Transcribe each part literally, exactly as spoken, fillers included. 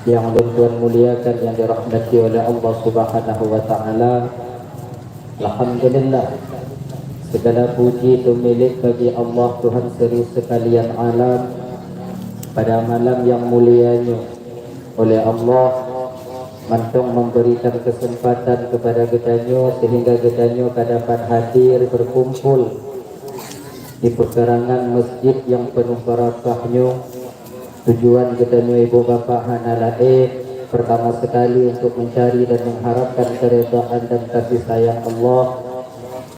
Yang ulôn tuan muliakan, yang dirahmati oleh Allah Subhanahu wa Ta'ala. Alhamdulillah, segala puji teumilék bagi Allah, Tuhan seuri sekalian alam. Pada malam yang mulia nyoe, oleh Allah mantong memberikan kesempatan kepada geutanyoe sehingga geutanyoe ka dapat hadir berkumpul di pekarangan masjid yang penuh barakah nyoe. Tujuan geutanyoe ibu bapak hana laén, pertama sekali untuk mencari dan mengharapkan keridhaan dan kasih sayang Allah.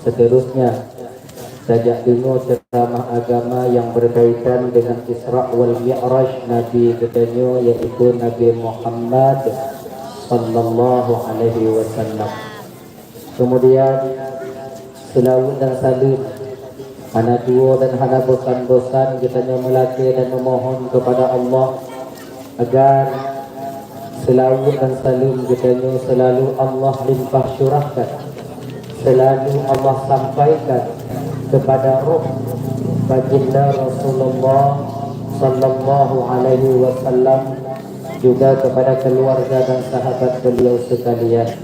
Seterusnya, tajak deungoe ceramah agama yang berkaitan dengan Isra wal Mi'raj Nabi geutanyoe, yaitu Nabi Muhammad sallallahu alaihi wasallam. Kemudian, seulaweuet dan saleuem hana tuwoe dan hana bosan-bosan geutanyoe meulakée dan memohon kepada Allah agar seulaweuet dan saleuem geutanyoe selalu Allah limpah curahkan, selalu Allah sampaikan kepada roh baginda Rasulullah sallallahu alaihi wasallam, juga kepada keluarga dan sahabat beliau sekalian.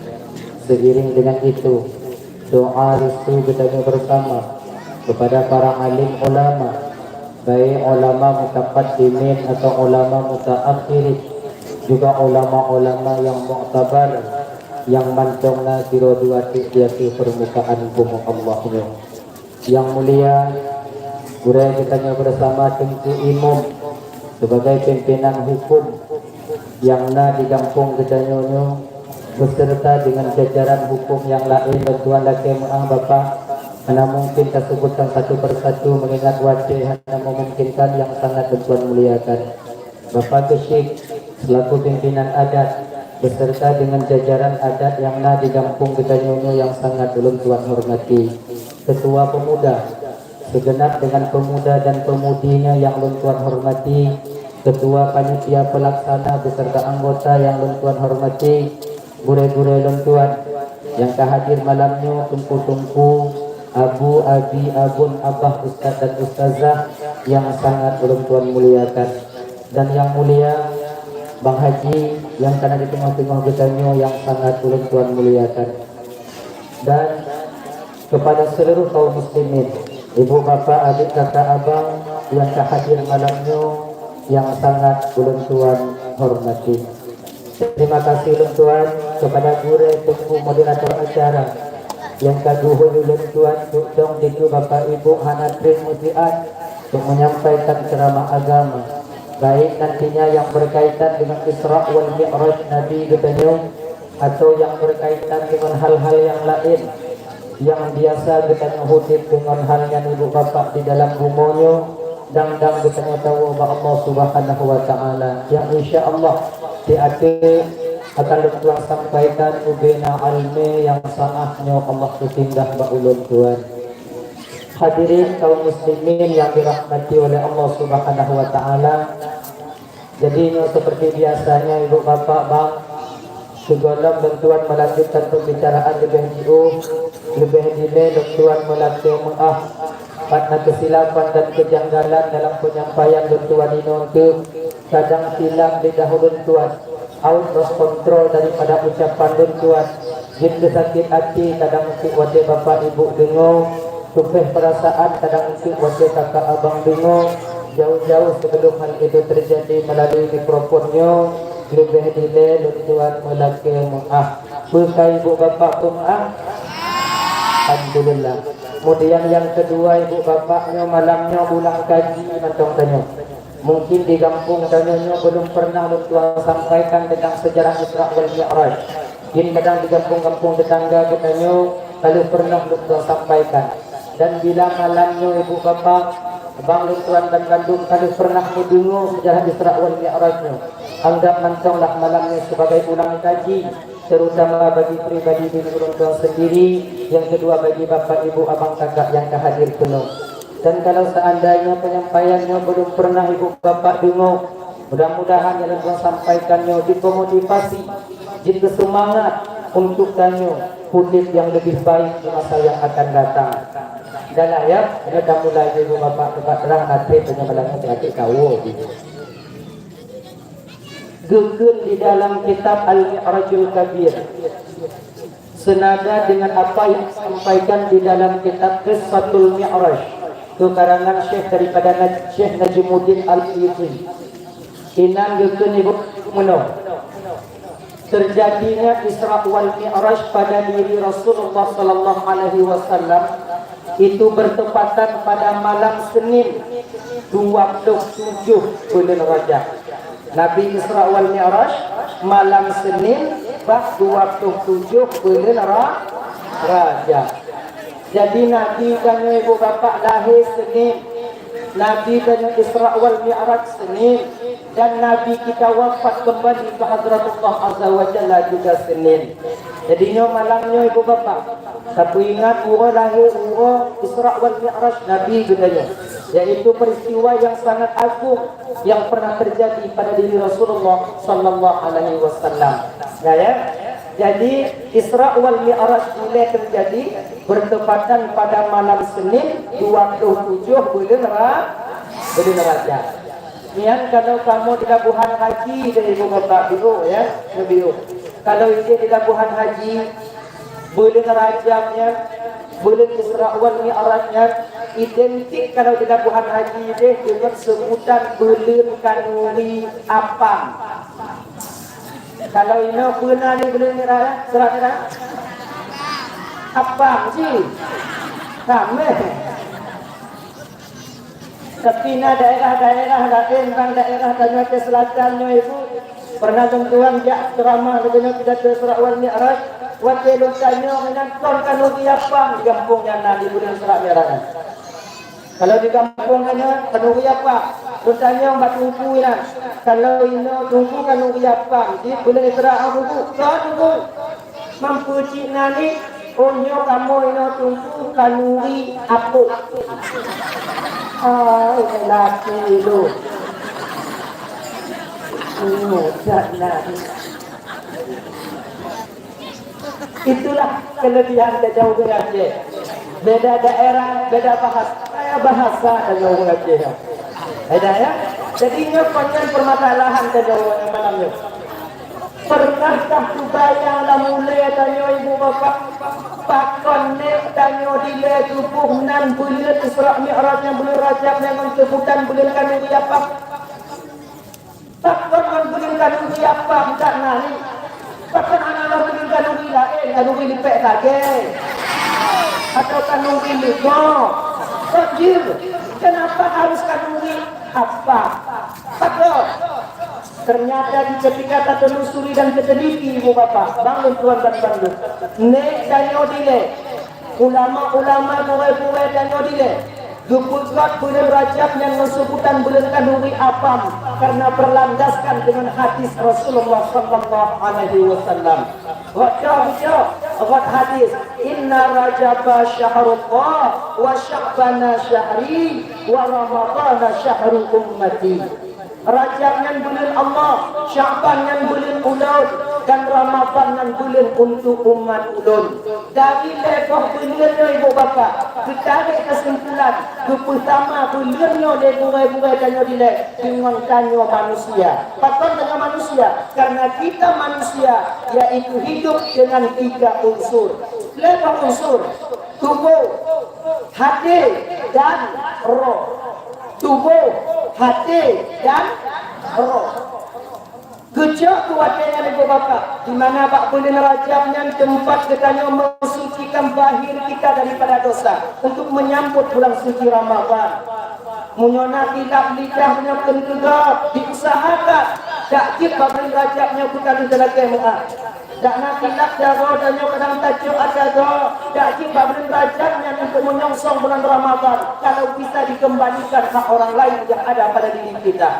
Seiring dengan itu, doa restu geutanyoe bersama kepada para alim ulama, baik ulama mutaqaddimin atau ulama mutaakhirin, juga ulama-ulama yang muktabar, yang mantong na sidroe dua tiek di ateueh permukaan bumoe Allah nyoe. Yang mulia, gurée geutanyoe bersama Teungku Imum sebagai pimpinan hukum nyang na di gampông geutanyoe nyoe, beserta dengan jajaran hukum nyang laén, bantuan lakée meu'ah Bapak, hana mungkin taseubutkan satu persatu mengingat watée hana memungkinkan, nyang sangat bantuan muliakan. Bapak Keuchik, selaku pimpinan adat, beserta dengan jajaran adat nyang na di gampông geutanyoe nyoe nyang sangat ulôn tuan hormati. Ketua Pemuda, segenap dengan pemuda dan pemudinya nyang ulôn tuan hormati, Ketua Panitia Pelaksana beserta anggota nyang ulôn tuan hormati, gurée-gurée lôn tuan nyang ka hadir malam nyoe, teungku-teungku, abu, abi, abon, abah, ustaz dan ustazah nyang sangat ulôn tuan muliakan, dan nyang mulia Bang Haji nyang ka na di teungoh-teungoh geutanyoe nyang sangat ulôn tuan muliakan, dan kepada seluruh kaum muslimin, ibu, bapak, adik, kakak, abang nyang ka hadir malam nyoe nyang sangat ulôn tuan hormati. Terima kasih lôn tuan kepada gurée teungku moderator acara nyang ka geuhôi ulôn tuan, dong dikeue bapak ibu hana treb meusiat untuk menyampaikan ceramah agama, baik nantinya yang berkaitan dengan Isra wal Mi'raj Nabi geutanyoe, atau yang berkaitan dengan hal-hal yang lain yang biasa geutanyoe udeb deungon hal nyan ibu bapak di dalam bumoe nyoe, dang-dang geutanyoe tawoe bak Allah Subhanahu wa Ta'ala, nyang insya Allah di ateueh akan lôn tuan sampaikan ubena almé nyang saah nyoe Allah peusinggah bak ulôn tuan. Hadirin kaum muslimin yang dirahmati oleh Allah Subhanahu wa Ta'ala, jadi nyoe seperti biasanya ibu bapak bang, sigohlom lôn tuan melanjutkan pembicaraan leubeh jiôh, leubeh dilée lôn tuan meulakée meu'ah, pat na keusilapan dan keujanggalan dalam penyampaian lôn tuan inoe teuk, kadang silap lidah lôn tuan, out of control daripada ucapan lôn tuan, jeuet keu sakét até kadang eunteuk watée bapak ibu deungoe, tupéh peurasaan kadang eunteuk watée kakak abang deungoe, jauh-jauh sebelum hal itu terjadi melalui mikrofon nyoe, leubeh dilée lôn tuan meulakée meu'ah. Peue ka ibu bapak peumeu'ah? Alhamdulillah. Kemudian yang kedua, ibu bapak nyoe malam nyoe ulang kaji mantong tanyoe. Mungkin di gampông tanyoe nyoe belum pernah lôn tuan sampaikan tentang sejarah Isra wal Mi'raj. Mungkin kadang di gampông-gampông tetangga geutanyoe ka lheueh pernah lôn tuan sampaikan. Dan bila malam nyoe ibu bapak, bang lôn tuan dan bandum ka lheueh pernah meudeungoe sejarah Isra wal Mi'raj nyoe, anggap mantonglah malam nyoe sebagai ulang kaji, terutama bagi pribadi diri ulôn tuan sendiri, yang kedua bagi bapak ibu abang kakak yang ka hadir penuh. Dan kalau seandainya penyampaian nyoe belum pernah ibu bapak deungoe, mudah-mudahan nyang lôn tuan sampaikan nyoe jeuet beumotivasi, jeuet beuseumangat untuk tanyoe udeb nyang leubeh baik di masa yang akan datang. Dah lah ya, nyoe tamulai ibu bapak tempat terang nanti penyambalan penyakit kau gitu. Geukheun di dalam kitab Al-Mi'rajul Kabir, senada dengan apa yang disampaikan di dalam kitab Qissatul Mi'raj, karangan syekh daripada Naj-, Syekh Najmuddin Al-Suyuti. Inan geukheun ibu meunoe. Terjadinya Isra wal Mi'raj pada diri Rasulullah sallallahu alaihi wasallam itu bertepatan pada malam Senin dua puluh tujuh bulan Rajab. Nabi Isra wal Mi'raj malam Senin bak dua puluh tujuh bulan Ra-, Rajab. Jadi Nabi tanyoe ibu bapak lahé Senin, Nabi tanyoe Isra wal Mi'raj Senin, dan Nabi kita wafat kembali ke Hadratullah Azza wa Jalla juga Senin. Jadi nyoe malam nyoe ibu bapak, tapeuingat uroe lahé, uroe Isra wal Mi'raj Nabi geutanyoe, yaitu peristiwa yang sangat agung yang pernah terjadi pada diri Rasulullah sallallahu alaihi wasallam. Ya, ya. Jadi Isra wal Mi'raj ilée terjadi bertepatan pada malam Senin dua puluh tujuh bulan Ra-, bulan Rajab. Nyan kalau kamoe di labuhan haji dari ibu bapak biôh, ya, biôh. Kalau idéh di labuhan haji bulan Rajab nyan, bulan Isra wal Mi'raj nyan identik kalau di labuhan haji deh dengan sebutan bulan khanuri apam. Kalau inoe peue nan di bulan Mi'raj, Isra Mi'raj? Apam cit. Ramé. Tapi na daerah-daerah laén bak daerah tanyoe Aceh Selatan nyoe ibu, pernah lôn tuan jak ceramah lagée nyoe pidato Isra wal Mi'raj, watée lôn tanyong inan kon khanuri apam di gampông nyan na di buleuen Isra Mi'raj nyan. Kalau di gampông tanyoe khanuri apam, lôn tanyong bak teungku inan, kalau inoe teungku khanuri apam di buleuen Isra, ah, teungku, kon teungku. Mampu cit na ni, oh nyoe kamoe inoe teungku khanuri apok. Hai laki lu. Mudah na ni. Itulah kelebihan tajaweueb Aceh. Beda daerah, beda bahasa. Kaya bahasa tajaweueb Aceh. Beda ya. Jadi nyoe kon nyan permasalahan tajaweueb malam nyoe. Pernahkah teubayang lam ulée tanyoe ibu bapak, pakon nék tanyoe dilée tuboh nan buleuen Isra Mi'raj nyang buleuen Rajab nyang ngon seubutan buleuen khanuri apam? Pakon ngon buleuen khanuri apam that na ni? Pakon hana lom buleuen khanuri laén, khanuri lipék lagée? Atau khanuri leumo? Kon jeuet. Kenapa harus khanuri apam? Pakon? Ternyata di ketika tatelusuri dan teuteliti ibu bapak, bang lôn tuan dan bang lôn, nék tanyoe dilée, ulama-ulama gurée-gurée tanyoe dilée, geupeugét buleuen Rajab nyan ngon seubutan buleuen khanuri apam karena berlandaskan dengan hadis Rasulullah sallallahu alaihi wasallam. Wat ka baca, wat hadis, "Inna Rajaba syahrullah, wa Sya'bana syahri, wa Ramadana syahru ummati." Rajab nyan buleuen Allah, Sya'ban nyan buleuen ulôn, dan Ramadhan nyan buleuen untuk umat ulôn. Dari lhée boh buleuen nyoe ibu bapak, geutarek kesimpulan, geupeutama buleuen nyoe lé gurée-gurée tanyoe dilée deungon tanyoe manusia. Pakon tanyoe manusia? Karena kita manusia, yaitu hidup dengan tiga unsur. Lhée boh unsur, tuboh, haté, dan roh. Tuboh, haté, dan roh. Geucok keu watée nyan ibu bapak, di mana bak buleuen Rajab nyan teumpat geutanyoe mensucikan bahir kita daripada dosa untuk menyambut bulan suci Ramadhan. Meunyoe na khilaf lidah nyoe keuneuk geugob, diusahakan dak jeuet bak buleuen Rajab nyoe keu ka lheueh talakée meu'ah. Dak na khilaf jaroe tanyoe kadang tacok ata gob, dak jeuet bak buleuen Rajab nyan untuk menyongsong bulan Ramadhan, kalau bisa dikembalikan hak orang lain yang ada pada diri kita.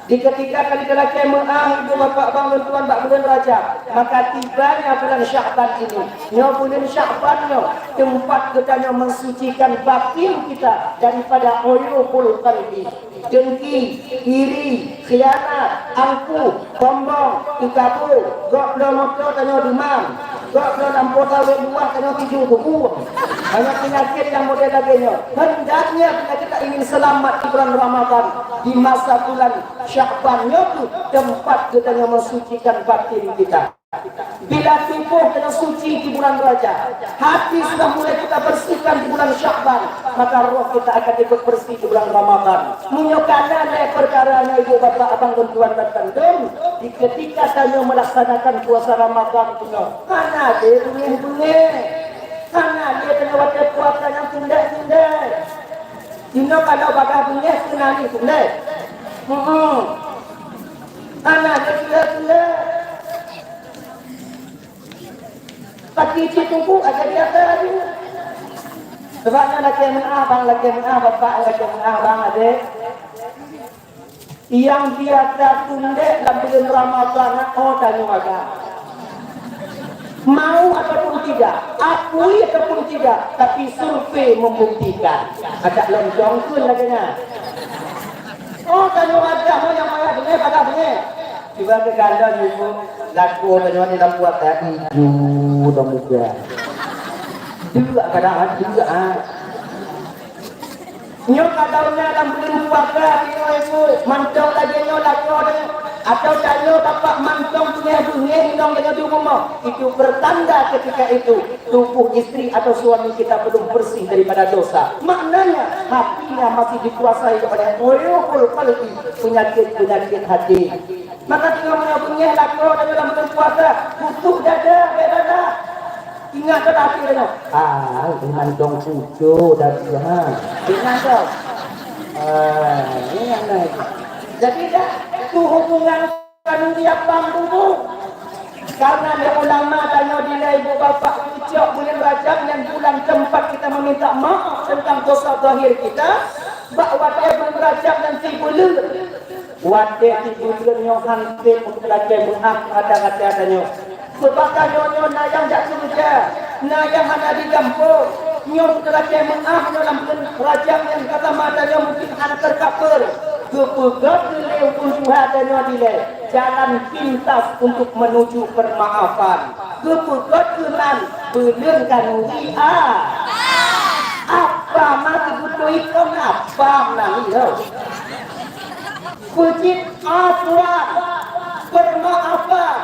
Di ketika ka lheueh talakée meu'ah, ibu bapak bang lôn tuan, bak buleuen Rajab, maka tibanya bulan Sya'ban ini. Nyoe buleuen Sya'ban nyoe teumpat geutanyoe mensucikan batin kita daripada uyubul qalbi, dengki, iri, khianat, angkuh, sombong, teukabô, gob bloe moto tanyoe deumam. Kok keu lampôh tawét luwah keunoe tujoh buku. Banyak penyakit yang model lagèe nyoe. Hendaknya kita ingin selamat di bulan Ramadan, di masa bulan Sya'ban nyoe tu tempat kita yang mensucikan batin kita. Bila tubuh kita suci di bulan Rajab, hati sudah mulai kita bersihkan di bulan Sya'ban, maka roh kita akan ikut bersih di bulan Ramadan. Meunyoe kana lé peukara nyoe, ibu bapak, abang dan tuan dan kandung, di ketika tanyoe melaksanakan puasa Ramadan tu nyoe, hana lé beungéh-beungéh. Hana lé keunoe watèe puasa nyang tundèk-tundèk. Jinoe kalau bagaih beungéh keunan tundèk. Hmm. Hana lé tundèk-tundèk. Tapi cit teungku aja biasa laju. Sebab nyan lakèe meu'ah bang, lakèe meu'ah bapak, lakèe meu'ah bang, adék. Nyang biasa tundèk lam buleuen Ramadhan, oh, tanyoe agam. Mau ataupun tidak, akui ataupun tidak, tapi survei membuktikan. Ajak lom jongkeun lagèe nyan. Oh, tanyoe agam, oh, nyang payah beungéh, payah beungéh. Cuba keu ganda nyumbung lakoe tanyoe di lam puasa, ijo dong muka. Dua kadang, dua, ah. Nyoe ka daun nyan lam buleuen puasa, nyoe ibu, mantong lagèe nyoe lakoe nyoe. Atawa tanyoe bapak mantong beungéh-beungéh inong tanyoe di rumoh. Itu pertanda ketika itu tubuh istri atau suami kita belum bersih daripada dosa. Maknanya, hatinya masih dikuasai oleh uyubul qalbi, penyakit-penyakit hati. Maka singoh meunyoe beungéh lakoe tanyoe lam buleuen puasa, khusyuk dada, bèk dada. Ingat keu hati tanyoe. Ah, iman dong khusyuk dada, ha. Ingat tu. Ah, ingat nah. Jadi dah, tu hubungan kanu di apam tu. Karena lé ulama tanyoe dilèe ibu bapak, pucok buleuen Rajab nyan bulan tempat kita meminta maaf tentang dosa zahir kita. Bak watèe buleuen Rajab nyan sibuleuen. Watèe sibuleuen nyoe han sép untuk lakèe meu'ah rata-rata tanyoe. Seubab tanyoe nyoe na nyang jak keureuja, na nyang hana di gampông. Nyoe untuk lakèe meu'ah nyoe lam buleuen Rajab nyang ka sama tanyoe mungkin hana tercover. Geupeugöt lé ureueng tuha tanyoe dilèe jalan pintas untuk menuju permaafan. Geupeugöt keunan buleuen khanuri a. Apam, ma teubeutôi kon apam nan, yo. Peue cit afwan, permaafan.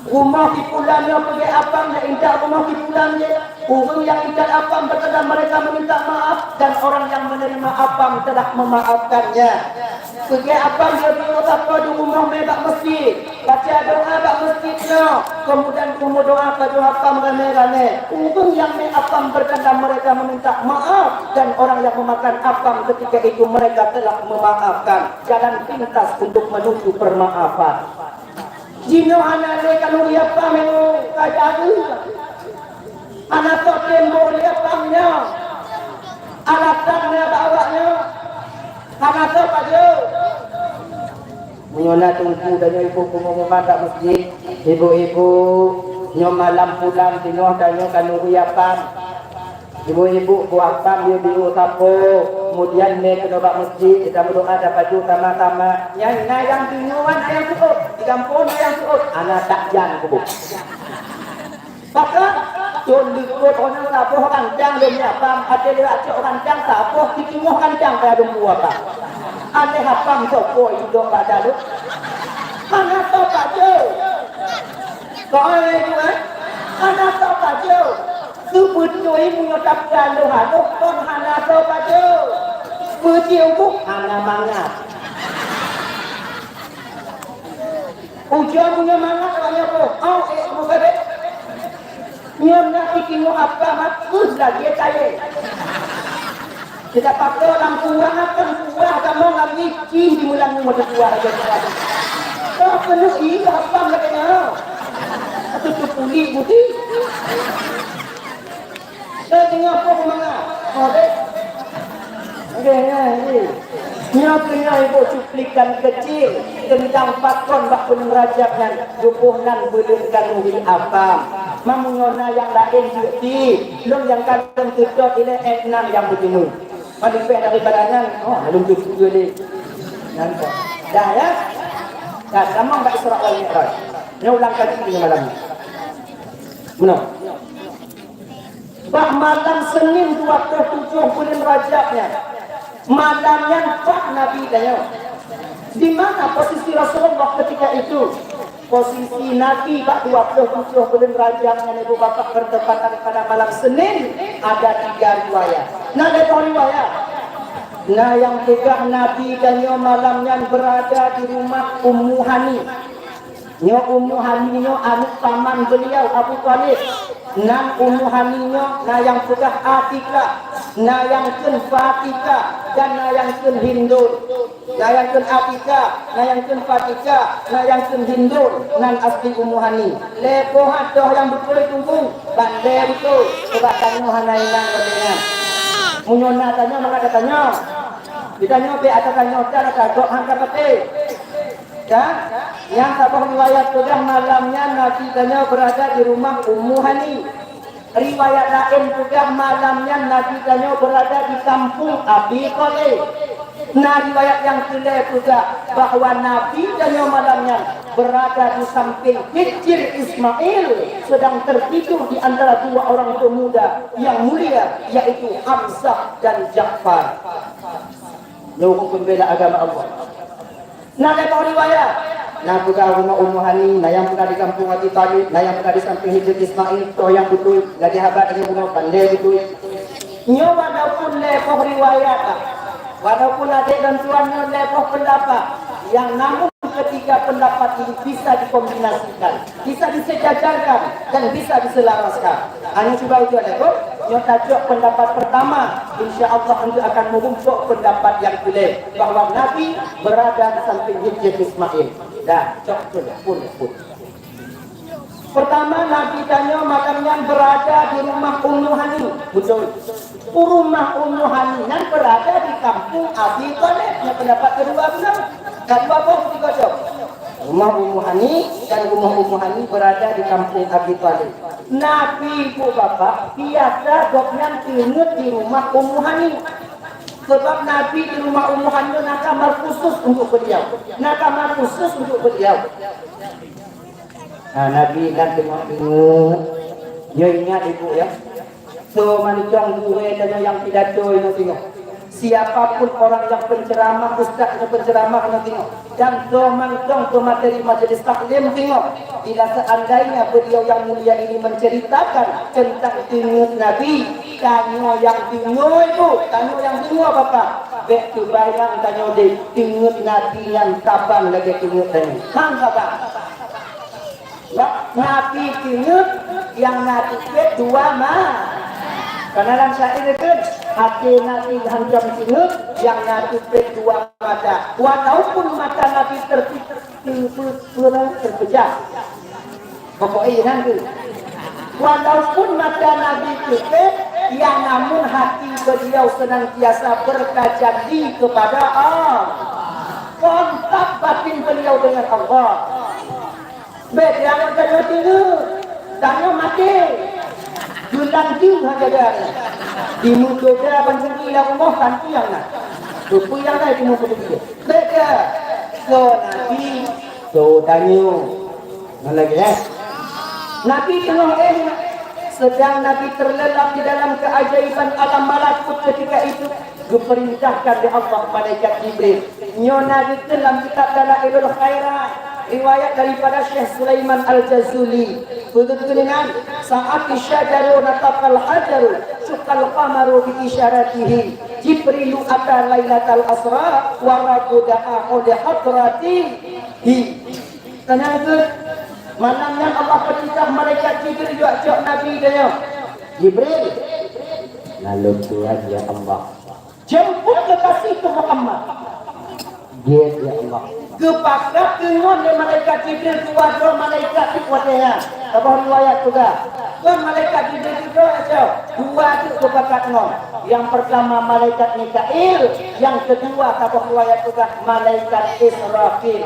Rumoh si pulan nyoe peugèt apam, nyan intat rumoh si pulan jih. Ureueng nyang intat apam, beutanda mereka meminta maaf, dan orang yang menerima apam telah memaafkannya. Peugèt apam, dia dulu sapo di rumoh mé bak meuseujid. Baca doa bak meuseujid nyoe. Kemudian kamoe doa pajoh apam ramé-ramé. Ureueng nyang mé apam, beutanda mereka meminta maaf, dan orang yang memakan apam ketika itu mereka telah memaafkan. Jalan pintas untuk menuju permaafan. Jinoe hana lé khanuri apam nyang ka jadi. Hana soe teumbôk lé apam nyoe. Alasan na bak awak nyoe. Hana soe pajoh. Meunyoe na teungku tanyoe ibu pengumuman bak meuseujid, ibu-ibu, nyoe malam pulang singoh tanyoe khanuri apam. Ibu-ibu, buah apam yue biôh sapo, kemudian mé keunoe bak meuseujid, kita meudoa, tapajoh sama-sama. Nyan na nyang deungoe wan ayang seuôt, di gampông na nyang seuôt, hana that jan kubu. Pakon, thôn likôt, oh nyoe saboh rancang lôn mé apam, até lewat cok rancang, saboh sitingoh rancang kaya dumpu apam. Até apam soe po idok bak dalu. Hana soe pajoh. Kok ai tu, eh? Hana soe pajoh. Seubeutôi meunyoe tapeugah lôn haloh, kon hana soe pajoh. Peue cit ubu? Hana mangat. Ujoe meunyoe mangat awak nyoe boh, au ék meugadôh. Nyoe na sitingoh apam, ah, keuh lagèe kayèe. Kita pakai lam kuah, kan kuah kamoe ngambil cing di mulang rumah tertua raja kuah. Kau penuh iya apam lagèe nyoe. Atau tu kulit putih. Eh, tengah apa semangat? Oh, dek. Okey, ya, ya. Nyoe keuh nyoe ibu cuplikan kecil tentang pakon bak buleuen Rajab nyan, tuboh nan buleuen khanuri apam. Meunyoe na nyang laén jeuet pih, lôn nyang ka lôn seutôt ilèe, eh, nan nyang beuteumé. Meulipèh daripada nyan, oh, lôn jeuet pih lé. Nyan kok. Dah, ya? Dah, sambông bak Isra wal Mi'raj. Nyoe ulang kaji nyoe malam nyoe. Meunoe. Bak malam Senin dua ploh tujoh buleuen Rajab nyan, malam nyan pat Nabi tanyoe. Di mana posisi Rasulullah ketika itu? Posisi Nabi bak dua ploh tujoh buleuen Rajab nyan, ibu bapak, bertepatan pada malam Senin, ada tiga riwayat. Na lhèe boh riwayat. Na nyang peugah Nabi tanyoe malam nyan berada di rumah Ummu Hani. Nyoe Ummu Hani nyoe aneuk paman beliau Abu Thalib. Nan Ummu Hani nyoe na nyang peugah Atikah, na nyang kheun Fatikah, dan na nyang kheun Hindun. Na nyang kheun Atikah, na nyang kheun Fatikah, na nyang kheun Hindun, nan asli Ummu Hani. Lhèe boh atoh nyang beutôi tunggu, bandé beutôi, sebab tanyoe hana ingat bandé nyan. Meunyoe na tanyoe, maka tatanyoe. Ditanyoe bèk ata tanyoe, ata gob han ka patéh. Ya, nyang saboh riwayat peugah malam nyan Nabi tanyoe berada di rumah Ummu Hani. Riwayat laén peugah malam nyan Nabi tanyoe berada di kampung Abi Thalib. Na riwayat nyang keulhèe peugah bahwa Nabi tanyoe malam nyan berada di samping Hijr Ismail sedang tertidur di antara dua orang pemuda yang mulia, yaitu Hamzah dan Ja'far. Nyoe huköm pembela agama Allah. Na lhèe boh riwayat. Na peugah rumah Ummu Hani, na nyang peugah di kampung Abi Thalib, na nyang peugah di samping Hijr Ismail, toh nyang beutôi, lagèe haba tanyoe bunoe, bandé beutôi. Nyoe walaupun lhèe boh riwayat, walaupun adék dan tuan nyoe lhèe boh pendapat, yang namun ketiga pendapat ini bisa dikombinasikan, bisa disejajarkan, dan bisa diselaraskan. Hanya cuba uji ada, Bu. Nyoe tacok pendapat pertama, insya Allah engkau akan merumpok pendapat yang keulhèe bahwa Nabi berada di samping Hijr Ismail. Dah, cok tu, pun, pun. Pertama, Nabi tanyoe malam nyan berada di rumah Ummu Hani. Betul. Rumah Ummu Hani nyan berada di kampung Abi Thalib. Nyan pendapat kedua beuna. Kedua boh tiga cok. Rumah Ummu Hani dan rumah Ummu Hani berada di kampung Abi Thalib. Nabi, ibu bapak, biasa gobnyan teungeut di rumah Ummu Hani. Sebab Nabi di rumah Ummu Hani na kamar khusus untuk beliau. Na kamar khusus untuk beliau. Nah, Nabi kan teungoh-teungoh. Nyoe ingat, ibu, ya. Soe mantong gurèe tanyoe nyang pidato nyoe teungoh. Siapapun orang yang penceramah, ustaz nyang penceramah nyoe teungoh. Dan soe mantong pemateri majelis taklim teungoh. Bila seandainya beliau yang mulia ini menceritakan tentang teungeut Nabi, tanyoe nyang deungoe, Bu, tanyoe nyang deungoe, Bapak. Bèk teubayang tanyoe deh, teungeut Nabi nyang saban lagèe teungeut tanyoe. Han saban. Nabi teungeut nyang na teupet dua ma-, kana lam syair itu, até Nabi hantom teungeut nyang na teupet dua mata. Walaupun mata Nabi terpejam, terpejam. Pokoknya nyan tu. Walaupun mata Nabi teupet, yang namun hati beliau senantiasa bertajalli kepada Allah. Kontak batin beliau dengan Allah. Bèk tanyoe teungeut, tanyoe maté. Geulanteue hana ada. Di muka dia ban sendiri lah rumoh kan tiang nah. Rupa yang lain di muka dia. Bèk. So Nabi, so tanyoe. Mana lagi, eh? Nabi teungoh, eh, sedang Nabi terlelap di dalam keajaiban alam malakut ketika itu. Geupeurintahkan lé Allah malaikat Jibril. Nyoe na geukheun lam kitab Dalailul Khairat, riwayat daripada Syekh Sulaiman Al-Jazuli. Beutôi nyan, "Sa'ati syajaru nataqal hajaru, syaqal qamaru bi isyaratihi. Jibrilu ata lailatal asra, wa rabbu da'a li hadratihi." Tanyong keuh, malam nyan Allah peutitah malaikat Jibril jak cok Nabi tanyoe. "Jibril, na lôn tuan, ya Allah." "Jemput kekasihku Muhammad." "Jeuet, ya Allah." Geupakat teungon lé malaikat Jibril dua droe malaikat di watèe nyan. Saboh riwayat peugah, kon malaikat Jibril keudroe, ya, dua teuk geupakat ngon. Nyang peurtama malaikat Mikail, nyang keudua saboh riwayat peugah malaikat Israfil.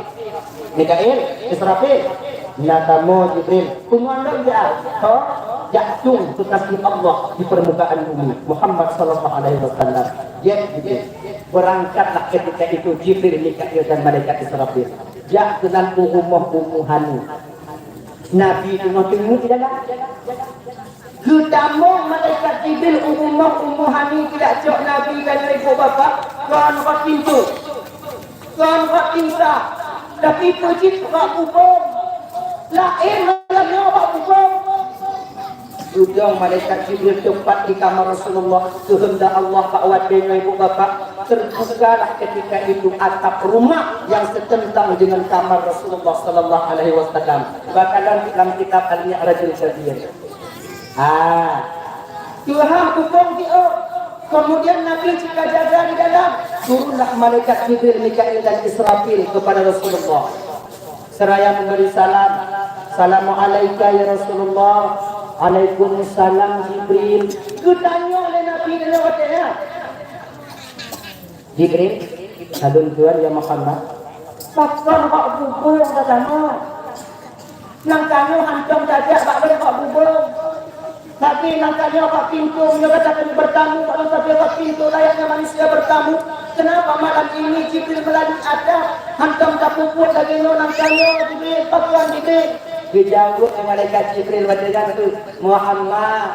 Mikail, Israfil, na kamoe Jibril. Peungon lom jak, ho, jak tueng kekasih Allah di permukaan bumi, Muhammad sallallahu alaihi wasallam. Jeuet Jibril. Berangkatlah ketika itu Jibril, Mikail, dan malaikat Israfil. Jak keunan u rumoh Ummu Hani. Nabi teungoh teungeut di dalam. Geutamong malaikat Jibril u rumoh Ummu Hani, geujak cok Nabi dan ibu bapak, kon rot pintoe. Kon rot tingsa, tapi peue jeuet bak bubông. Laén malam nyoe bak bubông. Geudong malaikat Jibril teumpat di kamar Rasulullah. Keuheundak Allah, bak watée nyoe ibu bapak, terbukalah ketika itu atap rumah yang setentang dengan kamar Rasulullah sallallahu alaihi wasallam. Bak kalon lam kitab Al-Mi'rajul Kabir. Ah, tuha bubông jiôh. Kemudian Nabi jika jaga di dalam, turunlah malaikat Jibril, Mikail dan Israfil kepada Rasulullah. Seraya memberi salam. "Assalamualaika ya Rasulullah." "Waalaikumsalam Jibril." Geutanyoe lé Nabi dalam watée nyan. "Jibril, ulôn tuan ya Muhammad, pakon bak bubông tatamong? Nang tanyoe hántom tajak bak lôn bak bubông. Tapi nang tanyoe bak pintoe, meunyoe gata keuneuk beutamu bak lôn sabe bak pintoe layaknya manusia beutamu. Kenapa malam ini Jibril meulalu atap hántom tapeubuet lagée nyoe nang tanyoe, Jibril? Pakon, Jibril?" Geujaweueb lé malaikat Jibril watée nyan, "Muhammad,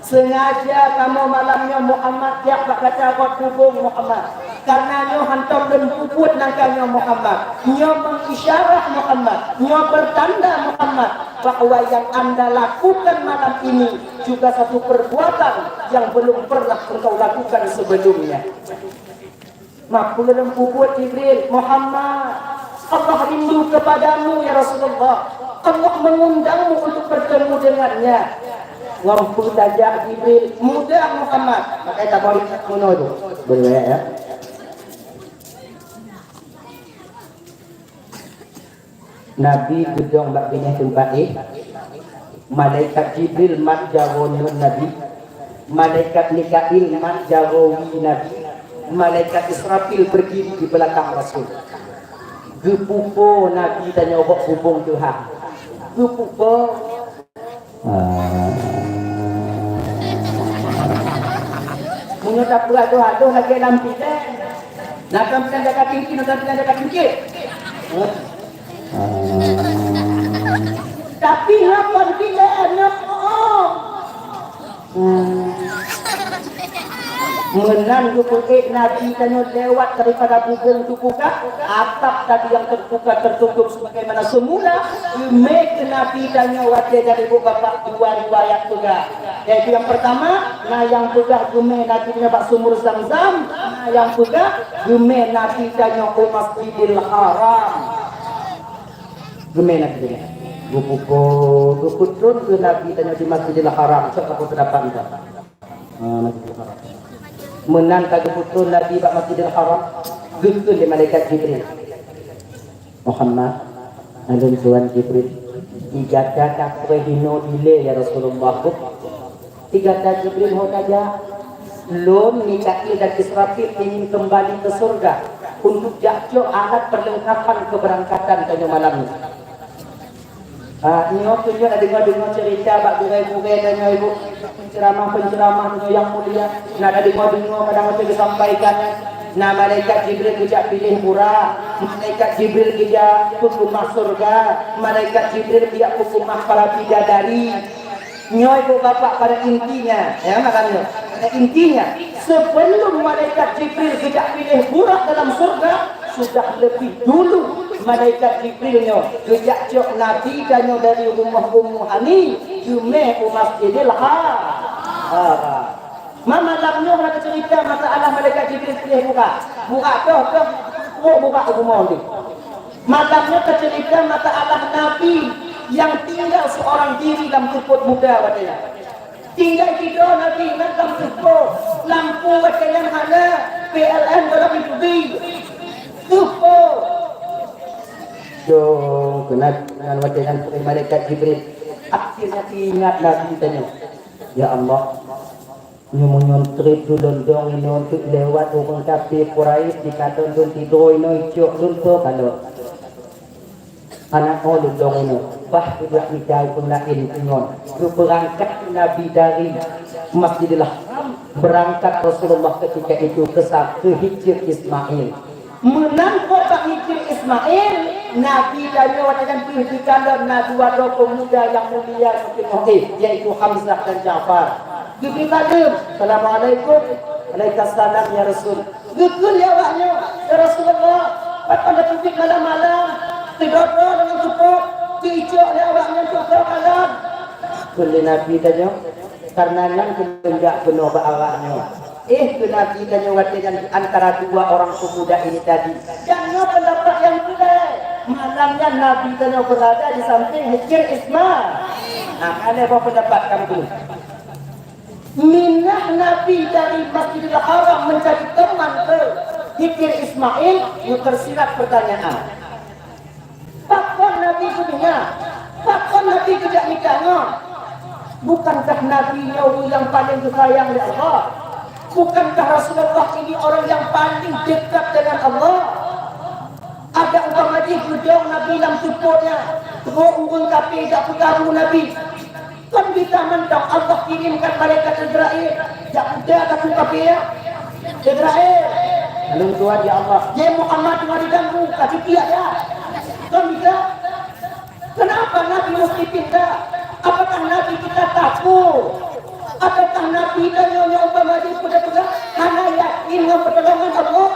sengaja kamoe malam nyoe Muhammad jak bak gata rot bubông Muhammad. Karena nyoe hántom lôn peubuet nangka nyoe Muhammad. Nyoe meuisyarah Muhammad. Nyoe beutanda Muhammad bahwa yang anda lakukan malam ini juga satu perbuatan yang belum pernah engkau lakukan sebelumnya." "Makheun lôn peubuet, Jibril?" "Muhammad, Allah rindu kepadamu, ya Rasulullah. Allah mengundangmu untuk bertemu dengannya." "Ngon peue tajak, Jibril?" "Mudah, Muhammad." Makanya tak boleh bunuh tu. Boleh, ya. Nabi geudong bak binéh teumpat éh. Malaikat Jibril mat jaroe ngon Nabi. Malaikat Mikail mat jaroe wie Nabi. Malaikat Israfil berdiri di belakang Rasul. Geupupô Nabi tanyoe bak bubông tuha. Geupupô. Ah. Meunyoe tapeuadoh-adoh lagée lam filem. Na kon filem jaga tinggi, na kon filem jaga tinggi. Ah. Tapi na kon filem, na kon. Hmm. Meunan geupeuék Nabi tanyoe lewat daripada bubông teubuka, atap tadi yang terbuka tertutup sebagaimana semula, geumé keu Nabi tanyoe watée jadi buet babah dua riwayat peugah. Yaitu yang pertama, na nyang peugah geumé Nabi tanyoe bak sumur Zam-Zam, na nyang peugah geumé Nabi tanyoe u Masjidil Haram. Geumé Nabi tanyoe. Geupupô, geupeutrôn keu Nabi tanyoe di Masjidil Haram, cok ka peue teudapat nyan. Ah, Masjidil Haram. Meunan ka geupeutrôn Nabi bak Masjidil Haram, geukheun lé malaikat Jibril, "Muhammad, ulôn tuan Jibril, di gata ka trép hinoe dilée, ya Rasulullah, bu." "Di gata Jibril ho tajak?" "Lôn, Mikail dan Israfil ingin kembali ke surga untuk jak cok alat perlengkapan keberangkatan tanyoe malam nyoe." Ah, nyoe keuh nyoe na deungoe-deungoe cerita bak gurée-gurée tanyoe, Ibu, penceramah-penceramah nyoe nyang mulia. Na deungoe-deungoe kadang watée geusampaikan nyan, na malaikat Jibril geujak piléh burak, malaikat Jibril geujak peukeumah syurga, malaikat Jibril geujak peukeumah para bidadari. Nyoe, Ibu Bapak, pada intinya, ya, makanya, pada intinya, sebelum malaikat Jibril geujak piléh burak dalam syurga, sudah lebih dulu malaikat Jibril nyoe geujak cok Nabi tanyoe dari rumoh Ummu Hani geumé u Masjidil Ha-, Haram. Ma malam nyoe hana teuceurita masalah malaikat Jibril piléh burak. Burak toh, toh, burak, burak u bumoe nyoe. Malam nyoe teuceurita masalah Nabi nyang tinggal seorang diri lam seupôt buta watée nyan. Tinggai sidroe Nabi nyan lam seupôt, lampu watée nyan hana, P L N golom jiteubiet. Seupôt. Dong keunan, ngon watée nyan peugah malaikat Jibril. Akhirnya teuingat Nabi tanyoe, "Ya Allah, nyoe meunyoe trép lôn dong inoe teuk lewat ureuëng kafé Quraisy, jikadon lôn sidroe inoe icok lôn, peue kalon?" Hana 'oh lôn dong inoe, bah peugah mita ureuëng laén keu ngon. Geubeurangkat Nabi dari Masjidil Haram, beurangkat Rasulullah ketika itu ke sa-, ke Hijr Ismail. Meunan kok bak Hijr Ismail, Nabi tanyoe watée nyan pih jikalon na dua droe peumuda nyang mulia nyang teungoh éh, yaitu Hamzah dan Ja'far. Geubri saleuem, "Assalamualaikum." "Waalaikumsalam, ya Rasul." Geukheun lé awaknyoe, "Ya Rasulullah, pakon tateubiet malam-malam, teudroe-droe deungon seupôt, teuicok lé awaknyoe teuka malam?" Kheun lé Nabi tanyoe, "Kareuna nyan keuneuk jak keunoe bak awaknyoe." Éh, keu Nabi tanyoe watée nyan di antara dua orang pemuda ini tadi. Dan nyoe pendapat nyang keudai. Malam nyan Nabi tanyoe berada di samping Hijr Ismail. Nah, ka lhée boh pendapat kamoe. Minah Nabi dari Masjidil Haram mencari teman ke Hijr Ismail, nyoe tersirat pertanyaan. Pakon Nabi geuminah? Pakon Nabi geujak nikah ngon? Bukankah Nabi nyoe ureuëng nyang paleng geusayang lé Allah? Bukankah Rasulullah ini orang yang paling dekat dengan Allah? Adak umpama jih geudong Nabi lam seupôt nyan, trok ureuëng kafé jak peugah Nabi. Kon bisa mantong Allah kirimkan malaikat Israel jak peugah keu kafé nyan, "Israel, lôn tuan ya Allah, ya Muhammad teungoh diganggu, ka sitiek ya." Kon bisa? Kenapa Nabi mesti pindah? Apakah Nabi kita takut? Ataukah Nabi tanyoe nyang umpama jih peugah-peugah hana yakin ngon pertolongan Allah?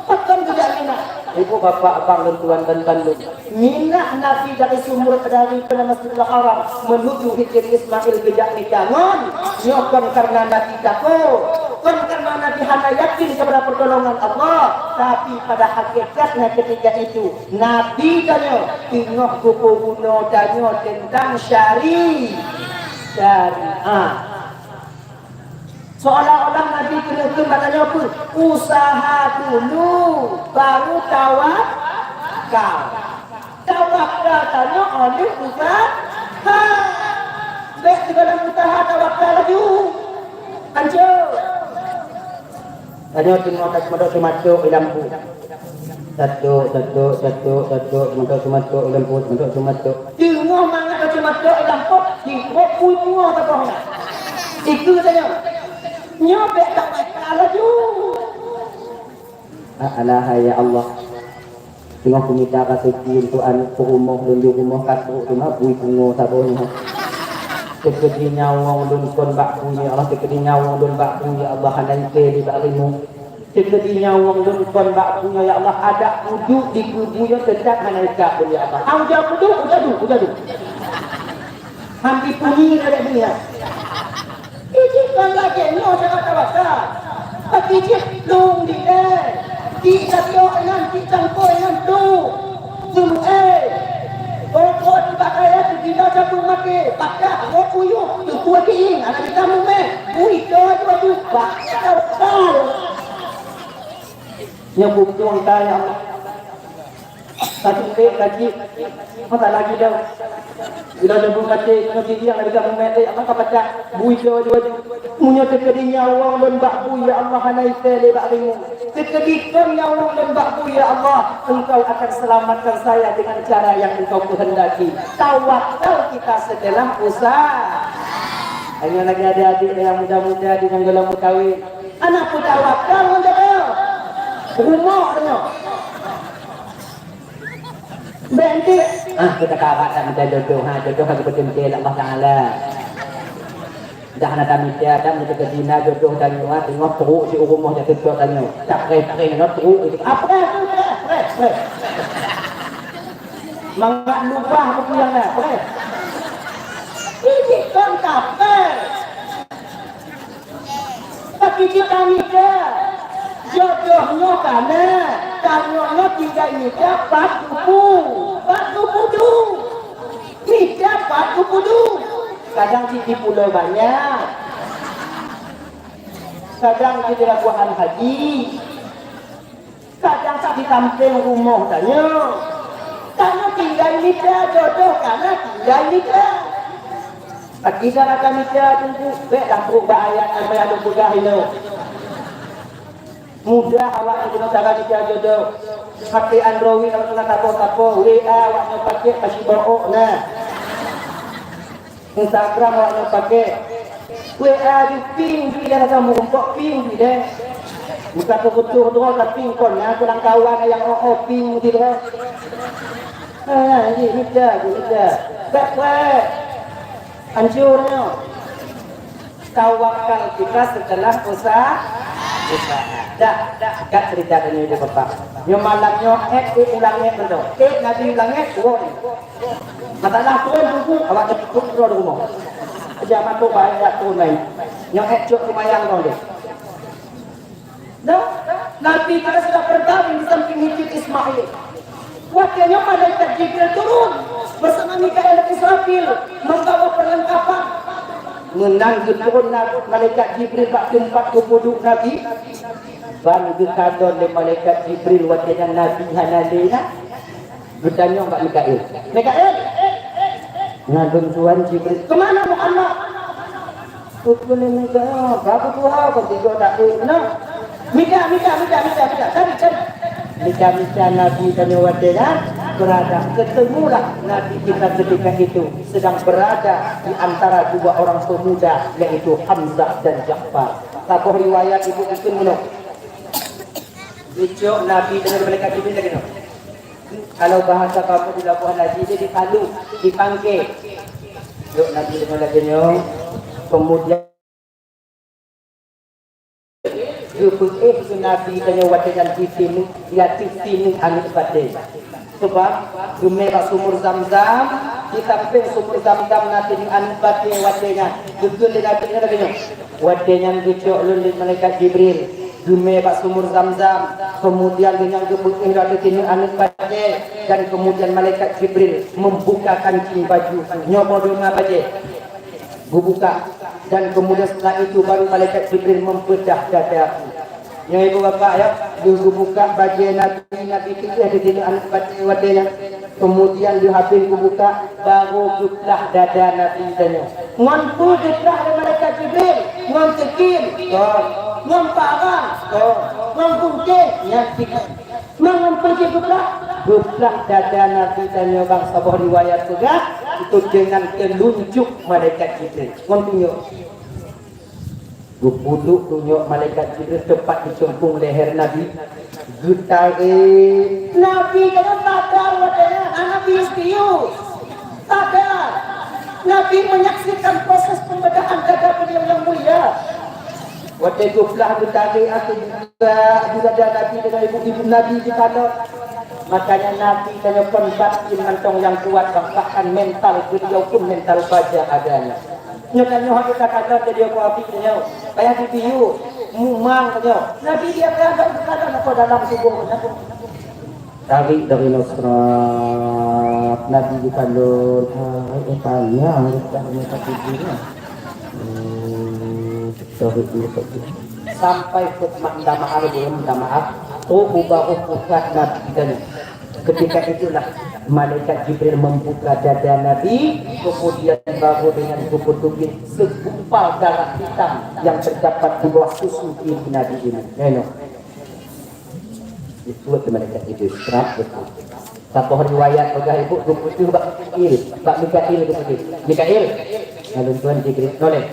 Pakon geujak minah? Ibu, bapak, abang, lôn tuan dan bandum. Minah Nabi dari sumur, dari Masjidil Haram menuju Hijr Ismail geujak nikah ngon, nyoe kon karena Nabi takut, kon karena Nabi hana yakin kepada pertolongan Allah, tapi pada hakikatnya ketika itu Nabi tanyoe teungoh geupeurunoe tanyoe tentang syari-, syariat. Seolah-olah Nabi keuneuk kheun bak tanyoe peue? Usaha dulu, baru tawakal. Tawakal tanyoe 'oh lheueh usaha. Bèk sigohlom usaha tawakal laju. Hancô. Tanyoe teungoh ka seumatok-seumatok i lampôh. Satok, satok, satok, satok, seumatok-seumatok i lampôh, seumatok-seumatok. Teungoh mangat ka seumatok i lampôh, jipôk bui pungo saboh nyan. Dikeue tanyoe. Nyoe bèk tawakal laju. Ah, alah, hai ya Allah. Teungoh kumita raseuki untuk aneuk peurumoh lôn di rumoh, ka trôk teuma bui pungo saboh nyoe. Teukeudi nyawöng lôn kon bak bui, ya Allah, teukeudi nyawöng lôn bak bui, ya Allah, hana ié lé bak rimueng. Teukeudi nyawöng lôn kon bak bui, ya Allah, adak kuduek dikeue bui nyoe teutab hana ikat lôn, ya Allah. Ah, uja kuduek, uja duek, uja duek. Hana jibunyi lagèe nyan. Ijih kon lagèe nyoe cara tawakal. Bagi jih lôn di dèe. Di saboh nyan, di cangkôi nyan tu. Sungguh, eh. Pokok di bakaya tu dina sapeue maté. Pakat, rot uyuh, tu kuah kiing. Anak kita mumeh. Bui tu, tu, tu. Bak tawakal. Nyang bukti orang kaya Allah. Satu milék lagi, masa lagi dah. Bila dah pun maté, kena gigi yang lagi dah memetik, apa kata? Bui jauh jauh. Punya terjadi nyawa lon bak bui, ya Allah, hana ié lé bak rimueng. Terjadi kon nyawa lon bak bui, ya Allah, Engkau akan selamatkan saya dengan cara yang Engkau kehendaki. Tawakal kita setelah usaha. Hanya lagi ada adik yang muda-muda dengan dalam kawin. Anak tawakal ngon jaga. Rumah tengok. Bèk enteuk. Ah, kita karak tak minta jodoh, ha, jodoh ka geupeuteumé lé Allah Taala. Dah na tamita, dah meunyoe teuka dina jodoh tanyoe, teungoh trôk di rumoh jak teutok tanyoe. Tak preh-preh nyoe trôk itu. Ah, preh, preh, preh, preh. Mangat lubah beukuyang na, preh. Ini kon kapai. Tapi cit tamita, jodoh nyoe ka na, tanyoe nyoe tinggai mita pat kubu, pat kubu tu. Mita pat kubu tu. Kadang cit di Pulo Banyak. Kadang cit di Labuhan Haji. Kadang cit di sampéng rumoh tanyoe. Tanyoe tinggai mita jodoh, kana tinggai mita. Bagi cara ka mita teungku, bèk dah trôk bak ayat nyang payah lôn peugah inoe. Mudah awaknyan guna cara mita jodoh. H P Android awaknyan tapo-tapo, W A awaknyan pakai pasti bohong nah. Instagram awaknyan pakai. W A di ping di dah rasa meurumpok ping di deh. Bukan keu butuh droe, tapi kon na keulang kawan nyang o-o ping di droe. Ha, ji mita, ji mita. Bèk, bèk. Hancur nyoe. Tawakal kita setelah usaha. Usaha. Dah, dah. Kat cerita tadi di Bapak. Nyoe malam nyoe, eh, eh, ulang eh, betul. Eh, Nabi ulang eh, turun. Masalah turun buku, awak dah turun, turun rumah. Aja masuk bahaya turun lain. Nyoe eh, cok lumayan dong deh. Nah, Nabi kita sudah berbaring di samping Hijir Ismail. Watèe nyoe malaikat Jibril turun bersama Mikail dan Israfil membawa perlengkapan. Meunan geuturun na-, malaikat Jibril bak teumpat geupeuduek Nabi, ban geukalon lé malaikat Jibril watèe nyan Nabi hana lé na. Geutanyong bak Mikail, "Mikail, na lôn tuan Jibril, keu mana Muhammad?" Keupeue lé Mikail, "Ka butuha, ka tiga takeuh na." Mita, mita, mita, mita, mita, cari, cari. Mita-mita Nabi tanyoe watèe nyan berada, ketemulah Nabi kita ketika itu sedang berada di antara dua orang pemuda, yaitu Hamzah dan Ja'far. Saboh riwayat ibu mungkin meunoe. Geucok Nabi deungon malaikat Jibril lagèe nyoe. Kalau bahasa kamoe di Labuhan Haji, dia dipalu, dipangke. Cok Nabi deungon lagèe nyoe. Kemudian geupeuéh keu Nabi tanyoe watèe nyan di sineuk, di ateueh sineuk aneuk batèe. Sebab geumè bak sumur Zam-Zam, di sampéng sumur Zam-Zam na sineuk aneuk batèe watèe nyan. Geukheun lé Nabi nyan lagèe nyoe, "Watèe nyan geucok lôn lé malaikat Jibril, geumè bak sumur Zam-Zam, kemudian geuh nyan geupeuéh lé sineuk aneuk batèe, dan kemudian malaikat Jibril membuka kancing baju nyoe padum bajèe." Geubuka, dan kemudian setelah itu baru malaikat Jibril membedah dada aku. Nyoe ibu bapak ya, geu-, geubuka bajèe Nabi, Nabi teuh di sinoe aneuk batèe watèe nyan. Kemudian di habéh geubuka, baru geuplah dada Nabi tanyoe. Ngon peue geuplah lé malaikat Jibril? Ngon sikin? Kon. Ngon parang? Kon. Ngon gunting? Nyan sikin. Mangat peue geuplah? Geuplah dada Nabi tanyoe bang saboh riwayat peugah, itu dengan telunjuk malaikat Jibril. Ngon tunjuk. Geupeuduek tunjuk malaikat Jibril tepat di cungkong leher Nabi. Geutarek. Nabi dalam sadar watèe nyan, Nabi serius. Sadar. Nabi menyaksikan proses pembedahan dada beliau yang mulia. Watèe geuplah geutarek ateueh juga, juga dada Nabi dengan ibu-ibu Nabi di sana. Makanya Nabi tanyoe kon batin mantong nyang kuat, bahkan mental beliau pun mental baja adanya. Nyoe tanyoe hana takalon jadi apa api tanyoe. Payah dibiyeu, mumang tanyoe. Nabi dia kan takalon apa dalam tubuh tanyoe. Tarik dari Nusrat, Nabi dikalon, ah, eh, panyang, dah punya satu diri. Hmm, tarik dulu satu. Sampai khutbah minta maaf, dia minta maaf. Oh, ubah, oh, pusat Nabi tadi. Ketika itulah malaikat Jibril membuka dada Nabi, kemudian baru dengan kupu tubit segumpal darah hitam yang terdapat di bawah susu ibu Nabi ini. Nyoe. Disebut malaikat Jibril, terang betul. Saboh riwayat peugah ibu geupeuteuh bak Mikail, bak Mikail geupeuteuh. Mikail, nalun tuan Jibril, noleh.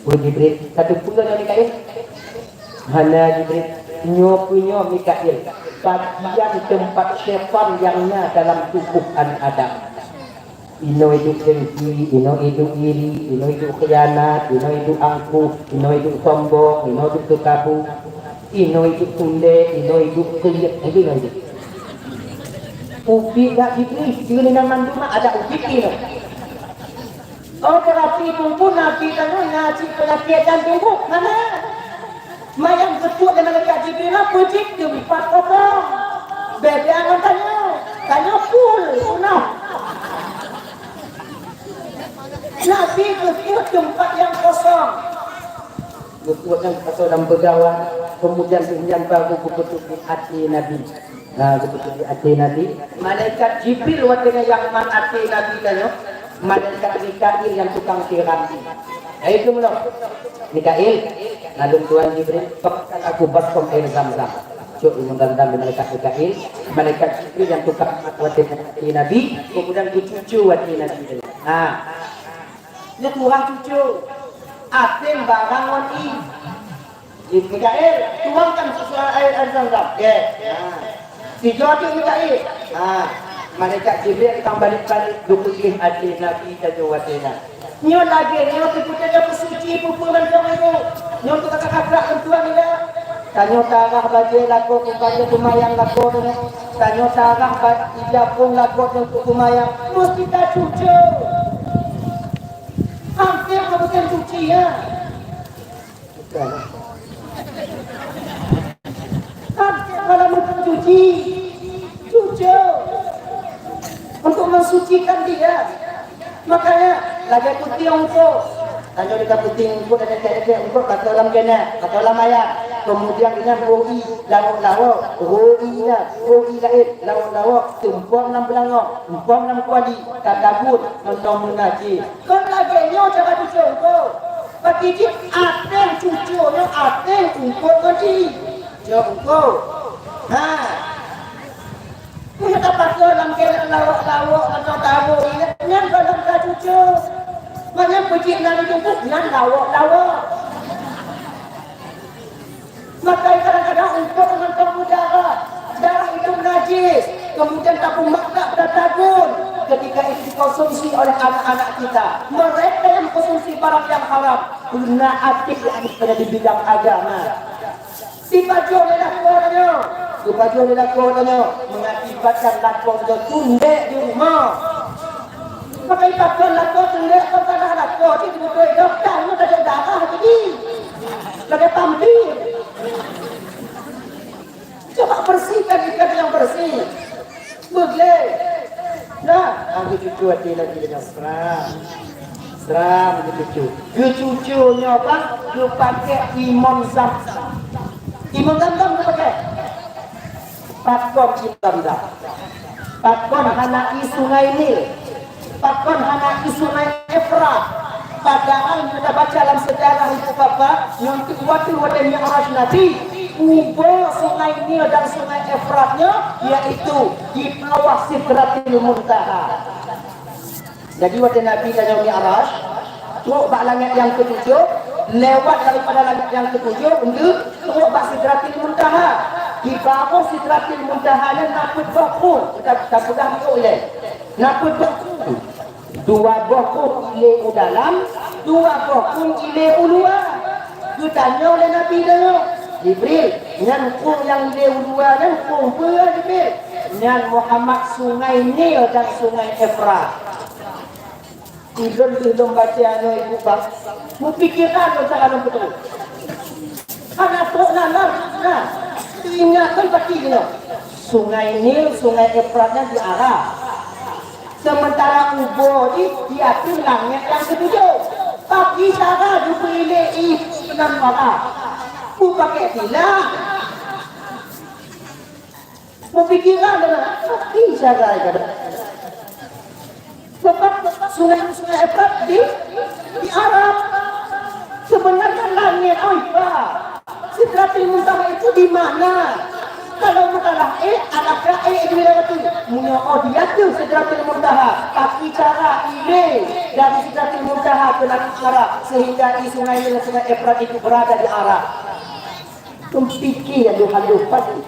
Peue Jibril, ka teupeue ngon Mikail? Hana Jibril, nyoe peue nyoe Mikail. Bagian teumpat syaitan nyang na dalam tuboh aneuk Adam. Inoe iduek dengki, inoe iduek iri, inoe iduek khianat, inoe iduek angkuh, inoe iduek sombong, inoe iduek teukabu, inoe iduek tundek, inoe iduek kriet, inoe iduek. Ubit dak Jibril, keuneunang mandum ada ubit inoe. Oh, berarti buku Nabi tanyoe na cit penyakit dan tubuh, mana? Manyang geutuek lé malaikat Jibril, apa cit teumpat kosong. Beda ngon tanyoe. Tanyoe full, penuh. Nabi geutuek teumpat nyang kosong. Geutuek nyang kosong dan beugawat, kemudian, kemudian baru geupeuteubiet até Nabi. Nah, geupeuteubiet até Nabi. Malaikat Jibril watèe nyan nyang mat até Nabi tanyoe, malaikat Mikail nyang tukang siram. Nah, itu meunan. Mikail, nalun tuan Jibril, pekkan aku baskom air Zam-Zam. Cok ilmu Zam-Zam di malaikat Mikail, malaikat Jibril nyang tukang mat watèe nyan até Nabi, kemudian geucucu até Nabi. Nah, nyoe kurang cucu. Até barang ngon ie. Mikael, tuangkan sesuai air, air Zam-Zam. Oke. Nah. Sigoe teuk Mikael. Nah. Malaikat Jibril ka balik-balik geupeugléh até Nabi tanyoe watée nyan. Nyoe lagée nyoe teupeuteuka peusuci peue-peue mantong nyoe. Nyoe teuka kakak lôn tuan nyoe. Tanyoe tarah bajée lakoe, bajée peumayang lakoe nyoe. Tanyoe tarah ba-, ija phon lakoe nyoe untuk peumayang. Meusti tacucue. Hampir ka bukan cuci, ya. Bukan. Hampir ka lama cuci. Cucue. Untuk mensucikan dia. Makanya, lagée puting ungkot. Tanyoe di puting ungkot dan ekek-ekek ungkot kata lam keuneuk, kata lam ayat. Kemudian dengan roi, lawok-lawok, roi ya, roi laén, lawok-lawok, tumpom lam beulangong, tumpom lam kuali, tatabut, mantong meunajih. Kon lagée nyoe cara cucue ungkot. Bagi jih ateueng cucue nyoe ateueng ungkot ngon jih. Cucue ungkot. Ha. Nyoe tapasoe lam keuneuk lawok-lawok atau tabu nyan gohlom ka cucue. Maknanya peucit na di tuboh nyan lawok-lawok. Maka kadang-kadang untuk mantong darah, darah itu najis, kemudian tapeumakna, tatabun ketika itu dikonsumsi oleh anak-anak kita. Mereka yang konsumsi barang yang haram, beuna até di bidang agama. Sipajoh lé lakoe tanyoe, sipajoh lé lakoe tanyoe mengakibatkan lakoe tanyoe tundek di rumoh. Maka ipakon lakoe tundek, kon salah lakoe, cit beutôi dokto nyoe tajak darah jadi. Lagée pampi. Coba bersihkan ikan yang bersih. Beugleh. Nah, aku cucu hati lagi dengan seram. Seram geucucu. Geucucu nyoe bang, geupakée imon Zam-Zam. Imon Zam-Zam geupakée. Pakon imon Zam-Zam? Pakon hana i Sungai Nil? Pakon hana i Sungai Efrat? Padahal kita baca dalam sejarah itu Bapak, nyang waktu watée Mi'raj Nabi, ubo Sungai Nil dan Sungai Efrat nyoe, yaitu di bawah Sidratil Muntaha. Jadi watée Nabi tanyoe Mi'raj, trok bak langét nyang ketujoh, lewat daripada langét nyang ketujoh, untuk trok bak Sidratil Muntaha. Di bawah Sidratil Muntaha nyan na peuet boh krueng, kita, kita peugah di ilée. Na peuet boh krueng. Dua boh krueng ilée u dalam, dua boh krueng ilée u luwa. Geutanyoe lé Nabi tanyoe, "Jibril, nyan krueng nyang ilée u luwa nyan krueng peue, Jibril?" "Nyan Muhammad Sungai Nil dan Sungai Efrat." Ulôn, ulôn baca nyoe ibu bak, mupikeran lôn cara lôn beutôi. Hana trok na, na, na. Ingat kan pati nyoe. Sungai Nil, Sungai Efrat nyan di Arab. Sementara ubo jih di ateueh langét nyang ketujoh. Tapi cara geupeuilée ié nan Arab. Beu pakai tilah. Meupikiran deungon, "Tapi cara ibadah." Sebab sungai-sungai Efrat di, di Arab. Sebenarnya langit, oh, iya. Sidratil Muntaha itu di mana? Kalau masalah eh, adakah eh itu dilewati? Meunyoe oh, di ateueh Sidratil Muntaha, tapi cara ilée dari Sidratil Muntaha ke Arab, sehingga di sungai, sungai Efrat itu berada di Arab. Teupike aduh-aduh pasti.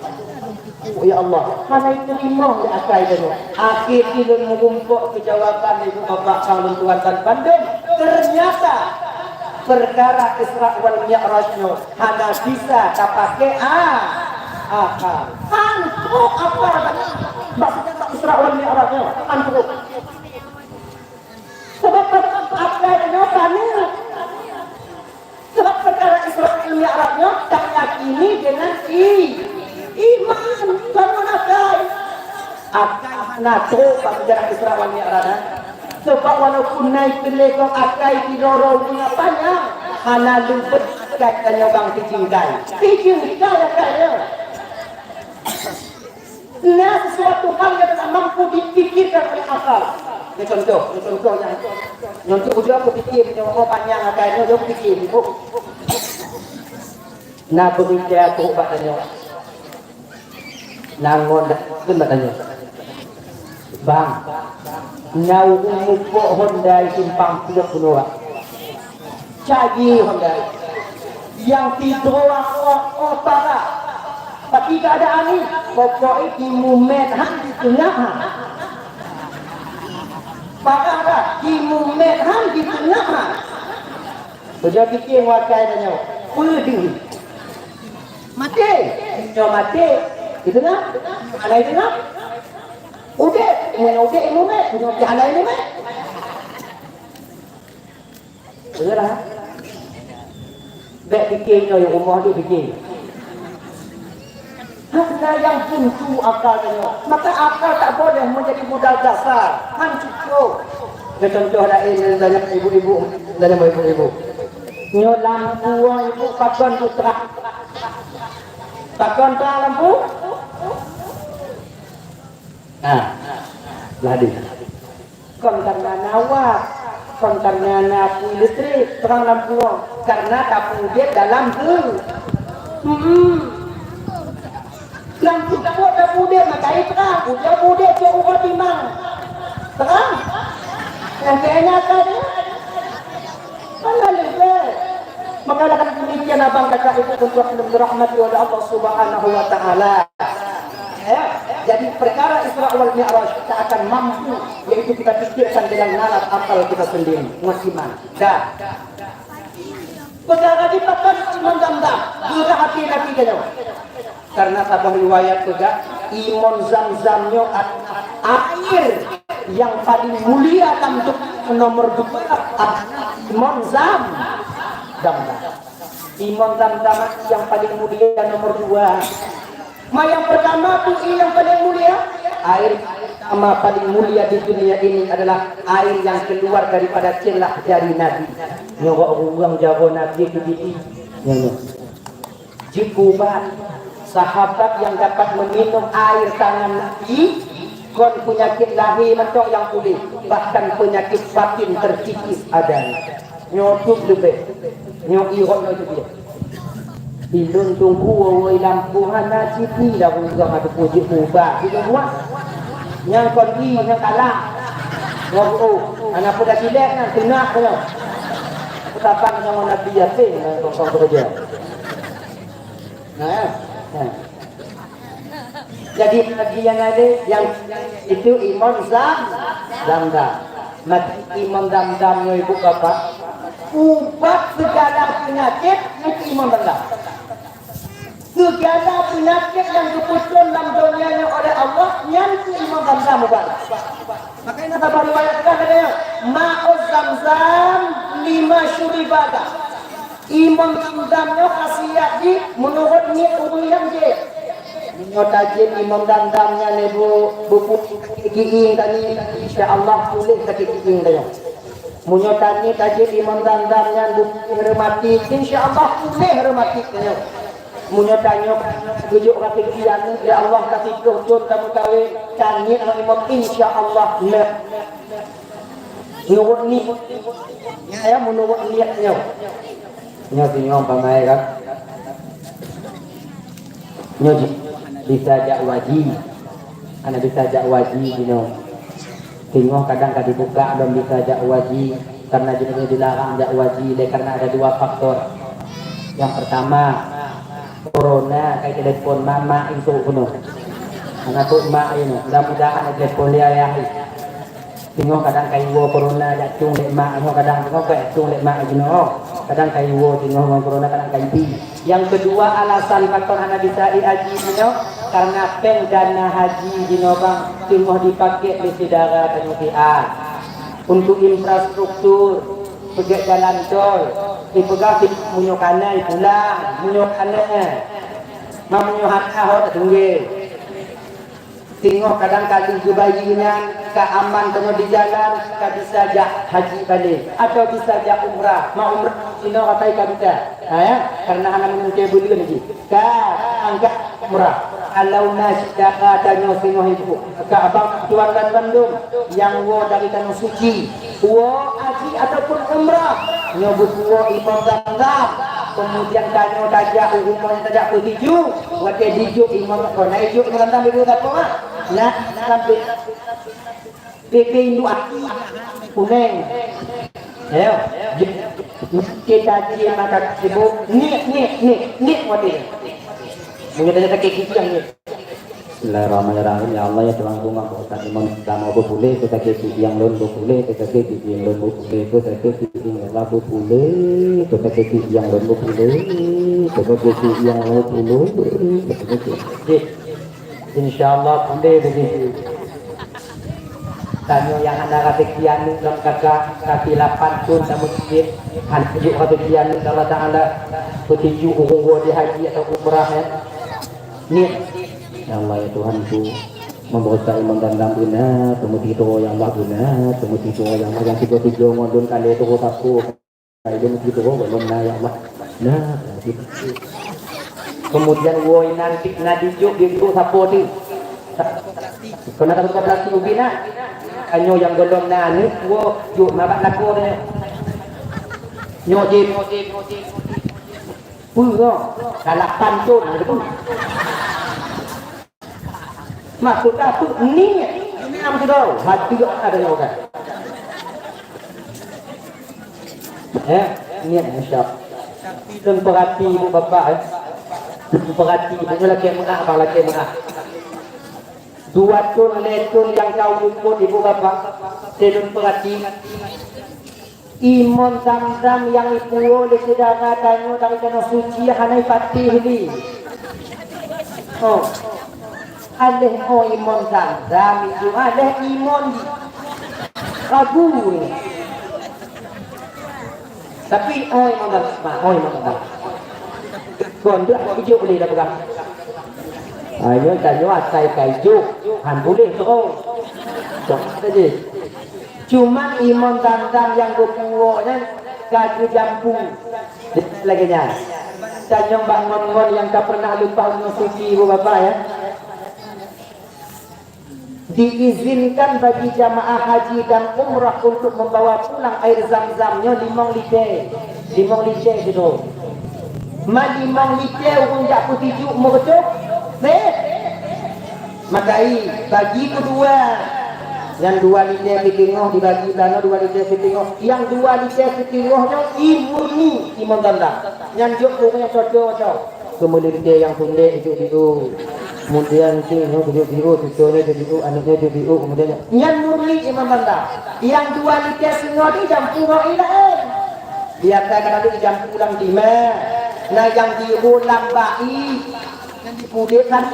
Oh, ya Allah, hana iteurima lé akai tanyoe. Akhé jih lôn meurumpok keu jawaban ibu bapak, sang lôn tuan dan bandum. Ternyata perkara Isra wal Mi'raj nyoe hana bisa tapaké a-, akal. Antuk akal. Maksudnya Isra wal Mi'raj nyoe antuk. Sebab akai tanyoe paneuk. Sebab perkara Isra Mi'raj nyoe tayakini dengan i-, iman, bukan akai. Akai hana trok bak sejarah Isra wal Mi'raj, eh. Sebab walaupun na iteulée gob akai di roro dunia panyang, hana leubeh akai tanyoe bang sijingkai. Sijingkai akai nyoe. Na sesuatu hal yang tak mampu dipikirkan oleh akal. Ini contoh, ini contoh yang, yang tu udah aku fikir, punya orang panjang akan, udah aku fikir, ibu. Na berita aku buat tanya. Nangon dah, aku nak tanya. Bang, na ureueng mupok Honda di simpang puluk bunoe. Cagi Honda. Nyang sidroe oh, oh parah. Tapi keadaan ni, pokok i timu met han di teungoh han. Parah dah, timu met han di teungoh han. Beujak pike wakai tanyoe, peue deuh? Maté. Nyoe maté, di teungoh. Alai teungoh. Udép, nyoe udép ilmu met, nyoe alai ilmu met. Beurah. Bèk pike nyoe rumoh deh pike. Hana nyang buntu akal nyoe. Maka akal tak boleh menjadi modal dasar. Han cukup. Contoh laén, tanya ibu-ibu, tanya ibu-ibu. Nyoe lampu ibu pakon tu terang. Pakon terang lampu? Nah, lah deh. Kon karena na wak, kon karena na apui listrik, terang lampu, karena tapeu udép dalam geu. Hmm. Lampu tapeu tapeu udép maka i terang, udép udép cok uroe timang. Terang. Yang kayaknya ada dia. Mana lebih? Maka dengan demikian abang kakak ibu tentu akan dirahmati oleh Allah Subhanahu wa taala. Ya, jadi perkara Isra wal Mi'raj tak akan mampu, yaitu kita pikirkan dengan nalar akal kita sendiri. Ngon iman. Dah. Peugah lagi pakon Imon Zamzam, peugah hati Nabi keu nyoe. Karena saboh riwayat peugah, Imon Zamzam nyoe adalah air yang paling mulia lam dunia, nomor dua adalah Imon Zam, Zamzam. Imon Zamzam yang paling mulia nomor dua. Ma nyang pertama tu i nyang paling mulia. Air pertama paling mulia di dunia ini adalah air yang keluar daripada celah jari Nabi. Nyoe ureueng jago Nabi tu gigi. Nyoe, nyoe. Jikubat. Sahabat yang dapat meminum air tangan Nabi, kon penyakit lahé mantong nyang puléh, bahkan penyakit batin terkikis ada. Nyoe teuh leubeh. Nyoe irot nyoe teuh. Ilôn tunggu wawai lampu hana citi dah ureueng atu pujuk muba. Ilôn buat. Nyang kon i nyang kalah. Nyoe oh, hana peue dah silek nyan teunak nyoe. Peutapan nyoe Nabi Yasin nyoe kong-kong keureuja. Nah, nah. Jadi bagi yang ada, yang itu Imon Zam, Zamzam. Maka Imon Zamzam nyoe ibu bapak, ubat segala penyakit itu Imon Zamzam. Segala penyakit yang geupeutron lam donya nyoe oleh Allah, nyan itu Imon Zamzam ubat. Maka ini sabar riwayat kan katanya, ma'u Zamzam lima syuriba lah. Imon Zamzam nyoe khasiat jih meunurot niet ureueng nyang jieb. Meunyoe tajieb Imon Zamzam nyan lé bu, bu, bu kiéng tani, insya Allah puléh sakét kiéng tanyoe. Meunyoe tani tajieb Imon Zamzam nyan bu reumatik, insya Allah puléh reumatik tanyoe. Meunyoe tanyoe geujok rasa kiéng, ya Allah kasih troh thon tameukawen, tani aneuk Imon, insya Allah na. Nurut niet. Ya, ya, meunurot niet nyoe. Nyoe singoh umpama kan. Nyoe ji-, bisa jak waji. Hana bisa jak waji jinoe. Singoh kadang ka dibuka lom bisa jak waji. Karena jinoe dilarang jak waji lé karena ada dua faktor. Yang pertama, corona kai telepon mama itu keunoe. Aneuk mak ini, mudah-mudahan ada telepon dia ya. Singoh kadang ka iwoe corona jak tueng lé mak, singoh kadang singoh ka tueng lé mak jinoe. Kadang ka iwoe singoh ngon corona, kadang ka ibi. Yang kedua alasan pakon hana bisa i haji jinoe, karena péng dana haji jinoe bang singoh dipakai lé syedara tanyoe siat. Untuk infrastruktur, peugét jalan tol, ipeugah meunyoe kana ipulang, meunyoe kana. Ma meunyoe hana ho tatunggé. Singoh kadang ka lheueh geubayi nyan, ka aman teungoh di jalan, ka bisa jak haji balek, atau bisa jak umrah. Ma umrah sinoe asai ka bisa. Ha, ya? Karena hana meuninggai buleuen lagi. Ka angkat umrah. Kalau na syedara tanyoe singoh ibu, ka abang tuan dan bandum nyang woe dari Tanoh Suci. Woe haji ataupun umrah, nyoe beupuwoe Imon Zamzam. Kemudian tanyoe tajak u rumoh nyang tajak peuhiju, watée jijok Imon, kon na ijok Imon Zamzam di luwa sapo, ha? Nah, sampai P P induk aki, kunéng. Ya, Kita cit mata sibuk, niet, niet, niet, niet mati. Meunyoe tanya sakét gigi, niet. Bismillahirrahmanirrahim. Ya Allah, ya Tuhanku, mabôh that iman Islam beupuléh, keu sakét gigi nyang lôn beupuléh, keu sakét gigi nyang lôn beupuléh, keu sakét gigi nyang lôn beupuléh, keu sakét gigi nyang lôn beupuléh, keu sakét gigi nyang lôn beupuléh, keu sakét gigi. Insya Allah puléh begitu. Tanyoe nyang hana raseuki aneuk lom kakak, tapi lapan thon tameucit, hana jeuet raseuki aneuk Allah Taala, peuteuju ureueng woe di haji atau umrah, ya. Niet. Ya Allah, ya Tuhanku, mabôh that iman Damdam beuna, teumeusidroe ya Allah beuna, teumeusidroe ya Allah, nyang tiga-tiga ngon lôn ka lhèe troh sapeue. Hai, lôn meusidroe, lôn na, ya Allah. Nah, gitu. Kemudian woe inan cit na dijok, dijok sapeue teuh. Keu na tapeugah peurati ubit na. Tanyoe nyang gohlom na aneuk, woe jok mabat lakoe tanyoe. Nyoe jih, nyoe jih, nyoe jih. Peue nyoe? Ka lapan thon, na teupeue. Maksud ka peue? Niet. Niet meusidroe. Hati ada nyoe kan. Eh, niet, masya Allah. Lôn peurati ibu bapak, eh. Lôn peurati, ibu lakèe meu'ah, abang lakèe meu'ah. Dua thon, lhèe thon nyang ka ulôn phôn ibu bapak. Lôn peurati. Imon Zamzam nyang ipuwoe lé syedara tanyoe dari tanoh suci hana ipatéh lé. Oh. Aléh oh imon Zamzam itu, aléh imon di ragu ni. Tapi oh imon Zamzam, oh imon Zamzam. Kon deuh ijok lé dah peugah. Ayo tanyoe asai ka ijok, han boleh terus. Cok saja. Cuma imon Zamzam nyang geupuwoe nyan ka geujampu. Lagèe nyan. Tanyong bak ngon-ngon nyang ka pernah leupah bunoe suci, ibu bapak, ya. Diizinkan bagi jamaah haji dan umrah untuk membawa pulang air Zamzam nyoe limong liter. Limong liter sidroe. Ma limong liter ureueng jak peutijok meureutôh? Sép. Maka i, bagi keudua. Nyang dua liter siteungoh dibagi blah nyoe dua liter siteungoh. Nyang dua liter siteungoh nyoe i murni, imon Zamzam. Nyan jok ureueng nyang cocok-cocok. Keu meulintèe nyang sundek jok di u. Kemudian si nyoe jok di u, cucu nyoe jok di u, aneuk nyoe jok di u, kemudian nyan murni imon Zamzam. Nyang dua liter singoh di jampu ngon i laén. Biasa ka lalu jampu lam dimah. Na nyang jiôh lam bai. Nyang jipudek kan.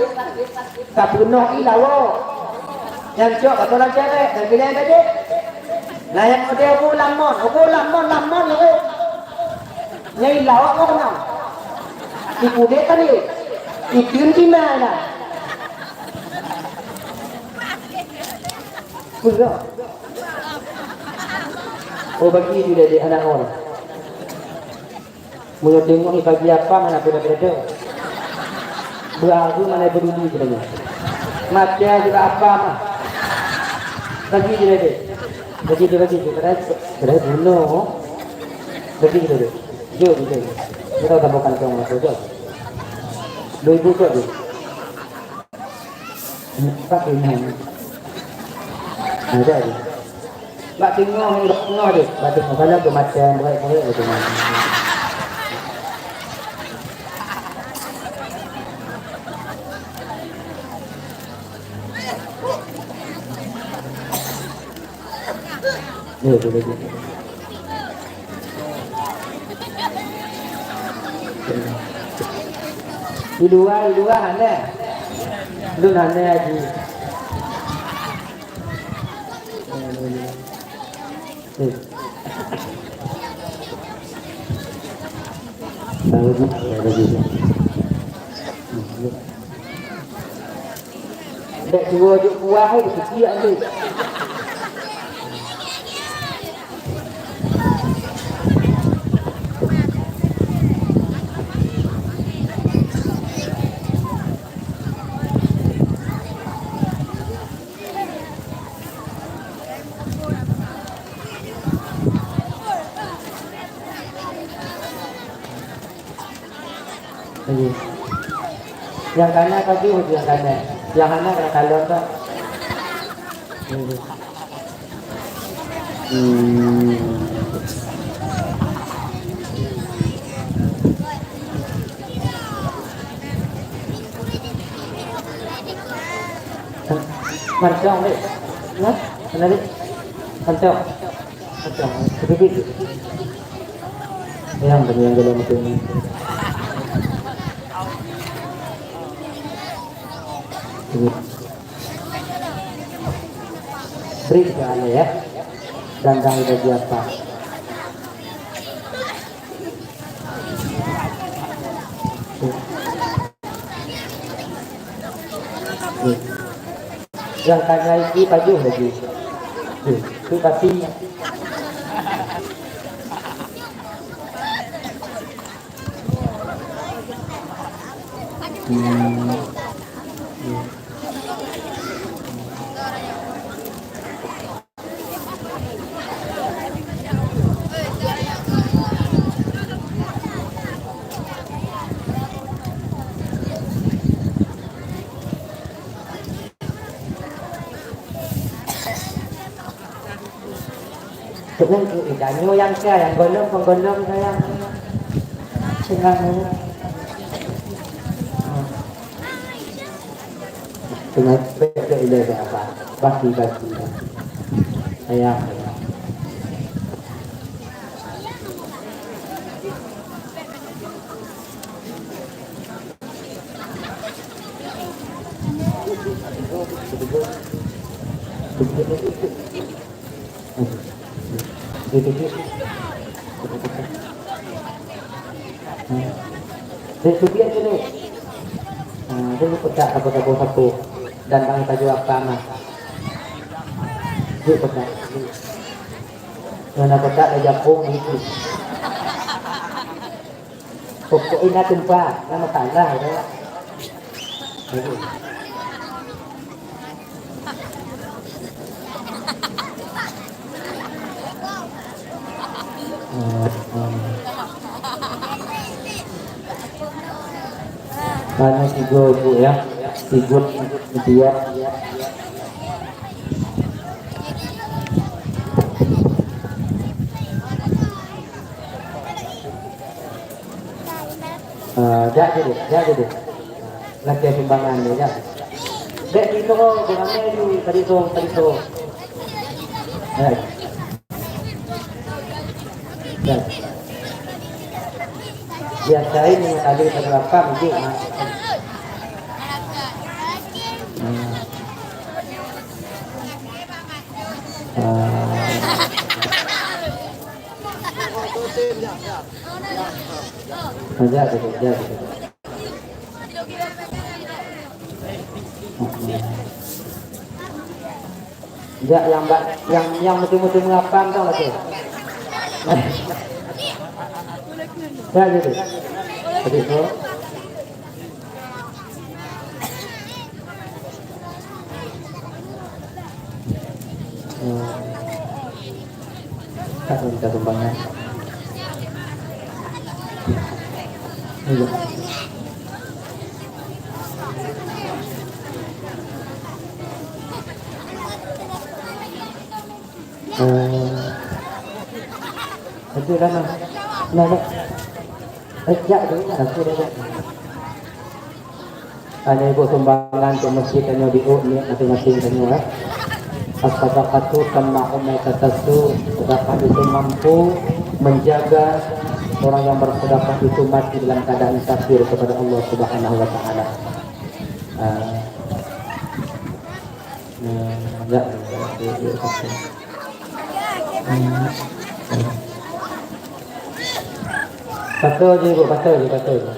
Ka peunoh i lawa. Nyang cok atau lam cewek, dan bilai tadi. Nah, nyang model bu lam mon, bu lam mon, lam mon, lam mon. Nyang i lawa ngon lam. Jipudek tadi. Itu di mana? Betul. Oh, bagi itu dia, dia anak orang. Meunyoe teungoh bagi apam hana peue-peue. Beuranggu mana peduli sebenarnya. Maté juga apam ah. Bagi je deh. Bagi je, bagi je. Kadang, kadang bunuh. Bagi je deh. Jom, jom. Kita tambah kantong apa, jom. Dua ribu kot je. Empat lima. Ada je. Bak teungoh, bak teungoh deh. Bak teungoh. Kalau kematian, baik-baik, bak teungoh. Ni, ni, ni. Di luar, di luar hana. Lôn hana haji. Ni. Baru ni, baru ni. Dek dua juk kuah hai kecil ambil. Lagi. Nyang kana ka jeuet nyang kana. Nyang hana ka kalon ka. Lagi. Hmm. Mancong deh. Nah, mana deh? Mancong. Mancong. Sedikit. Yang bagi yang dalam itu ni. Ini. Beri ke anda ya. Dan dah udah biasa. Yang tanya itu pajuh lagi. Tu tapi. Hmm. Sebenarnya ikan nyoe yang saya, yang golom, pengolom saya. Tengah ni. Tengah bek-bek ilée ke apa? Baki-baki. Sayang. Dek subiet dulu. Ah, dulu pedak sapo-sapo sapo. Dan tangan tajok apa mah. Dek pedak. Ngon pedak dah japong gitu. Pokok ina tumpah, nama salah ya. Aduh. Mana tiga bu ya? Tiga dia. Ah, jak je deh, jak je deh. Lagèe sumbangan ni, jak. Dek, di soro, beramai tu, tadi tu, tadi tu. Jak. Jak. Biasa ini kali pada rakam je, ah. Hmm. Ah. Aja gitu, aja gitu. Jak yang bak, yang, yang betul-betul mengapang tau lagi. Ya gitu. Tadi tu. Hmm. Tak minta sumbangan. Iya. Eh, itu dah nah. Nah, nah. Eh, jak dulu, aku dah jak. Hanya ibu sumbangan untuk masjid tanyoe di uk ni masing-masing tanyoe, eh. As-sadaqatu tamha'u maitataz-su'. Sedekah itu mampu menjaga orang yang bersedekah itu mati dalam keadaan kafir kepada Allah Subhanahu wa Taala. Ah. Nah, enggak, enggak, enggak, enggak. Pasoe je, Bu, pasoe je, pasoe je.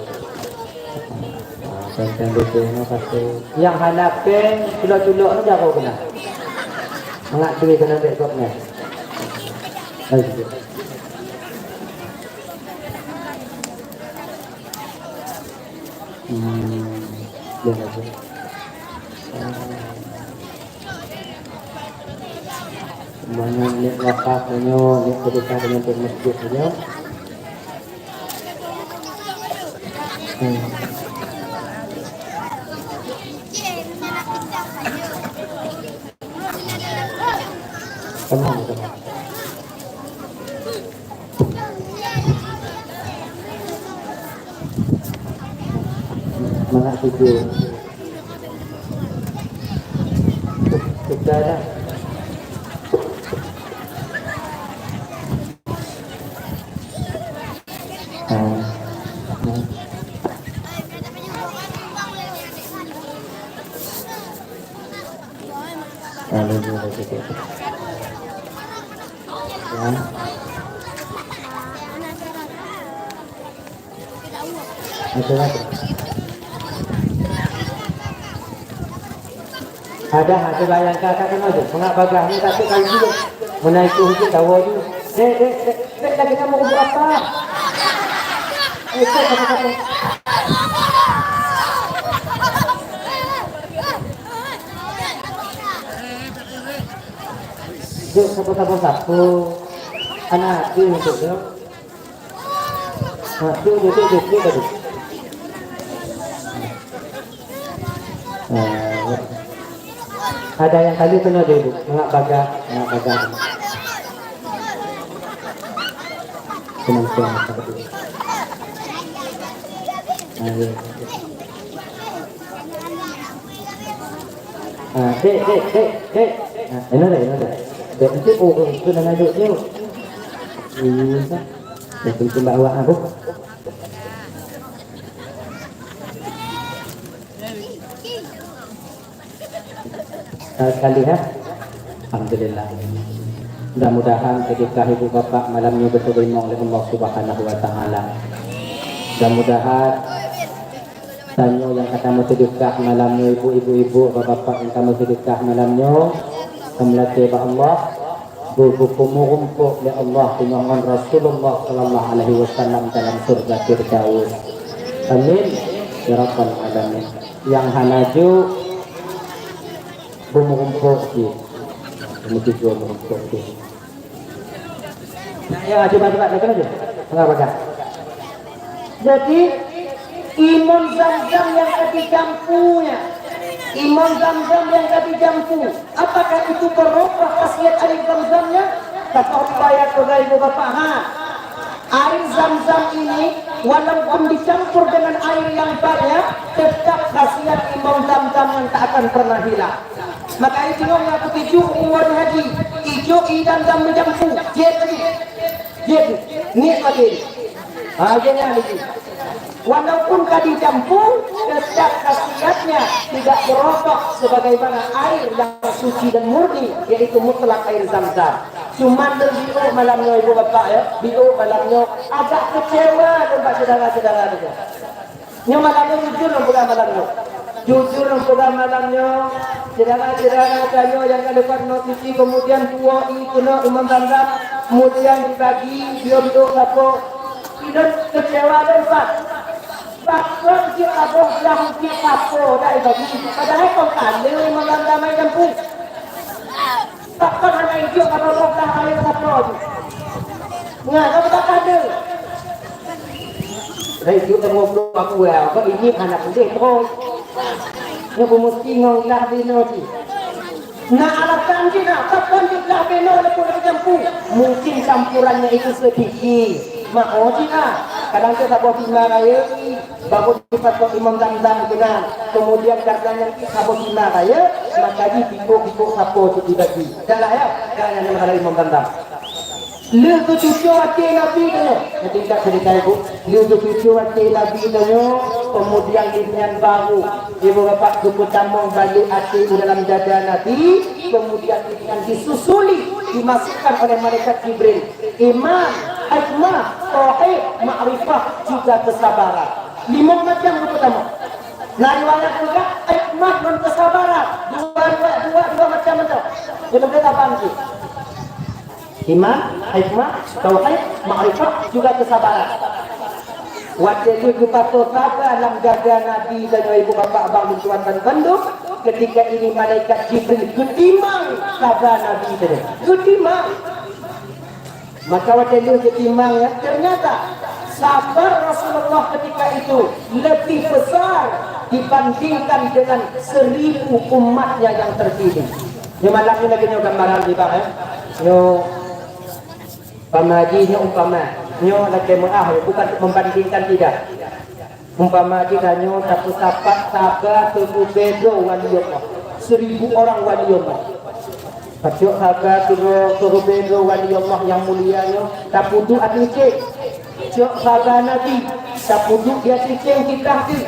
Ah, péng-péng beutôi nyoe pasoe. Nyang hana péng, culok-culok nyoe jaroe keunan. Mangat turi keunan bèk gobnyan. Hai, hmm, ya, ya. Banyak niat wakaf tanyoe, niat sedekah tanyoe untuk masjid tanyoe. Hmm. Tenang, tenang. Mangat tujuh. Dah, dah. Ah. Ah, dah, dah, dah, dah. Ya. Ada, ada. Ada, ada bayang kakak kena tu. Pengak bagah ni, tapi kalau dia menaik tu, dia tahu tu. Dek, dek, dek, dek, lagi kamu buat apa? Eh, dek, dek, dek, dek. Dek, sapu-sapu, sapu. Anak hati untuk dia. Ha, tu, tu, tu, tu, tu tadi. Ha, ada yang kali kena dia tu. Nak bagah, nak bagah. Senang, senang, senang. Ha, ya. Ha, dek, dek, dek, dek. Ha, enak dek, enak dek. Dek, itu, oh, oh, itu nama dek tu. Iya, tak? Dah tentu bawa aku. Sekali, ha? Alhamdulillah. Mudah-mudahan sedekah ibu bapak malam nyoe geuteurimong lé Allah Subhanahu wa Taala. Mudah-mudahan tanyoe nyang ka tameusedekah malam nyoe, ibu-ibu, ibu, bapak-bapak nyang tameusedekah malam nyoe, kamoe lakée bak Allah, bu-, bu-, bu-, meurumpok lé Allah teungoh ngon Rasulullah sallallahu alaihi wasallam dalam syurga Firdaus. Amin ya rabbal alamin. Nyang hana jok, bu-, meurumpok jih. Meutuju meurumpok jih. Ya, coba, coba, coba, coba. Tengah baca. Jadi, imon Zam-Zam nyang ka dijampunya, imon Zam-Zam nyang ka dijampu, apakah itu barokah khasiat air Zam-Zamnya? Kata riwayat, ibu bapak, ha, air Zam-Zam ini walaupun dicampur dengan air yang banyak, tetap khasiat imon Zam-Zam yang tak akan pernah hilang. Maka itu nyoe nyang kutuju umur haji, ijok idan dan meujampu. Jeuet tadi. Jeuet. Niet makin. Ha, jangan lagi. Walaupun ka dijampu, tetap khasiatnya tidak berokok sebagaimana air yang suci dan murni, yaitu mutlak air Zam-Zam. Cuman lôn biôk malam nyoe, ibu bapak, ya, biôk malam nyoe agak kecewa lôn bak syedara-syedara nyoe. Nyoe malam nyoe jujur lôn peugah malam nyoe. Jujur lôn peugah malam nyoe, syedara-syedara tanyoe nyang ka leupah noe suci, kemudian tuwoe ié keunoe imon Zam-Zam, kemudian dibagi, biôk-biôk sapo. Ilôn keucewa lôn pat. Pakon jeuet saboh blah ukeue sapo dak ibagi, padahai kon ka lheueh imon Zam-Zam nyang jampu. Pakon hana ijok ka boh blah aneuk sapo jih? Nyan, kamu tak ada. Dah ijok tengok blah aku ya, kok ini anak pedih terus. Nyoe peumusti ngon lah di nyoe jih. Nah, alasan jih nah, pakon jih blah binoe leupah lagée jampu? Mungkin campurannya itu sedikit. Mako jih nah, kadang tu saboh pima raya. Baru dipatok imon Zam-Zam keunan. Kemudian karena nyan saboh pima raya, maka jih biôk-biôk sapo tu dibagi. Dah lah ya, karena nyan adalah imon Zam-Zam. Lheueh geucucue até Nabi tanyoe. Nanti tak cerita ibu. Lheueh geucucue até Nabi tanyoe, kemudian di nyan baru ibu bapak geupeutamong balek até u dalam dada Nabi, kemudian di nyan disusuli, dimasukkan oleh malaikat Jibril. Iman, hikmah, tauhid, makrifah, juga kesabaran. Limong macam geupeutamong. Na riwayat juga hikmah ngon kesabaran. Dua, dua, dua, dua macam tu. Jadi, kita paham tu. Iman, hikmah, tauhid, makrifah, juga kesabaran. Watée lheueh geupasoe saba lam dada Nabi dan ibu bapak abang lôn tuan dan bandum, ketika ini malaikat Jibril geutimang saba Nabi tadi. Geutimang. Maka watée lheueh geutimang, ya, ternyata sabar Rasulullah ketika itu lebih besar dibandingkan dengan seribu umatnya yang terpilih. Nyoe malam ni lagée nyoe gambaran di bawah, ya. Nyoe umpama jih, nyoe umpama. Nyoe lagée meuah, bukan membandingkan tidak. Umpama jih tanyoe tapeusapat saba teupeu beudôh wali Allah, seribu orang wali Allah. Pacok haba keudroe keureubeuen droe wali Allah nyang mulia nyoe tapeuduek ateueh céng. Cok haba Nabi tapeuduek di ateueh céng titah jih.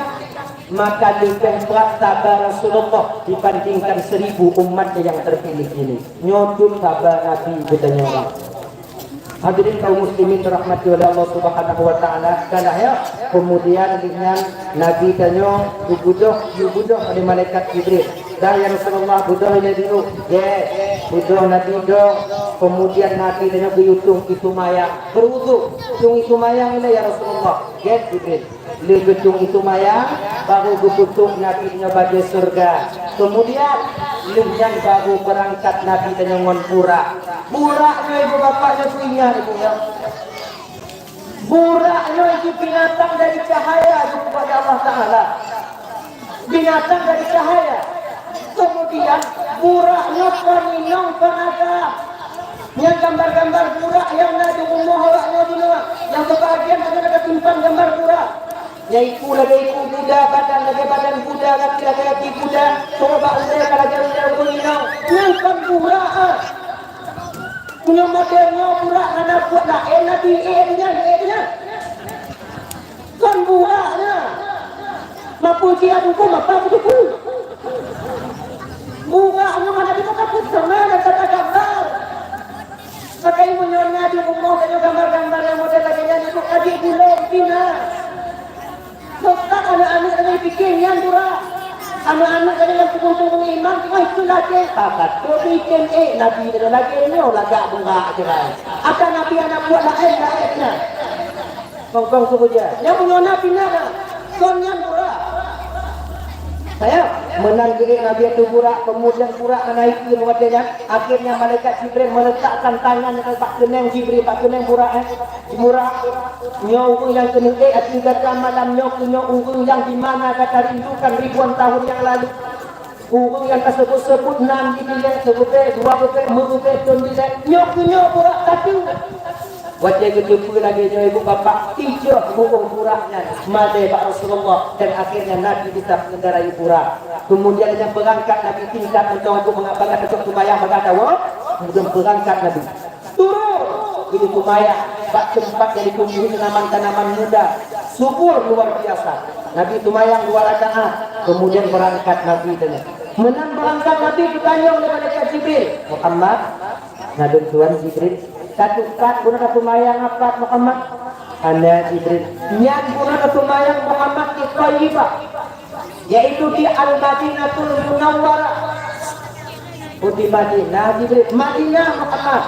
Maka leubeh brat haba Rasulullah dibandingkan seribu umat nyang terpilih ini. Nyoe dum haba Nabi geutanyoe. Hadirin kaum muslimin dirahmati oleh Allah Subhanahu wa taala, ka lahé, kemudian lheueh nyan Nabi tanyoe geubeudôh, geubeudôh oleh malaikat Jibril. "Dah, ya Rasulullah, beudôh ilée dulu." Gét, beudôh Nabi dôh. Kemudian Nabi tanyoe geuyue tueng ie sumbayang. "Berudu, tueng ie sumbayang ilée, ya Rasulullah." Gét Jibril. Lheueh geutueng ie sumbayang, baru geupeutrok Nabi nyoe bajée syeuruga. Keumudian, lheueh nyan baru beurangkat Nabi tanyoe ngon Burak. Burak nyoe, ibu bapak, nyoe peue nyan, ibu, nyoe? Burak nyoe jih binatang dari cahaya, ibu bapak, Allah Taala. Binatang dari cahaya. Keumudian, Burak nyoe kon inong, kon agam. Nyan gambar-gambar Burak nyang na di rumoh awak nyoe dinoe, nyang seubahagian tanyoe ka simpan gambar Burak. Nyan iku lagée iku guda, badan lagée badan guda, gaki lagée gaki guda, tuboh bak ulée ka lagée ulée ureuëng inong. Nyan kon Burak, ah. Meunyoe model nyoe Burak hana buet laén, Nabi ék nyan, ék nyan. Kon Burak nyan. Mapeue jih abu ku maka beuteuku. Burak nyoe hana jimeukapeue seunang dan tata gambar. Maka meunyoe na di rumoh tanyoe gambar-gambar nyang model lagée nyan, ibu adik bulong pina. Sokak aneuk-aneuk tanyoe pike nyan Burak. Aneuk-aneuk tanyoe nyang teumeung-teumeung imam, oh, itu lagée. Ka ka tu bikin, eh, Nabi tanyoe lagée nyoe lagak Burak jeurai. Ata Nabi hana buet laén-laén nyan. Kong-kong seubuja. Nyang meunyoe na pih na, kon nyan Burak. Saya, meunan geuék Nabi ateueh Burak, keumudian Burak na naik keu watée nyan. Akhirnya malaikat Jibril meletakkan tangan bak keuneng Jibril, bak keuneng Burak, eh. Burak, nyoe ureuëng nyang keuneuk ék ateueh gata malam nyoe, keu nyoe ureuëng nyang di mana gata rindukan ribuan tahun nyang lalu. Ureuëng nyang taseubut-seubut nan di dilée, seubeuté, dua beuté, meubeuté thon dilée, nyoe keu nyoe Burak tatu. Watée geuteupeue lagée nyoe ibu bapak, ijok buông Burak nyan madé bak Rasulullah dan akhirnya Nabi bisa mengendarai Burak. Kemudian nyang beurangkat Nabi tingkat mantong ibu mengapa gata cok sumbayang bak gata woe, kemudian beurangkat Nabi. Turun, geuyue sumbayang bak teumpat nyang ditumbuhi tanaman-tanaman muda, subur luar biasa. Nabi sumbayang dua rakaat, kemudian beurangkat Nabi tanyoe. Meunan beurangkat Nabi geutanyong lé malaikat Jibril, "Muhammad?" "Na lôn tuan Jibril." "Ka teupat bunoe ka sumbayang apat Muhammad?" "Hana Jibril." "Nyan bunoe ka sumbayang Muhammad di Thayyibah." Yaitu di Al-Madinatul Munawwarah. Oh, di Madinah, Jibril. Madinah, Muhammad.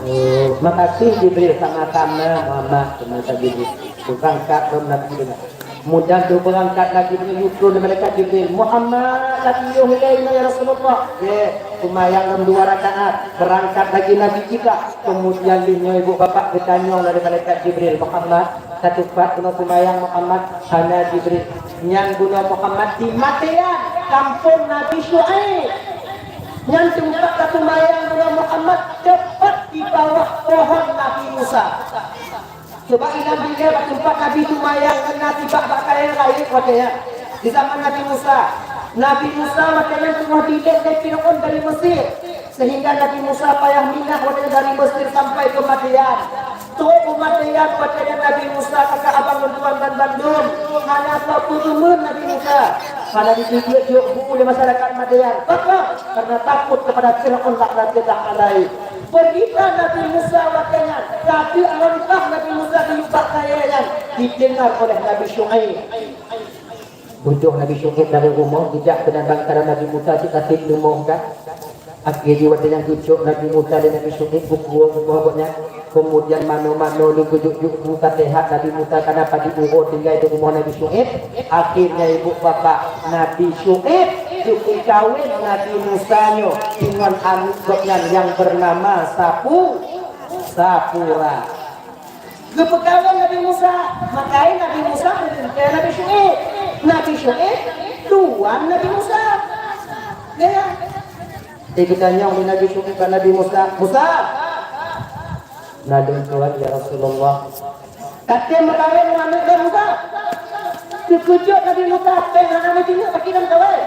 Oh, makasih, Jibril. Sama-sama, Muhammad. Sama-sama, Jibril. Beurangkat lom Nabi deungon. Mudah tu beurangkat Nabi deungon yukron malaikat Jibril. "Muhammad, lagi yoh ilaina ya Rasulullah." Ya, sumbayang lom dua rakaat. Beurangkat lagi Nabi kita. Kemudian lheueh nyoe ibu bapak geutanyong lé malaikat Jibril, "Muhammad, ka teupat bunoe sumbayang Muhammad?" "Hana Jibril." "Nyan bunoe Muhammad di Madian, kampung Nabi Syu'aib. Nyan teumpat ka sumbayang bunoe Muhammad, teupat di bawah pohon Nabi Musa." Coba ingat dilée bak teumpat Nabi sumbayang ngon Nabi bak, bak kayée rayeuk watée nyan. Di zaman Nabi Musa, Nabi Musa watée nyan teungoh dilée lé Firaun dari Mesir. Sehingga Nabi Musa payah minah watée dari Mesir sampai ke Madian. Trok u Madian watée nyan Nabi Musa kakak abang lôn tuan ban bandum. Hana soe peureumeun Nabi Musa. Hana jiteubiet jok bu lé masyarakat Madian. Pakon? Karena takut kepada Firaun laknatullah alaihi. Beurita Nabi Musa watée nyan, ka teuk lôn bah Nabi Musa geuyue bak kayée nyan, dideungar oleh Nabi Syu'aib. Beudôh Nabi Syu'aib dari rumoh, geujak keunan bangkara Nabi Musa cit até leumoh ka. Akhé jih watée nyan geucok Nabi Musa lé Nabi Syu'aib, geupuwoe rumoh gobnyan. Keumudian manoe-manoe lheueh geujok-jok bu ka seuhat Nabi Musa, kana padub uroe tinggai di rumoh Nabi Syu'aib. Akhirnya ibu bapak Nabi Syu'aib geupeukawen Nabi Musa nyoe deungon aneuk gobnyan nyang beunama Sapu-, Sapura. Geupeukawen Nabi Musa, maka Nabi Musa meulintée Nabi Syu'aib. Nabi Syu'aib tuan Nabi Musa. Ya. Jadi geutanyong lé Nabi Syu'aib bak Nabi Musa, "Musa, na lôn tuan ya Rasulullah." "Ka tem meukawen ngon aneuk lôn Musa." Teukeujot Nabi Musa, "Péng hana meuteumé bak lôn kawen."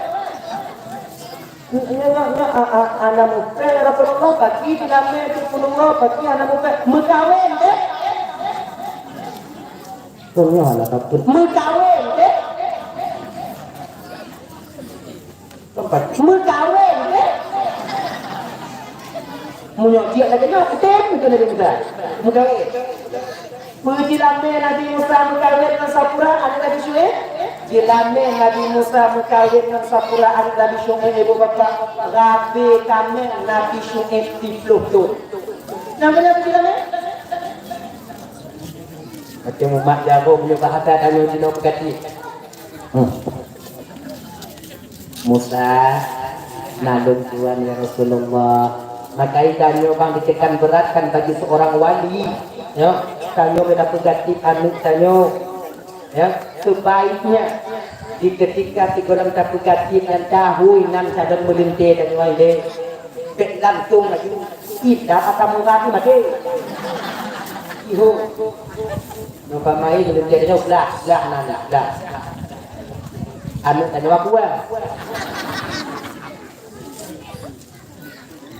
Nyoe, nyoe, nyoe, a, a, hana muphom, ya Rasulullah, pakri jilamé teuk peurunoe, pakri hana muphom. Meukawen deh. Nyoe hana takot. Meukawen deh. Meukawen deh. Meunyoe jeuet lagèe nyoe, tem keu Nabi Musa. Meukawen. Peue jilamé Nabi Musa meukawen ngon Safura, aneuk Nabi Syu'aib? Jilamé Nabi Musa meukawen ngon Safura, aneuk Nabi Syu'aib, ibu bapak, rabe kaméng Nabi Syu'aib siplôh thôn. Nyang beuna jilamé? Macam umat jago meunyoe bahasa tanyoe jinoe peugati. Hmm. Musa, na lôn tuan, ya Rasulullah. Maka tanyoe bang ditekan berat kan bagi seorang wali. Ya, tanyoe kena peugati aneuk tanyoe. Ya, sebaiknya di ketika sigohlom tapeugati nyan tahui nan sadang meulintèe tanyoe ilèe. Bèk langsung laju. Ih, dapat kamu mati, mati. Iho. Nyoe pamain meulintèe tanyoe blah, blah nan, blah. Aneuk tanyoe aku, ah.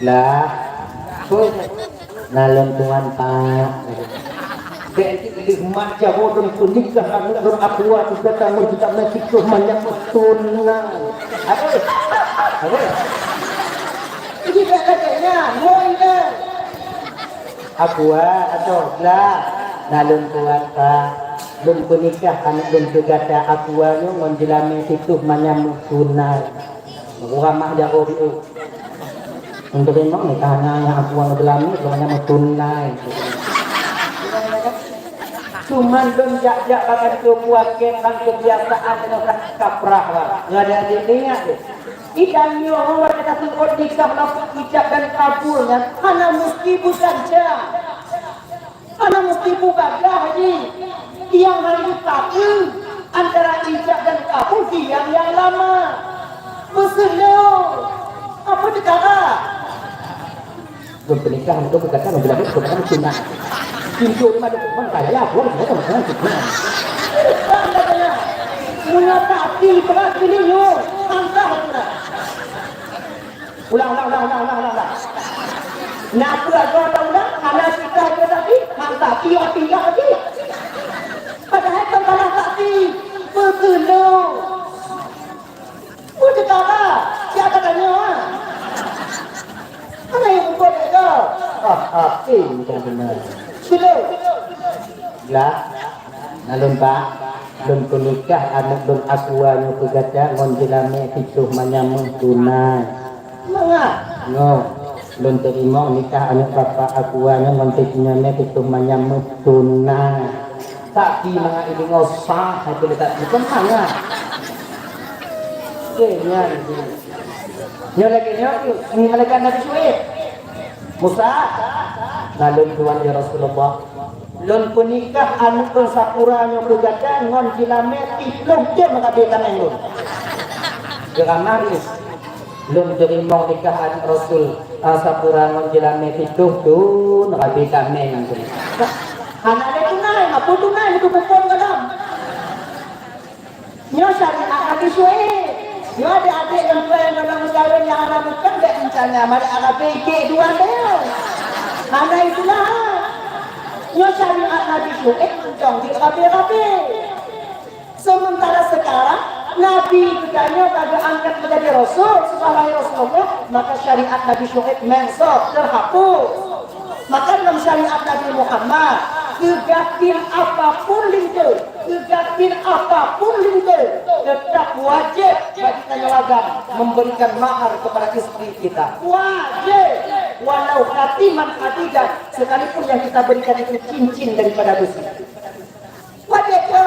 Lah, peue? Na lôn tuan, Pak. Bèk deuh mat jaroe lôn peunikah aneuk lôn Aqua, teuka tanggong jitamé siplôh manyam thôn na. Apa? Apa? Jadi bèk lagèe nyan, hôi nyan. Aqua, adoh, lah. Na lôn tuan, Pak. Lôn peunikah aneuk lôn keu gata Aqua nyoe ngon jilamé siplôh manyam thôn na. Ureueng mah jaroe di u. Meuneurimong nikah nyan, nyang aku ngon geulami, lôn nyan meutunai. Cuman lôn jak-jak bak kantô puakén bang keubiasaan nyoe ka kaprah bang. Ngon adak-adak ingat deh. Idan nyoe watèe taseuôt nikah lom ijab dan kabul nyan hana meusti beusanjang. Hana meusti bugagah jih. Nyang harôh tapeue antara ijab dan kabul di nyang, nyang lama. Meuseuleu. Apa teukara? Lôn peunikah, lôn peunikah, lôn peunikah, lôn peunikah, lôn peunikah. Pintu rumah dia pun kaya, ya, gua pun pernah pernah. Bukan katanya. Mula tak di berat ini, yo. Angkah pula. Ulang, ulang, ulang. Na peue agoe ta ulang? Hana sika agoe sapi, mantap, iyo tinggai lagi. Padahai kan salah sapi, beutôi. Peue teukara, siapa tanya, ha? Hana nyang muphom lé goe. Ah, ah, eh, bukan benar. Sudah. Lah, na lôn, Pak, lôn peunikah aneuk lôn Aqua nyoe keu gata ngon jilamé siplôh manyam meuh tunai. Mangat. Nyoe, lôn teurimong nikah aneuk bapak Aqua nyoe ngon jilamé siplôh manyam meuh tunai. Tapi mangat ideungoe sah, tapi letak bukan mangat. Oke, nyan. Nyoe lagèe nyoe, nyoe malaikat Nabi Syu'aib. Musa, na lôn tuan, ya Rasulullah. Lôn peunikah aneuk lôn Safura nyoe keu gata ngon jilamé siplôh jeuem rabe kaméng lôn. Geuramah Is. Lôn teurimong nikah aneuk Rasul, ah, Safura ngon jilamé siplôh thôn rabe kaméng lôn. Hana lé tunai, ma peue tunai, meuteupue phon gadam. Nyoe syariat Nabi Syu'aib. Nyoe adék-adék nyang peureulèe ngon meukawen nyang hana meukeuen bèk meucanya, malah Arabe ikek dua nyoe. Hana itulah. Nyoe syariat Nabi Syu'aib mantong di rabe-rabe. Sementara sekarang, Nabi geutanyoe ka geuangkat menjadi rasul, sebagai Rasulullah, maka syariat Nabi Syu'aib mensot, terhapus. Maka dalam syariat Nabi Muhammad, keu gasien apapun linto, keu gasien apapun linto, tetap wajib bagi tanyoe agam memberikan mahar kepada istri kita. Wajib. Walau khatiman hadidan, sekalipun yang kita berikan itu cincin daripada besi. Wajib tu.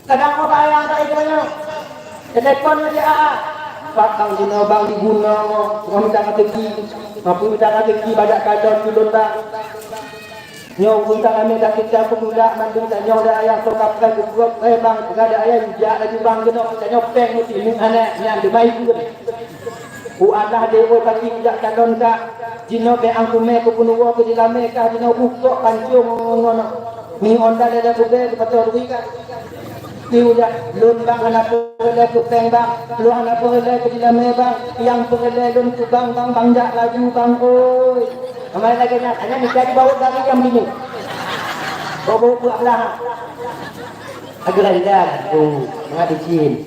Kadang orang yang tak ikut nyoe. Telepon nyoe di A A. Pak bang jinoe bang diguna ngon minta rezeki. Mampu minta rezeki badak kadon tulun bang. Nyoe ureueng tak ramé dak kita peumuda mandum tanyoe dak ayah tokap kai kukuak kai bang. Gada ayah jak laju bang jinoe tanyoe peng meuti meuh anak nyan dibai pun. U Allah deuh kaki jak kalon ka jinoe bèk angkumé kupeuneuwoe keu jilamé ka jinoe bukok pancong ngono. Mi onda lada kudé dipatoh duri ka. Tiudah lôn bang hana peureulée keu péng bang, lôn hana peureulée keu jeulamé bang, nyang peureulée lôn keu bang, bang, bang jak laju bang, oi. Keumarin lagée nyan, hana mita jibawot lagée nyang binèh. Boh-boh buet blah. Ageuranda, oh, mangat icin.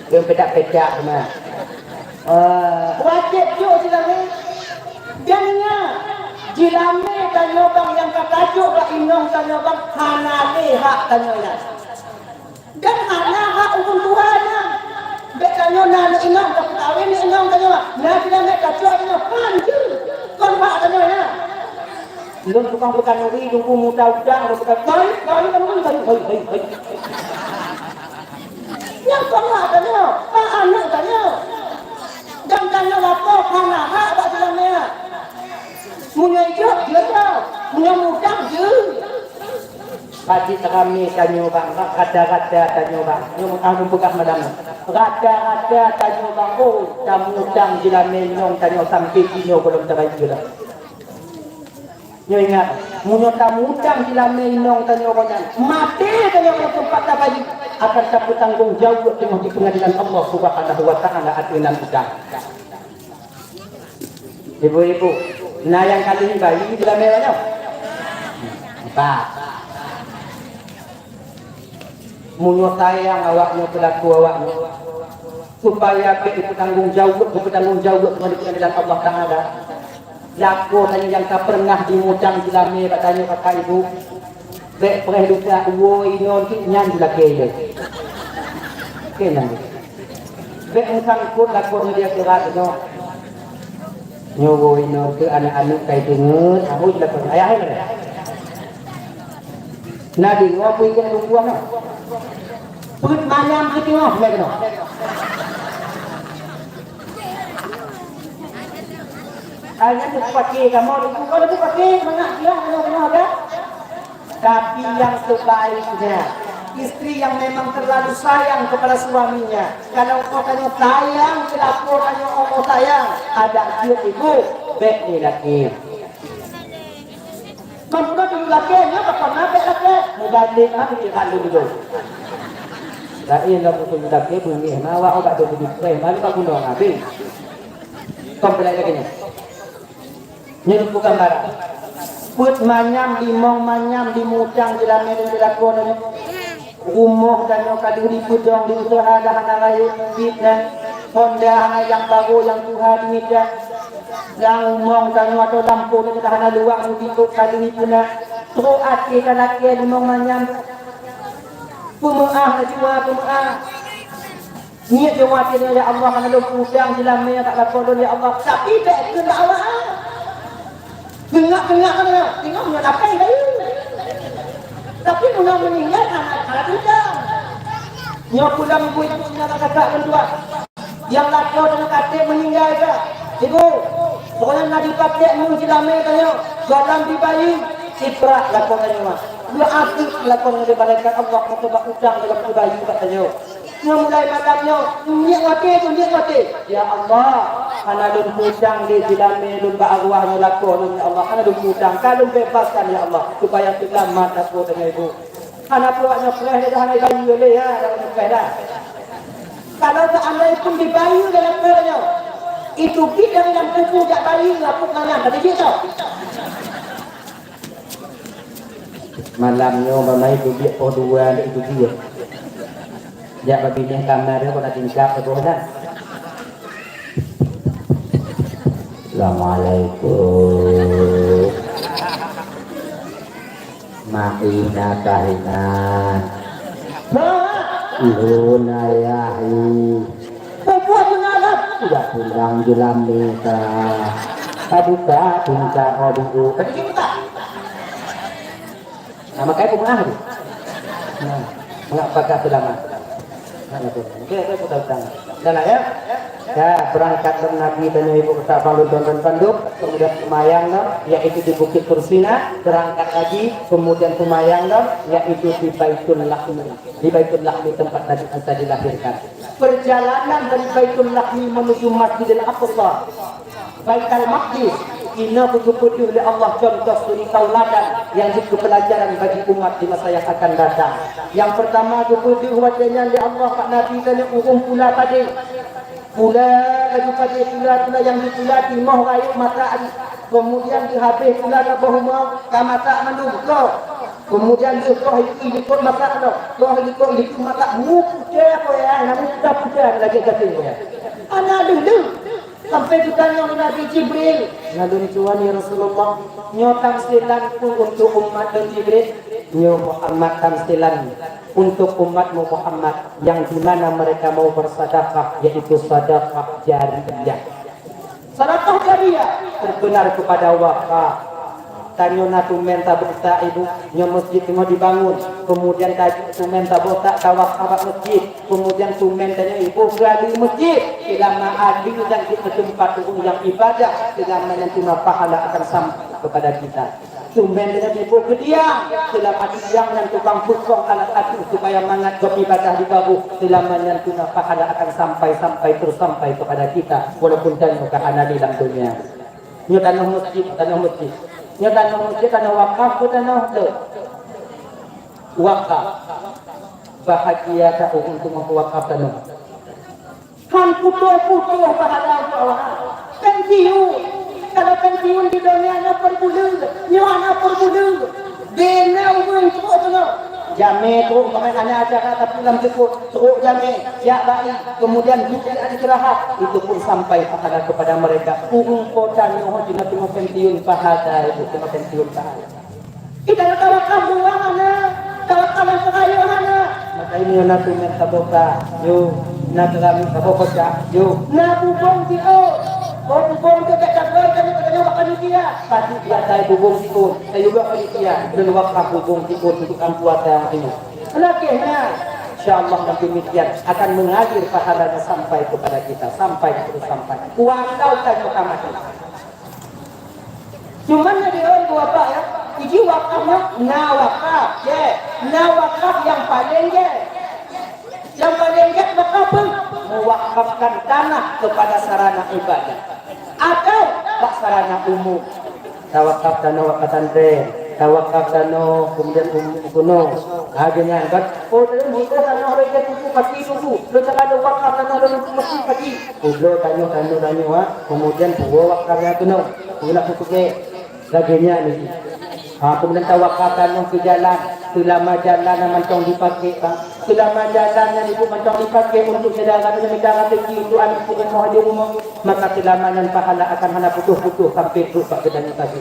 Lôn pedak-pedak teuma. Eh, wajéb jok jeulamé. Dan ingat, jeulamé tanyoe bang nyang ka tajok bak inong tanyoe bang hana lé hak tanyoe nyan. Dan hana hak ureueng tuha nyan. Bèk tanyoe na aneuk inong, ka peukawén aneuk inong tanyoe, na jeulamé tajok tanyoe, han jeuet. Kon hak tanyoe nyan. Lôn tukang peukanuri, lôn muta udang, lôn peukan-, balik, balik, balik, balik, balik, balik. Nyang kon hak tanyoe, hak aneuk tanyoe. Dan tanyoe lakoe hana hak bak jeulamé. Meunyoe jeuet, jeuet lah. Meunyoe mudang, jeuet. Pajit ramé tanyoe bang, rata-rata tanyoe bang. Nyoe meuah lôn peugah malam nyoe. Rata-rata tanyoe bang, oh, tamudang jeulamé inong tanyoe sampai jinoe gohlom tabayeue lah. Nyoe ingat, meunyoe tamudang jeulamé inong tanyoe nyan, maté tanyoe bak teumpat tabayeue, akan tapeutanggong jaweueb teungoh di peungadilan Allah Subhanahu wa Ta'ala ateueh nan udang. Ibu-ibu, na nyang ka lheueh bayeue jeulamé nyoe? Empat. Meunyoe sayang awaknyoe keu lakoe awaknyoe, supaya bèk jipeutanggong jaweueb, jipeutanggong jaweueb ngon di peungadilan Allah Ta'ala. Lakoe tanyoe nyang ka peureunah jimudang jeulamé bak tanyoe kakak ibu, bèk preh luka woe inoe nyan jilakée ilée. Oke nyan. Bèk meusangkot lakoe ngon di akhirat inoe. Nyoe woe inoe keu aneuk-aneuk kai deungon, abu jilakée ayah ilée. Na deungoe peue nyang lôn buet nyoe? Peuet manyam geuteungoh lé keunoe. Ai nyan teupaké kamoe, kon teupaké mangat dia keunoe keunoe ada. Tapi yang sebaiknya, istri yang memang terlalu sayang kepada suaminya, kalau engkau tanya sayang, keu lakoe tanya Allah sayang, ada jeuet ibu, bèk dilakée. Kon bunoe teuh lakée nyoe, pakon na bèk lakée? Meubalek na pikiran lôn dulu. Laén lom keu lakée beungéh na awak ubat tu beujeupreh, malu ka bunoe ngabé. Kon peulai lagée nyoe. Nyoe bukan barang. Peuet manyam, limong manyam, limudang jeulamé dan jeulamé nyoe. Rumoh tanyoe ka lheueh jipeudong di useuha dah hana rayeuk, biet nyan. Honda hana nyang barô nyang tuha jimita. Lam umong tanyoe atau lampôh tanyoe dah hana luwang, mubi ôk ka lheueh jipeuna. Trok até ka lakée limong manyam. Peumeuáh laju, peumeuáh. Niet jeuet watée nyoe, "Ya Allah, hana lôn peudong jeulamé bak lakoe lôn, ya Allah." Tapi bèk kheun bak awak. Teungoh-teungoh ka na, teungoh meunyoe lapée bayeue. Tapi meunyoe meuninggai, hana, hana teuntang. Nyoe pulang ibu-ibu nyang kakak meutuah. Nyang lakoe dan katé meuninggai ka. Ibu, pokoknya na dipaték mu jeulamé tanyoe, gohlom dibayeue, siprak lakoe tanyoe. Dua ateuk lakoe ngon malaikat Allah, maka bak udang dalam dibayeue bak tanyoe. Nyoe mulai malam nyoe, niet watée tu, niet watée. Ya Allah, hana lôn peudong lé jeulamé lôn bak arwah nyoe lakoe lôn, ya Allah, hana lôn peudong, ka lôn bebaskan, ya Allah, supaya seulamat lakoe tanyoe ibu. Hana peuwat nyoe preh lé dah, hana bayeue lé, ya, hana peuwat nyoe preh dah. Kalau seandai pun dibayeue lé lakoe nyoe, itu bit dari lam kubu jak bayeue, apuk mangan, tapi jih tau. Malam nyoe bamai kubiet poh dua lé itu dia. Jak babinéh kamar dia kona tingkap saboh dah. Assalamualaikum. Mak Ina tahinan. Luna yahi. Bubuat mengarap. Tidak pulang jelam desa. Tadi tak tingkap audio. Tadi kita. Nah, makanya aku mengaku. Nah, mengapa kau sudah mati? Nah, betul. Oke, oke, kita utang. Dah lah ya. Ya, berangkat dari Nabi dan Ibu kita Bang Lutun dan Panduk, kemudian semayang, no, yaitu di Bukit Tursina, berangkat lagi, kemudian semayang, no, yaitu di Baitul Lahmi. Di Baitul Lahmi tempat Nabi Isa dilahirkan. Perjalanan dari Baitul Lahmi menuju Masjidil Aqsa, Baitul Maqdis, Inoe keuh geupeudeuh lé Allah contoh suri tauladan nyang jeuet keu peulajaran bagi umat di masa nyang akan datang. Nyang peurtama geupeudeuh watée nyan lé Allah bak Nabi tanyoe ureuëng pula padé. Pula laju padé pula-pula nyang jipula timoh rayeuk masak. Keumudian geuhabéh pula na boh rumoh ka masak mandum goh. Keumudian lheueh goh likot masak lom, goh likot likot masak muputéh koh ya, na muputéh-putéh lagée gaséng koh ya. Hana lheueh-lheueh. Sampai geutanyong lé Nabi Jibril, "Ngon lôn tuan, ya Rasulullah, nyoe tamsilan peue untuk umat lôn Jibril?" "Nyoe Muhammad tamsilan untuk umatmu Muhammad, yang di mana mereka mau bersedekah, yaitu sedekah jariyah." Sedekah jariyah terbenar kepada wakaf. Tanyoe na tumén tabôh tak, Ibu, nyoe meuseujid teungoh jibangun, keumudian tajak tumén tabôh tak tawakaf bak meuseujid, keumudian tumén tanyoe iboh keu ahli meuseujid, seulama ahli dan di teumpat ureuëng nyang ibadah, seulama nyan teuma pahala akan sampai kepada kita. Tumén tanyoe iboh keu tiang, seulama tiang nyan tukang peukong alat atu supaya mangat gob ibadah jigaboh, seulama nyan teuma pahala akan sampai, sampai terus sampai kepada kita, walaupun tanyoe ka hana di lam dunia. Nyoe tanoh meuseujid, tanoh meuseujid. Nyoe tanoh meuseujid, tanoh wakaf, peue tanoh teuh? Wakaf. Bahagia that ureuëng teungoh wakaf tanoh. Han putôh-putôh pahala untuk awak. Pensiun. Kalau pensiun di dunia nyoe perbuleuen, nyoe hana perbuleuen. Bina ureuëng trok teunoh. Jamé trok, pakai hana acara tapi lam seupôt, trok jamé, siap bayi, kemudian duek istirahat, itu pun sampai pahala kepada mereka. Ureuëng po tanyoe jinoe teungoh pensiun pahala, itu teungoh pensiun pahala. Kita tawakaf buang hana, tawakaf lam peurayeuk hana. Maka ini na tumén tabôh tak, yo, na keramik tabôh kocak, yo, na bubông siôn. Oh, bubông tu tak tabôh, kami katanya makan dia. Pasti biasa bubông siôn. Saya juga panitia dan wakaf hubung timbul untuk angkuatan ini. Lagèe nyan, insya Allah, dan demikian akan mengalir pahalanya sampai kepada kita, sampai terus sampai. Wakaf tanyoe ka maté. Cuman na di ôn dua bak ya, iji wakaf na, na wakaf, ya, na wakaf yang paling, ya. Yang paling gét meukapeue? Mewakafkan tanah kepada sarana ibadah atau bak sarana umum. Tawakaf tanoh bak pesantren, tawakaf tanoh kemudian umum gunong. Ha, geuhnyan kan? Oh, tadi muka tanoh lagèe tuku, kaki tuku. Lôn teuka lôn wakaf tanoh lôn untuk masjid kaki. Kubloe tanoh, tanoh, tanoh, ha. Kemudian buwoe wakaf nyan keunoe. Geunak kupeugèt. Lagèe nyan ni. Ha, kemudian tawakaf tanoh keu jalan, seulama jalan nyang mantong dipaké, ha. Seulama jalan nyan ibu mantong dipaké untuk syedara, untuk mita raseuki, untuk aneuk, untuk rumoh di rumoh, maka seulama nyan pahala akan hana putôh-putôh sampai trok bak geutanyoe sabe.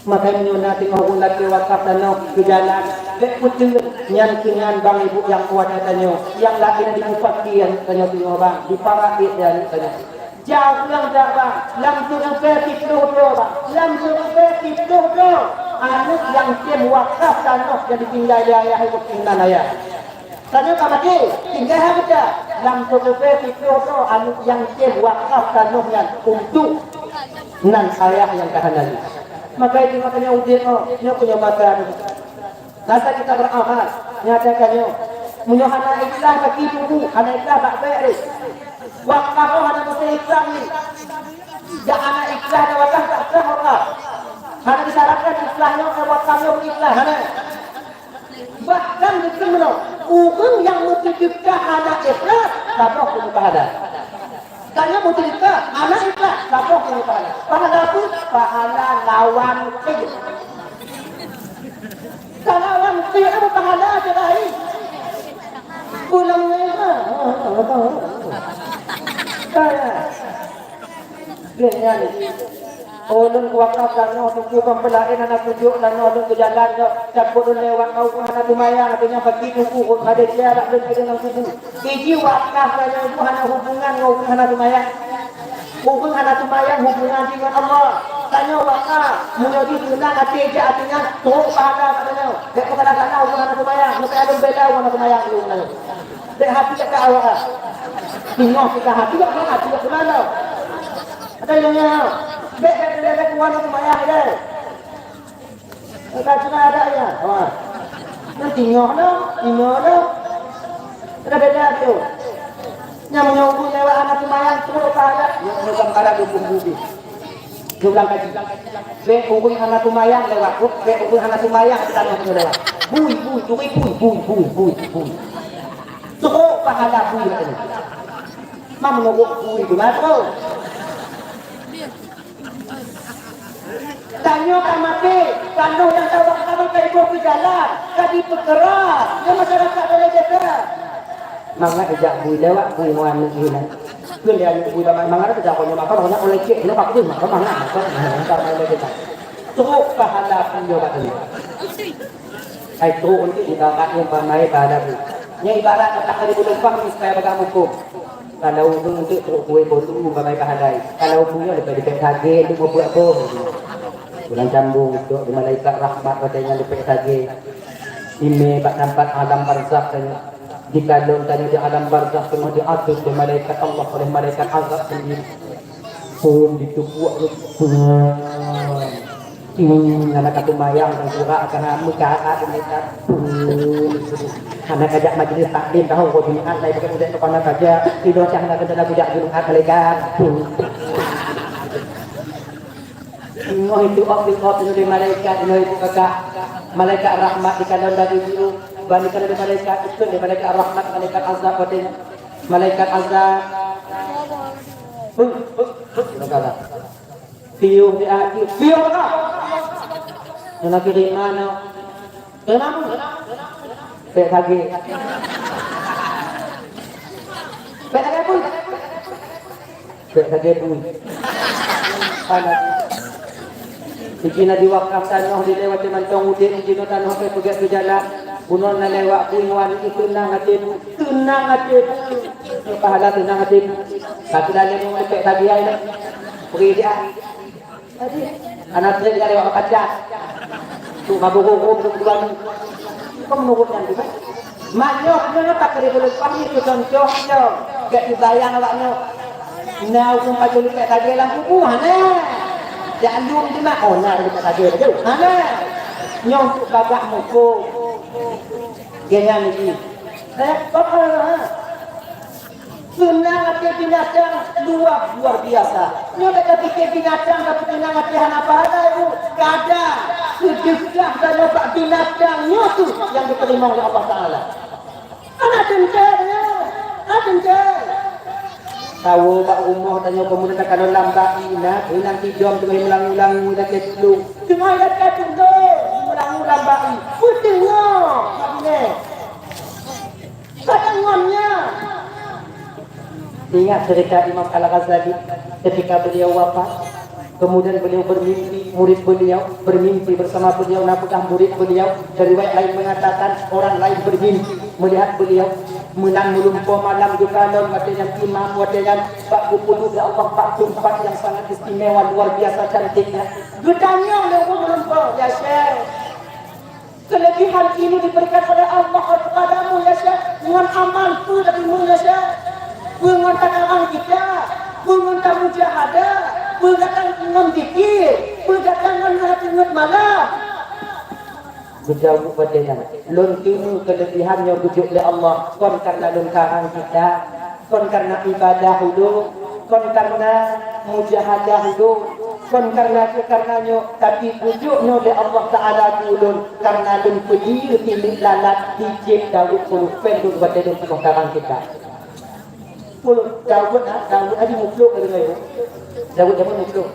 Maka meunyoe na teungoh ulôn lakèe wakaf tanoh keu jalan, bèk peuteun nyan keu nyan bang ibu nyang kuat tanyoe, nyang laén dimupaké tanyoe teungoh bang, diparak tanyoe. Jareueng that bang, lam seureubèe siplôh droe bang, lam seureubèe siplôh droe aneuk nyang tem wakaf tanoh nyang ditinggai lé ayah, ibu tinggai ayah. Tanoh ka maté, tinggai hareuta. Lam seureubèe siplôh droe aneuk nyang tem wakaf tanoh nyan untuk nan ayah nyang ka hana lé. Maka itu makanya udép, oh, nyoe punya mata. Rasa kita beramal, nyatakan nyoe. Meunyoe hana ikhlas bagi tubuh, hana ikhlas bak bèk deh. Wakaf hana mesti ikhlas ni. Jak hana ikhlas dan wakaf tak sah wakaf. Hana disyaratkan ikhlas nyoe, eh, wakaf nyoe ikhlas, hana. Bahkan dikheun meunoe, ureueng nyang meuseudekah hana ikhlas, saboh keuneuk pahala. Tanyoe meuseudekah hana ikhlas, saboh keuneuk pahala. Pahala apa? Pahala lawan kheun. Kalau lam fi'il pahala je lain. Pulang lewat. Kaya. Dia nyanyi. Oh, lôn wakaf tanoh tujuh bang pelain anak tujuh tanoh lôn keu jalan nyoe. Takot lôn lewat kau pun hana seumayang, artinya bagi tubuh, oh, pada dia tak boleh dengan tubuh. Iji wakaf tanoh ibu hana hubungan ngon ureueng hana seumayang. Ureueng hana seumayang hubungan jih ngon Allah. Tanyoe wakaf, meunyoe jih seunang até jak até nyan, trok pahala bak tanyoe. Bèk peukalah-kalah ureueng hana seumayang, meunyoe aleuem beda ureueng hana seumayang lé ureueng nyan. Bèk hati jak ka awak ah. Singoh kita hati jak mana, hati jak mana. Ada yang nyan. Bèk, bèk, bèk, bèk, ureueng hana seumayang deh. Ka cuma ada ya. Wah. Nanti nyoh no, nyoh no. Ada beda tu. Nyang meunyoe lewat anak seumayang, trok pahala. Nyang meunyoe pahala dua puluh ribu. Ulang kaji. Bék ureueng hana seumayang lewat, bék ureueng hana seumayang di tanoh nyoe lewat. Bui, bui, turi bui, bui, bui, bui, bui. Trok pahala bui tadi. Mam nurut bui tu, ma trok. Tanyoe ka maté, tanoh nyang ka wak tanoh ka iboh keu jalan, ka jipeukeras lé masyarakat Balai Desa. Mangat ijak bui lewat, bui ngon aneuk bui nyan. Kheun lé aneuk bui, mangat ijak konyoe makan, konyoe oleh cek, konyoe pakai bui makan, mangat, mangat, mangat, mangat, mangat. Trok pahala bui nyoe bak tanoh. Hai trok untuk ibarat nyang pamai pahala bui. Nyang ibarat tak ada penumpang ni supaya bagak mukum. Kalau ureueng untuk trok kueh bolu bamai pahala. Kalau ureueng nyoe leubeh-leubeh sagai untuk membuat bom. Bulan cambung untuk di malaikat rahmat watèe nyan leubeh sagai. Ime bak tempat alam barzakh tanya. Di kalon tanya di alam barzakh tengah diadab oleh malaikat Allah, oleh malaikat azab sendiri. Pun ditubuak pun. Hmm, anak aku mayang dan surat akan meukarat dan dekat. Hmm. Anak ajak majlis taklim tahu kau Jumat lai pakai budek kepala saja. Tidur cah nak kena bujak Jumat malaikat. Hmm. Ngoh itu op di op itu di malaikat, ngoh itu kakak. Malaikat rahmat di kanan dari biru. Bani kanan di malaikat, itu di malaikat rahmat, malaikat azab, watèe nyan. Malaikat azab. Huh, huh, huh. Piôh di akhé, piôh ka. Nyang na keurimana? Keurimana? Pek sagai. Pek sagai pun. Pek sagai pun. Panas. Siki na diwakaf tanoh dilewati mantong udép, jinoe tanoh pek peugét keu jalan. Bunoe na lewat bui ngon itu teunang até bu. Teunang até bu. Pahala teunang até bu. Satu dalil ngon pek sagai ai. Beri dia. Anak trek dari awak pacar. Tu mabuk hukum tu dua ni. Kau menurut yang juga. Manyok nyoe tak kena boleh pahami tu contoh nyoe. Gak dibayang awak nyoe. Nah, hukum pacul dekat sagai lam kubu, ha nah. Jak lum tu nak, oh nah dekat sagai tu. Ha nah. Nyoe untuk bagak mukum. Genyan ni. Eh, apa? Seunang até binatang luar, luar biasa. Nyoe bèk tapike binatang, tapi seunang até hana pahala, Ibu. Kadang seudeukah tanyoe bak binatang, nyoe tu nyang jiteurimong lé Allah Taala. Hana teuntèe nyoe, hana teuntèe. Tawoe bak rumoh tanyoe peumuda takalon lam bai na, inong tijom teungoh meulangu-langu lakèe tulông. Teungoh lakèe tulông, meulangu lam bai. Peuteungoh, mak binèh. Kadang ngon nyan. Ingat cerita Imam Al-Ghazali ketika beliau wafat, kemudian beliau bermimpi, murid beliau bermimpi bersama beliau, na peugah murid beliau, riwayat lain mengatakan orang lain bermimpi melihat beliau meunan meulumpoe malam geukalon watèe nyan imam, watèe nyan bak geupeudong lé Allah bak teumpat yang sangat istimewa, luar biasa cantiknya. Geutanyong lé ureueng meulumpoe, "Ya Syekh, kelebihan ini diberikan oleh Allah kepadamu, ya Syekh, ngon amal peue tadi mu, ya Syekh? Peue ngon takarang kitab, peue ngon tamujahadah, peue gata ngon zikir, peue gata ngon hati ngon malam?" Geujaweueb watèe nyan, "Lôn teumé kelebihan nyoe geujok lé Allah, kon karena lôn karang kitab, kon karena ibadah ulôn, kon karena mujahadah ulôn, kon karena, karena nyoe, tapi geujok nyoe lé Allah Taala keu ulôn karena lôn peudiri tilék lalat di jép Daud puluh pèng lôn watèe lôn teungoh karang kitab." Puluh Daud, ha? Daud tadi muplôk lagèe nyoe. Daud jameun muplôk.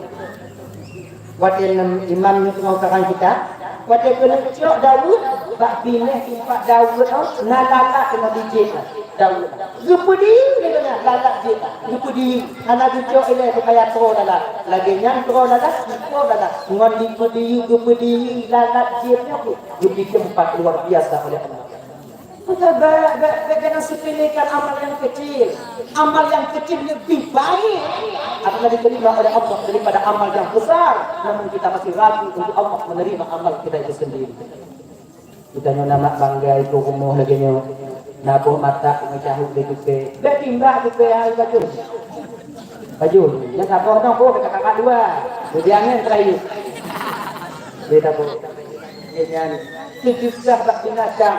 Watèe nem imam nyoe teungoh karang kitab, watèe keuneuk cok Daud, bak binéh teumpat Daud nyoe, na lalat teungoh di jép Daud. Geupeudiri lé nyan lalat jép, geupeudiri. Hana geucok ilèe supaya troh lalat. Lagèe nyan troh lalat, troh lalat. Ngon dipeudiri, geupeudiri lalat jép nyoe, geubri teumpat luar biasa oleh Allah. Maka bèk, bèk, bèk jangan sepelekan amal yang kecil. Amal yang kecil lebih baik akan diterima oleh Allah daripada amal yang besar, namun kita masih ragu untuk Allah menerima amal kita itu sendiri. Kita nyoe na mak bangga iko rumoh lagèe nyoe. Na boh mata meucahut di tupè. Bèk timbak tupè hai baju. Baju. Nyang saboh nyoe boh kakak dua. Jadi angèn terakhir. Dia tak boh. Nyan, seudeukah bak binatang,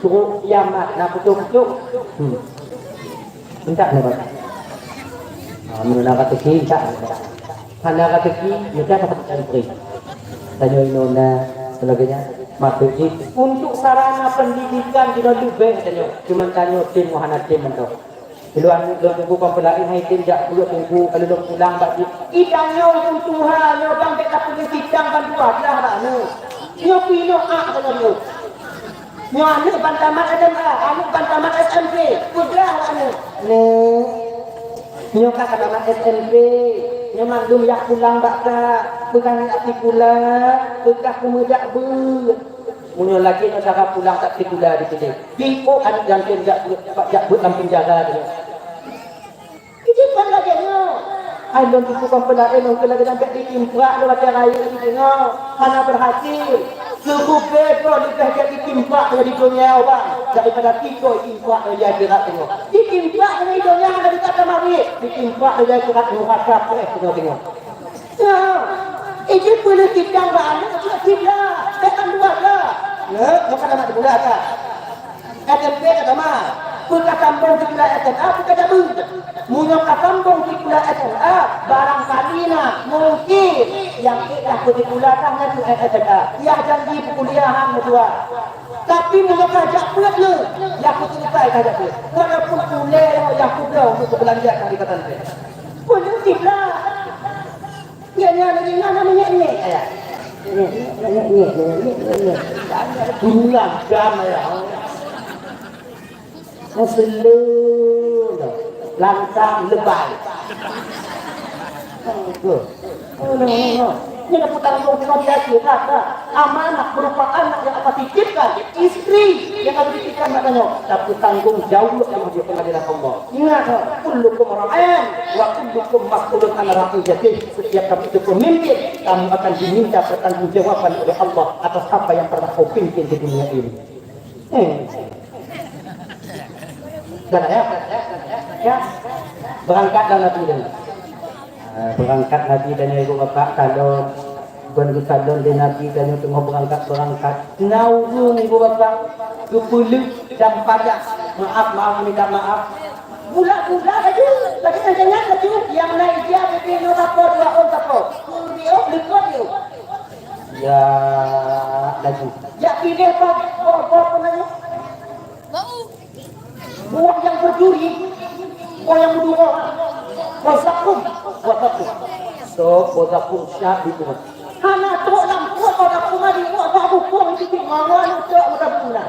Suruh, ya, mat, na putôh-putôh. Hmm. Minta na, Pak. Ah, meunyoe na rezeki, minta na, Pak. Hana rezeki, minta na, Pak. Tanyoe inoe na, sebagainya. Maksud jih, untuk sarana pendidikan jinoe leubeh tanyoe. Cuman tanyoe tem, hana tem mantong. Lôn, lôn teungku kon peulaén hai tem jak beuet teungku, ka lôn pulang bak jih. Ih, tanyoe ureueng tuha nyoe bang bèk tapeugah sidang ban dua blah bak aneuk. Nyoe pih nyoe ak sajan nyoe. Nyoe aneuk ban tamat S M A, aneuk ban tamat S M P. Peugah bak aneuk, "Neuk, nyoe ka tamat S M P. Nyoe mandum jak pulang bak kak. Peugah neuk jak sikula, peugah keumeujak beuet." Meunyoe lagèe nyoe cara pulang tak sikula di sini. Di oh aneuk jantung jak beuet, jak beuet lam penjara dia. Itu kan lagèe nyoe. Ai lôn teungku kon peulaén, lôn keu lagèe nyan bèk ditimprak lé watèe rayeuk di singoh. Hana berhasil. Keu gubé droe leubeh jeuet ditimprak lé di donya, bang, daripada tiga ditimprak lé di akhirat singoh. Ditimprak lé di donya hana ditamah marit, ditimprak lé di akhirat nuraka preh singoh-singoh. Nah, ijih peuleueh sidang bak aneuk cit siblah, bèk kan dua blah. Nyoe, nyoe ka tamat sikula ka. S M P ka tamat. Peu ka sambong sikula S M A, peu ka jabeut. Meunyoe ka sambong sikula S M A, barangkali na, mungkin, nyang ék lah peusikula ka nyan S M A. Yah janji peukuliahan meutuah. Tapi meunyoe ka jak peuet nyoe, yah peuselesai ka jak peuet. Walaupun ulèe nyoe yah peubloe untuk beubelanja ka di pesantren. Peuleueh siblah. Nyan, nyan, Ingat nama nyek-nyek, ya. Nyek-nyek, nyek-nyek. Pulang damai, ya. Ngeseleu, lantang, lebai. Tuh. Nyoe na peutanggong jaweueb di akhirat, nah. Amanah berupa anak yang Allah titipkan, istri yang Allah titipkan, maknanya tapeutanggong jaweueb di pengadilan Allah. Ingat, kullukum ra'in wa kullukum mas'ulun an ra'iyatih. Setiap kamu itu pemimpin, kamu akan diminta pertanggungjawaban oleh Allah atas apa yang pernah kau pimpin di dunia ini. Hmm. Dah, ya? Ya. Beurangkat dah Nabi dah. Ah, beurangkat Nabi dan ibu bapak, kalon, bukan geukalon lé Nabi dan teungoh beurangkat-beurangkat. Na ureuëng ibu bapak geupeuleueh dan padah. Maaf, maaf, minta maaf. Bula-bula laju, laju nyan laju. Yang na ija bibi nyoe sapo, dua ôn sapo. Pun diok, likot diok. Ya, laju. Ya, pilih apa? Apa, apa namanya? Buah yang berduri, buah yang berduri, buah zakum, buah zakum. So, buah zakum syah di rumah. Hana trok lam trok, buah zakum di rumah, buah bukong itu di mawar, trok buah zakum lah.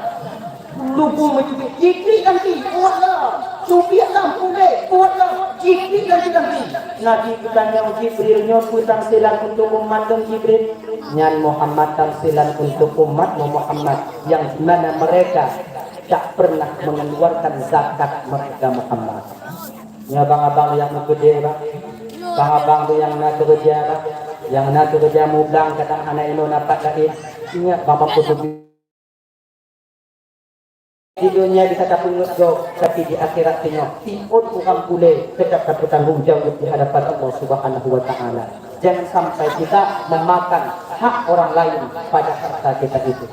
Lubu mencubit, jiklik ganti, buat lah. Cubit lam pulai, buat lah. Jiklik ganti, ganti. Nabi geutanyong Jibril, nyoe peue tamsilan untuk umat lôn, Jibril? Nyan Muhammad tamsilan untuk umatmu, Muhammad, yang di mana mereka tak pernah mengeluarkan zakat mereka, Muhammad. Nyoe bang abang nyang meukeudeh, bang. Bang abang tu nyang na keureuja, bang. Nyang na keureuja mublang, kadang hana inoe na pat laén. Ingat, bang, bang, di dunia bisa tapeungeut gob, tapi di akhirat singoh, tiep ureuëng pulai tetap tapeutanggong jaweueb di hadapan Allah Subhanahu wa Ta'ala. Jangan sampai kita memakan hak orang lain pada harta kita itu.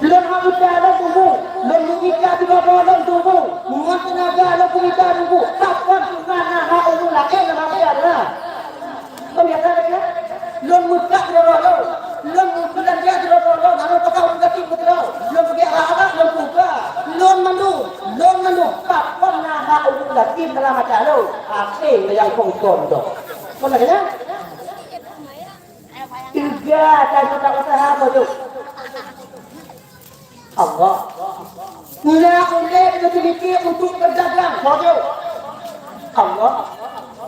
Lôn hana mita lôn tuboh, lôn meumita sidroe-droe lôn tuboh, ngon teunaga lôn meumita tuboh, pakon teuma na hak ureuëng laén lam até Allah? Kon biasa lagée nyan? Lôn meukat sidroe-droe lôn, lôn meubeulanja sidroe-droe lôn, hana pakon ureuëng gasien keudroe, lôn peugét arak-arak lôn peugah, lôn mandum, lôn mandum, pakon na hak ureuëng gasien dalam até lôn? Até nyang kongkon doh. Kon lagée nyan? Teuga tanyoe tak usah apa tu. Allah. Guna ulée keutiliki untuk berdagang, tuju. Allah.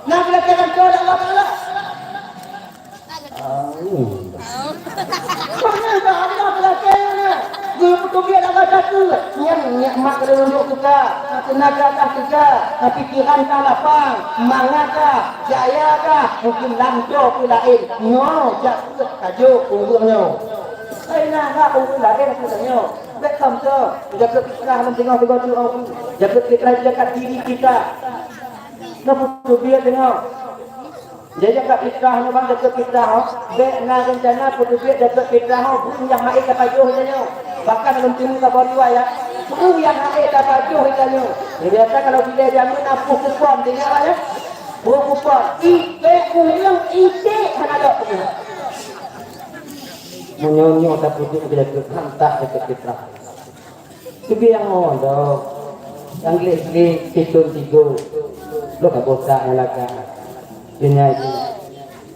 Nah, belajarkan kau Allah Taala. Amin. Mana dah Allah belajarkan? Geupeuteubiet Allah satu. Nyan nikmat kalau untuk kita. Tenaga kah teuga, pikiran kah lapang, mangat kah, jaya kah, mungkin lam doe pun laén. Nyoe jak Tajok ureuëng nyoe. Hai na hak ureuëng laén aku tanyoe. Bék tham teuh, jaga fitrah lam teungoh-teungoh tu. Jaga fitrah, jaga diri kita. Na peuteubiet teungoh. Jaga fitrah nyoe bang, jaga fitrah, oh. Bék na rencana peuteubiet jaga fitrah, oh. Bukan nyang hai ka pajoh tanyoe. Bahkan lam teungoh ka bari wayah. Bukan nyang hai ka pajoh tanyoe. Biasa kalau bila jameun na peuh kupon, ingat ya. Peuh kupon, iték ureuëng, iték hana dok peuh. Meunyoe-nyoe tapeuduek bile keu hantah deungon fitrah. Teubiet nyang ngon dok. Nyang gleh-gleh, siton tigo. Lok ka botak nyang lagak. Dunia ini.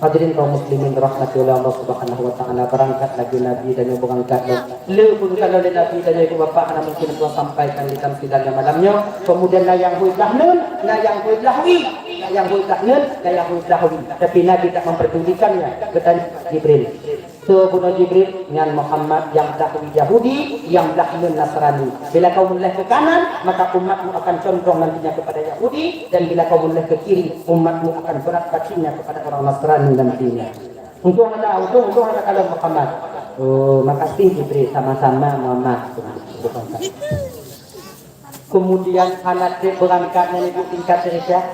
Hadirin kaum muslimin rahmatullah Allah Subhanahu wa taala, beurangkat laju Nabi dan nyoe beurangkat lom. Le pun kalau lé Nabi dan ibu bapak hana mungkin untuk sampaikan di tamsilan malam nyoe. Kemudian na nyang hui blah neun, na nyang hui blah wie, na nyang hui blah neun, na nyang hui blah wie. Tapi Nabi tak memperdulikannya. Kata Jibril, "Soe bunoe Jibril?" "Nyan Muhammad nyang blah wie Yahudi, nyang blah neun Nasrani. Bila kau meuleh ke kanan, maka umatmu akan condong nantinya kepada Yahudi, dan bila kau meuleh ke kiri, umatmu akan berat batinnya kepada orang Nasrani nantinya." Untung ada, untung, untung ada kalau Muhammad. Oh, makasih Jibril, sama-sama Muhammad. Kemudian anak dia berangkat menuju tingkat derajat,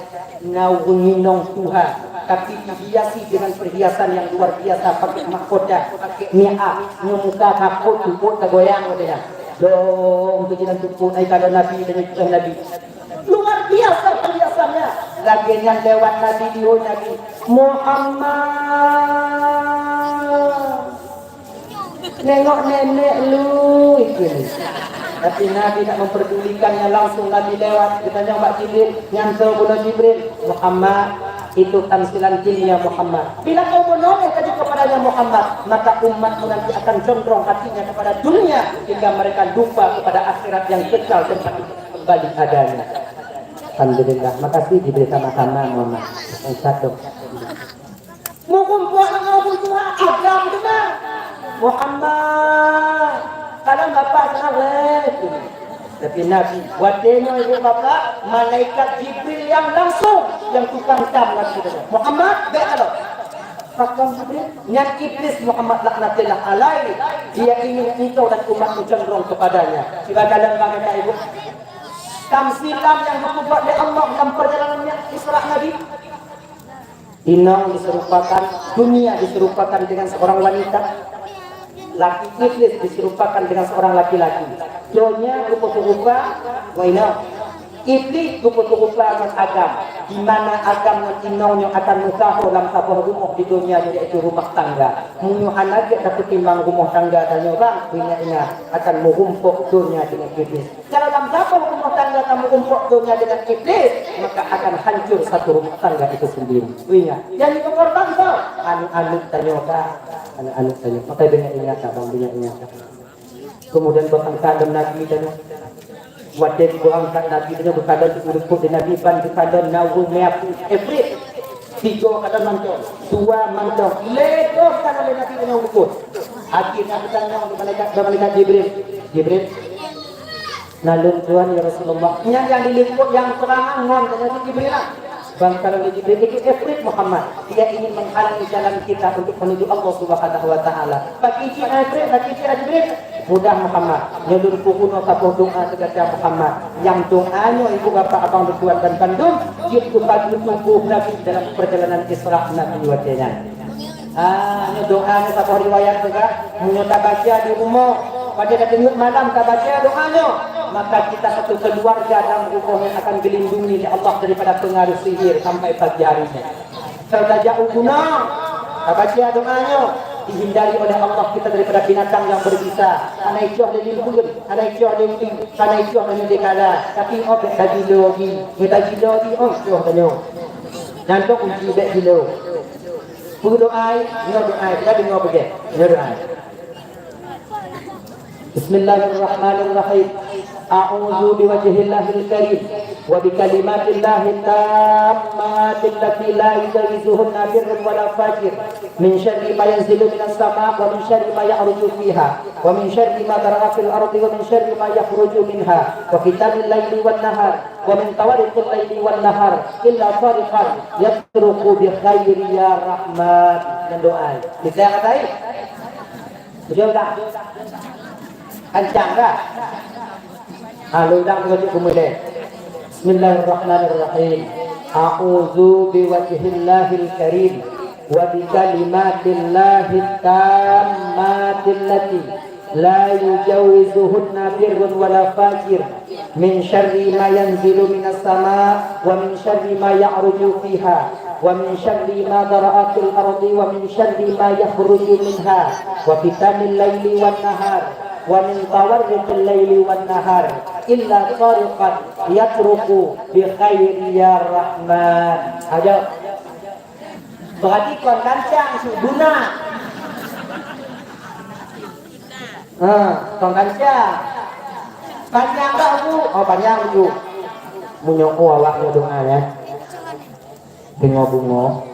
na ureuëng inong tuha, tapi dihiasi dengan perhiasan yang luar biasa, pakai mahkota, pakai niqab, nyoe muka takot, takot tagoyang, katanya. Dong, tu jinan tukuk, ai kalau Nabi, dan Nabi. Luar biasa perhiasannya. Lagée nyan lewat Nabi, dihôi Nabi, "Muhammad, nengok nenek lu," ikeu ni. Tapi Nabi tak memperdulikannya, langsung Nabi lewat. Geutanyong bak Jibril, "Nyan soe bunoe Jibril?" "Muhammad." Itu tamsilan dunia Muhammad. Bila kau menoleh tadi kepadanya Muhammad, maka umatmu nanti akan condong hatinya kepada dunia hingga mereka lupa kepada akhirat yang kekal tempat itu kembali adanya. Alhamdulillah, makasih diberi sama-sama, mohon maaf. Ustaz, dok. Meurumpok ngon Abu Jahal, agam teuma. Muhammad, kadang bapak sangat leh. Tapi Nabi, watée nyoe ibu bapak, malaikat Jibril yang langsung, yang tukang tam Nabi tu. Muhammad, bèk aloe. Pakon Jibril, nyan Iblis Muhammad laknatillah alaih. Dia ingin engkau dan umat cenderung kepadanya. Cuba kalian bagaimana ibu? Tamsilan yang dibuat oleh Allah dalam perjalanan Isra Nabi. Inong diserupakan, dunia diserupakan dengan seorang wanita. Laki iblis diserupakan dengan seorang laki-laki. Donya geupeuserupa ngon inong. Iblis geupeuserupa ngon agam. Di mana agam ngon inong nyoe akan meusaho lam saboh rumoh di donya nyoe, yaitu rumah tangga. Meunyoe hana gét tapeutimang rumoh tangga tanyoe bang, ingat-ingat akan meurumpok donya dengan iblis. Kalau lam saboh rumah tangga kamu umpok donya dengan iblis, maka akan hancur satu rumah tangga itu sendiri. Ingat, yang dikorban tu aneuk-aneuk tanyoe ka, aneuk-aneuk tanyoe. Maka banyak ingat, abang, banyak ingat. Kemudian berangkat dan Nabi tanyoe. Watée berangkat Nabi tanyoe, berangkat di Nabi ban berangkat nawi meupeu efrit. Tiga kata mantong, dua mantong, lhèe boh kata lé Nabi tanyoe umpok. Akhirnya bertanya malaikat, malaikat Jibril, Jibril, Na lôn tuan, ya Rasulullah. Nyan nyang dilikot nyang terang ngon, kata Jibril lah. Bang, kalau Jibril itu efrit Muhammad, dia ingin menghalangi jalan kita untuk menuju Allah Subhanahu wa Taala. Bagi cik efrit, bagi cik Jibril, mudah Muhammad. Nyoe lôn peurunoe saboh doa teugaca Muhammad. Nyang doa nyoe ibu bapak abang tuan dan bandum, jeuet keu bagi tubuh Nabi dalam perjalanan Isra Nabi watée nyan. Ah, nyoe doa nyoe saboh riwayat juga. Meunyoe tabaca di rumoh, pada tateungeut malam tabaca doa nyoe, maka kita satu keluarga dalam rumoh nyoe akan dilindungi oleh Allah daripada pengaruh sihir sampai pagi hari nyoe. Saudara jauh guna, tabaca doa nyoe, dihindari oleh Allah kita daripada binatang yang berbisa. Hana icoh lé limpun, hana icoh lé ubi, hana icoh lé dikala. Tapi oh, bèk tagilo lagi. Bèk tagilo lagi, oh, icoh tanyoe. Dan tu kunci bèk gilo. Peue doa, nyoe doa, kita dengar peugah. Nyoe doa. Bismillahirrahmanirrahim. A'udzu biwajhillahil karim wa bikalimatillahit tammati allati la yujawizuhunna birrun wala fajir, min syarri ma yanzilu minas sama wa min syarri ma ya'ruju fiha wa min syarri ma dhara'a fil ardi wa min syarri ma yakhruju minha wa fitanil laili wan nahar wa min tawariqil laili wan nahar illa tariqan yatruqu bi khairi ya Rahman. Dan doa. Bisa kata ai? Betul tak? Kencang tak? Ha, lôn ulang dua kali kemudian. Bismillahirrahmanirrahim. A'udzu biwajhillahil karim wa bikalimatillahit tammati allati la yujawizuhunna birrun wala fajir, min syarri ma yanzilu minas sama wa min syarri ma ya'ruju fiha wa min syarri ma dhara'a fil ardi wa min syarri ma yakhruju minha wa fitanil laili wan nahar wa min tawarriqil laili wan nahar illa tariqan yatruqu bi khairi ya Rahman. Ayo. Berarti kon kancang su guna. Ha, kon kancang. Panjang tak bu? Oh, panjang bu. Meunyoe awak nyoe doa ya. Bungo-bungo.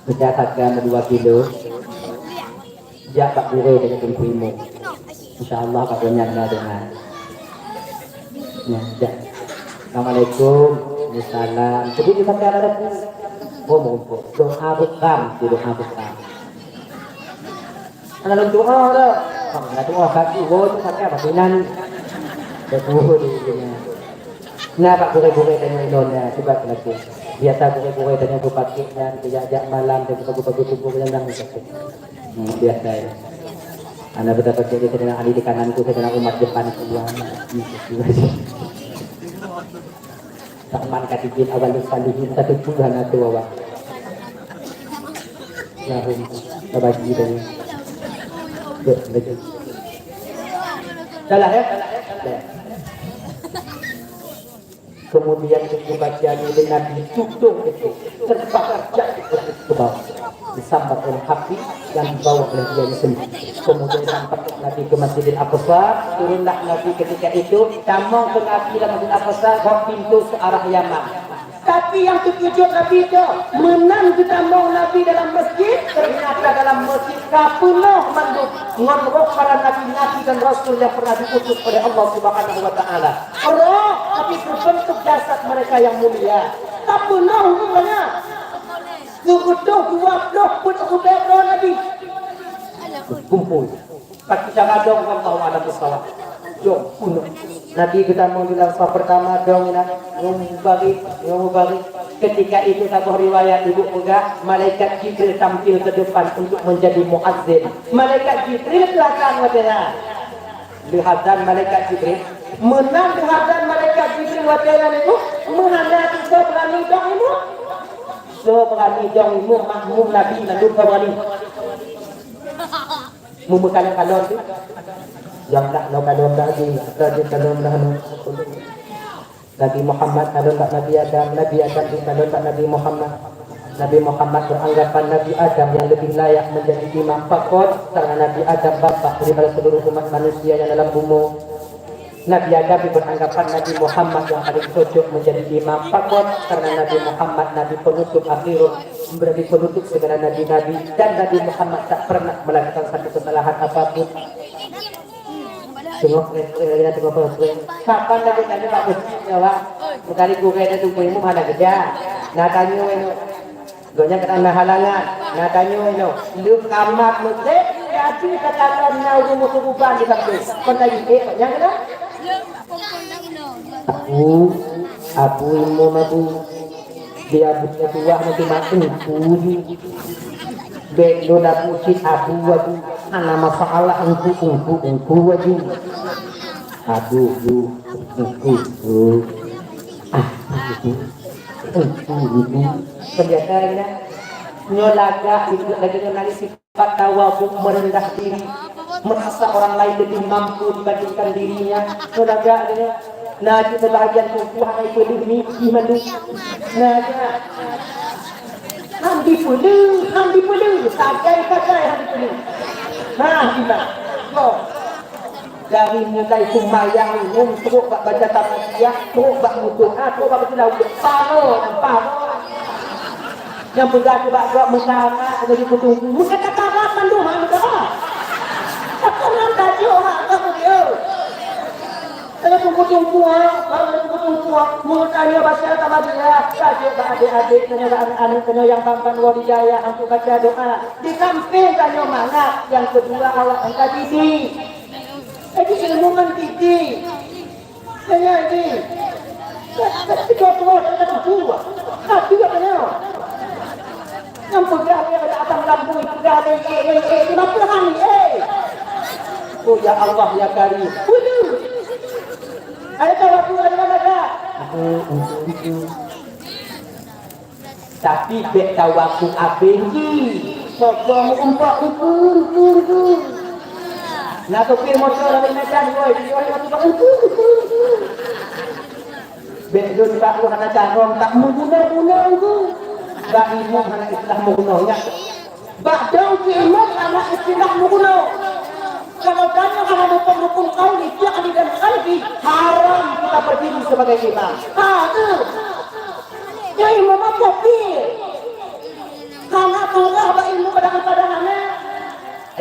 Pecah saga dua kilo. Jak bak gurée dari Teungku Imum. Insya Allah bak gobnyan na deungon. Nyan, jak. Assalamualaikum. Waalaikumsalam. Jadi di mana ada tu? Oh, mumpung. Doa bekam, tu doa bekam. Ana lôn doa dah. Bang, na doa kaki, oh, tu pakai apa? Binan. Dah tuh di sini. Nah, bak gurée-gurée tanyoe ilôn, nah, cuba peulakée. Biasa gurée-gurée tanyoe beupakék nyan, geujak-jak malam, dan beupagu-pagu tuboh nyan, nyan, beupakék. Hmm, biasa, ya. Ana beuta pakék di tengah hari di kanan tu, di tengah umat depan tu, ya. Rahman Katibin Awalus Salihin, satu puluhan atau awak. Lahum, tabagi tanyoe. Dek, lagi. Salah, ya? Dek. Kemudian itu baca lé Nabi, tudong itu terbang jatuh ke bawah, disambar oleh api yang dibawa oleh dia sendiri. Kemudian sampai Nabi ke Masjidil Aqsa, turunlah Nabi ketika itu, tamong keu Nabi lam Masjidil Aqsa, bak pintoe seuarah Yaman. Tapi nyang teukeujot Nabi itu, meunan geutamong Nabi dalam masjid, ternyata dalam masjid ka peunoh mandum ngon roh para nabi-nabi dan rasul yang pernah diutus oleh Allah Subhanahu wa Ta'ala. Roh, tapi berbentuk jasad mereka yang mulia. Tapi roh rupanya. Seubeutôh dua ploh peuet ribèe droe Nabi. Kumpul. Pati cara dong, wallahu a'lam bissawab. Dong, peunoh. Nabi geutamong di langkah pertama, dong inan, ngon mubarik, ngon mubarik. Ketika itu saboh riwayat ibu peugah, malaikat Jibril tampil ke depan untuk menjadi muazzin. Malaikat Jibril belakang watèe nyan. Lheuh azan malaikat Jibril. Meunan lheuh azan malaikat Jibril watèe nyan ibu, meuhana soe beurani dong ibu. Soe beurani dong ibu, makmum Nabi mandum soe beurani. Meumeukalon-kalon tu. Nyang dak nyoe kalon dak di, dak di kalon dak nyoe. Nabi Muhammad kalon bak Nabi Adam, Nabi Adam dikalon bak Nabi Muhammad. Nabi Muhammad beranggapan Nabi Adam yang lebih layak menjadi imam. Pakon? Karena Nabi Adam bapak daripada seluruh umat manusia yang dalam bumoe. Nabi Adam beranggapan Nabi Muhammad yang paling cocok menjadi imam. Pakon? Karena Nabi Muhammad Nabi penutup akhirun, Nabi penutup segala nabi-nabi, dan Nabi Muhammad tak pernah melakukan satu kesalahan apapun. Teungoh preh-preh lagèe na teungoh preh-preh. Kapan lagèe tanyoe bak meuseujid nyoe, Bang? Meukali gurèe na tuboh ilmu hana keujak. Na tanyoe nyoe. Gobnyan kadang na halangan. Na tanyoe nyoe. Lheuh tamat meuseujid, jadi takalon na ureueng meukeureubeuen di sampéng. Kon tajih, eh, nyang keunan? Abu, abu imum abu. Di abu tuah nanti mak engku ju. Bèk lôn abu cit abu, abu. Hana masalah engku, engku, engku aju. Abu ju, engku ju. Ah, engku, engku ju. Kebiasaan ya. Nyoe lagak, lagak nyoe nangis. Sifat tawadhu, merendah diri, merasa orang lain lebih mampu dibandingkan dirinya. Nyoe lagak nyoe. Na cit sebahagian teungku hana jipeuleueh miki mandum. Na cit. Han jipeuleueh, han jipeuleueh, sagai-sagai han jipeuleueh. Nah, gila. Go. Dari mulai seumayang, ngon trok bak baca Fatihah, trok bak meudoa, trok bak baca lagu, paro, paro. Nyang peugah keu bak gob meukarat, keuneuk jipeuteungku. Meukarat mandum hana meukarat. Takon nyang tajoh hak gob beudieuh. Keuneuk jipeuteungku, ha? Keuneuk jipeuteungku, ha? Meunyoe tanyoe baca Al-Fatihah, tajoh bak adék-adék, keuneuk bak aneuk-aneuk, keuneuk nyang ban-ban woe di dayah, untuk baca doa. Di sampéng tanyoe mangat, nyang keudua awak nyang ka didik. Jadi ilmu ngon didik. Nyan, nyan, nyan. Tapi dua-dua tak ada dua. Ada tak ada? Nyang peugah lé ada abang lambui, peugah lé, eh, eh, eh, lima puluh hari, eh. Oh, ya Allah, ya Karim. Waduh. Ada tahu aku ada mana tak? Tapi bèk tawaku abéh jih. Pokok meuumpok ukur, ukur, ukur. Na sopir moto lam Medan, woi, woi, woi, ukur, ukur, ukur. Bèk lôn bak lôn hana carông, tak meuguna-guna ukur. Bak imum hana istilah meuguna, ingat. Bak dong keu imum hana istilah meuguna. Kalau tanyoe hana muphom rukun qauli, fi'li dan qalbi, haram kita berdiri sebagai imam. Ha, tu. Nyan imum apa pi? Hana peugah bak ilmu kadang-kadang hana.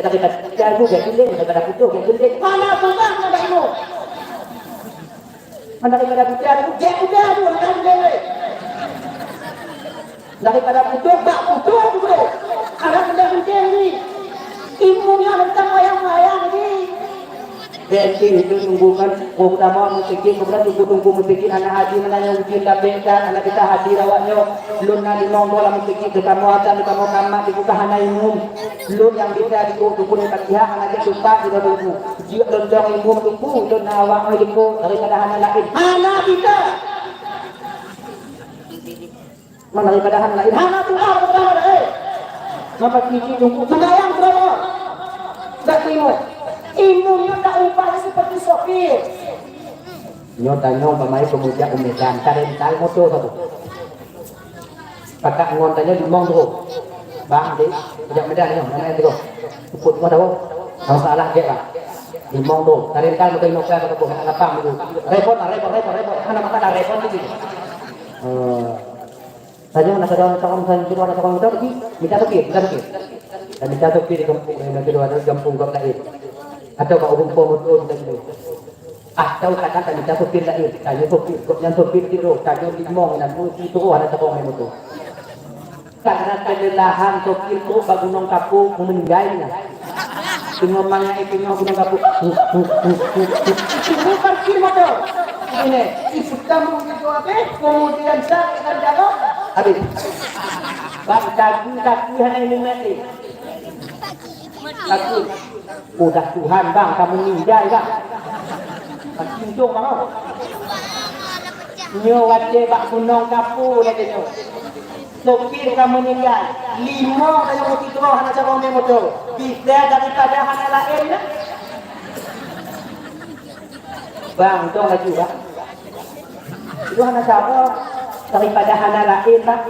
Ada kita jago gak gileng, daripada putôh gak gileng. Hana peugah bak ilmu. Mana daripada putôh, gak putôh tu, hana gileng. Daripada putôh, bak putôh tu. Hana gileng-gileng ni. Ilmu nyan teuntang wayang-wayang ni. Bèk cit, itu tunggu kan, oh, utama meusikit, kemudian tunggu-tunggu meusikit, anak haji meunanya ujian labeng kan, anak kita hadir awak nyoe. Lôn na limong boh lam meusikit, teukamoe azan, teukamoe kamat, dibuka hana imum. Lôn nyang bisa dikuk dukun Fatihah, hana jeuet tupat di dalam buku. Jeuet lôn dong imum tunggu, lôn na awak nyoe jukuk, daripada hana laén. Hana bisa! Mana daripada hana laén? Hana Tuhan, hana Tuhan, eh. Maka kiki tunggu sembahyang berapa? Tak terima. Ilmunya tak ubah seperti sopir. Nyoe tanyoe bak main peumuja u Medan, tarental moto saboh. Pakat ngon tanyoe limong droe. Bang, dek, peumuja Medan nyoe, nama yang droe? Seupôt dua tahu. Kalau salah, gek lah. Limong droe. Tarental moto inoe ka saboh, nak lapang dulu. Repot lah, repot, repot, repot. Mana masalah repot ni? Eh, Tanyoe na sidroe, na sidroe, na sidroe, na sidroe, mita sopir, mita sopir. Dan mita sopir di gampông, eh, na sidroe, na gampông gop laén. Atau bak ureueng po moto mita sopir. Atau kadang ka mita sopir laén. Tanyoe sopir, gobnyan sopir sidroe, tanyoe limong, na sidroe hana sabong mé moto. Karena kelelahan sopir truk bak Gunong Kapu meuninggai nyan. Teungoh mangai, teungoh Gunong Kapu. Teungoh parkir moto. Ini, ipeugah moto habéh, kemudian sakét dan jatuh. Habéh. Bang, dagu-dagu hana ilmu mati. Takut. Udah Tuhan, bang, kamu ninja, bang. Bang, cincong, bang, oh. Nyoe watèe bak Gunong Kapu, lagèe nyoe. Sopir ka meuninggai, lima kayong meusidroe hana cabang mé moto. Bisa daripada hana laén, nah. Bang, untung laju, bang. Itu hana cabang, daripada hana laén, bang.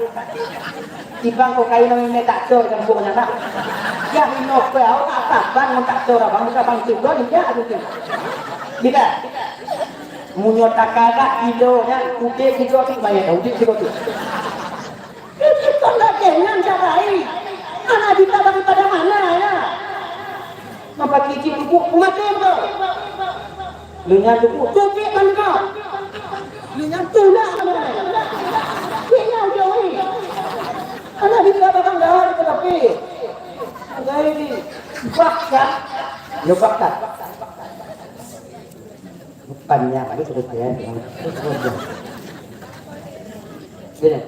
Ibang kok kain namanya tak cor gampông nyan, bang. Ya, inoe peuet, awak tak saban ngon tak cor, bang. Bukan bang, tu, bang, ya, tu, tu. Tidak. Meunyoe takarat kilo nyan, udép kilo tu, bayar udép kilo tu. Itu kan lagèe nyan cara ai. Anak kita daripada mana ya? Maka kicik buku mati betul. Dengan buku topik kan kau. Dengan tulak mana? Kena jauhi. Anak kita bahkan dah ada tapi. Jadi bahkan, ya bahkan. Bukannya lagi terus ya. Gini.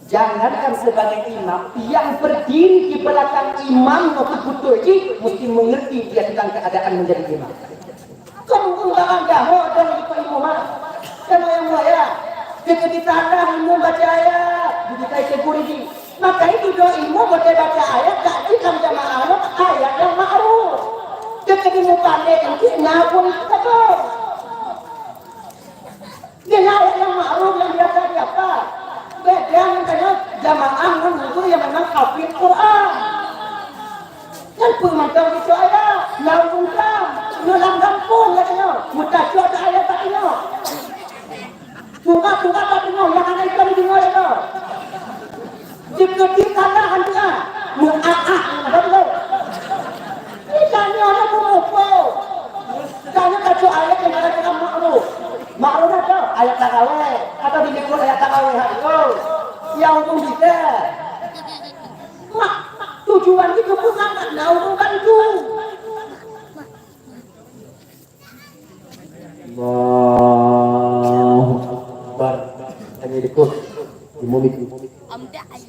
Jangankan sebagai imam, yang berdiri di belakang imam waktu butuh ji mesti mengerti dia tentang keadaan menjadi imam. Kamu pun barang gaho dong di imam. Sama yang mulia. Kita ditanda imam baca ayat, kita tegur ji. Maka itu doa imam boleh baca ayat tak di dalam jamaah ayat yang ma'ruf. Kita di mupandai nanti ngapun betul. Nyan ayat nyang maklum nyang biasa-biasa. Beda ngon tanyoe jamaah ngon guru nyang memang hafid Quran. Nyan peue mantong jicok ayat, lam ungkam, nyoe lam gampông geutanyoe, meutacok ayat bak inong. Tuha-tuha bak inong nyang hana ikam deungoe lé. Jikeuti tanah antu ah, meu'ah-ah, beutôi. Di tanyoe na peumupo. Tanyoe ka cok ayat nyang kira-kira maklum. Maklum na cok ayat tarawih, atau di likot ayat tarawih ha, beutôi. Nyang huköm kita. Mak, tujuan itu bukan nak na ureuëng bantu. Allahu Akbar. Hanya ikut imam itu.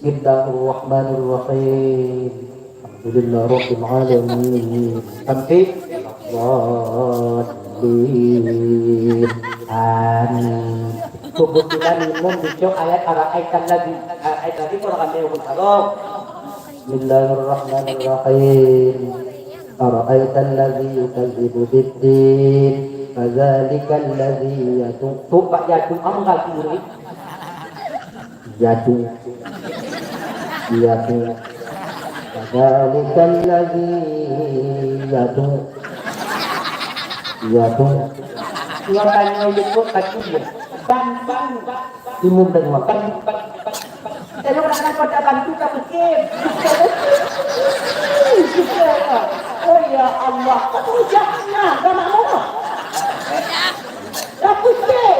Bismillahirrahmanirrahim. Alhamdulillahirabbil alamin. Sampai Amin. Kebetulan imam dicok ayat ara'aitan lagi. Ara'aitan lagi kalau kami urut Allah. Bismillahirrahmanirrahim. Ara'aital ladzi yukadzibu biddin, fadzalikal ladzi yadu. Tu bak yadu am ragu ni. Yadu. Yadu. Fadzalikal ladzi yadu. Yadu. Nyoe tanyoe jemput kaki dia. Ban, ban, ban. Timun dan makan. Saya nak kata bantu tak mungkin. Oh ya Allah, tak hujan. Nah, dah nak mau. Tak mungkin.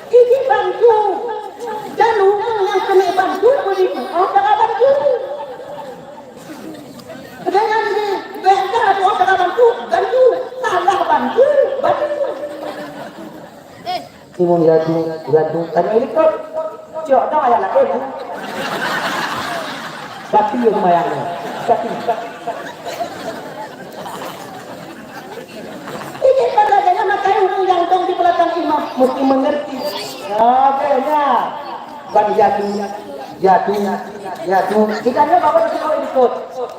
Ini bantu. Dan orang yang kena bantu beri. Oh, tak bantu. Dengan ni, beda ada orang kena bantu, bantu. Salah bantu, bantu. Timun yadu, yadu, tanya ini kok. Cok dong ayat lain. Tapi yang lumayan ni. Tapi. Ini kan adanya makanya orang yang dong di belakang imam mesti mengerti. Oke, ya. Bukan yadu, yadu, yadu. Kita ni bapak di sini ikut.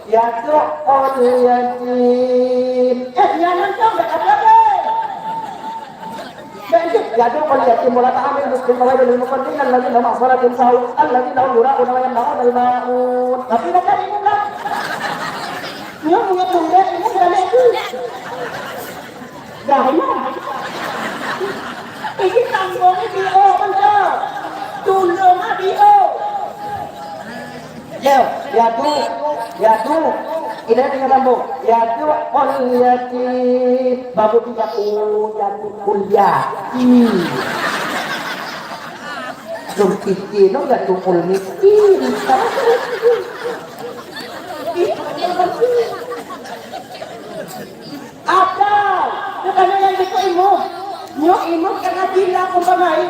Yadu, oh, yatim. Eh, jangan kau tak ada. Ya'ni, ya'ni, wal yatim wa la ta'amil miskin wa wailul lil musallin alladzina hum an salatihim sahun alladzina hum yura'un wa yamna'unal ma'un. Tapi dah tadi bukan. Nyoe meunyoe tuléh ini dah lé tu. Dah, ya. Ini tanggong ni di O, betul. Tulung ah di O. Ya, ya'ni, ya'ni. Ini dengan sambung. Ya'ni, wal yatim. Baru dia, oh, ya'ni kuliah. Hmm. Belum fikir, no, ya'ni miskin. Ada. Bukannya yang ikut imum. Nyoe imum karena sila umpamai.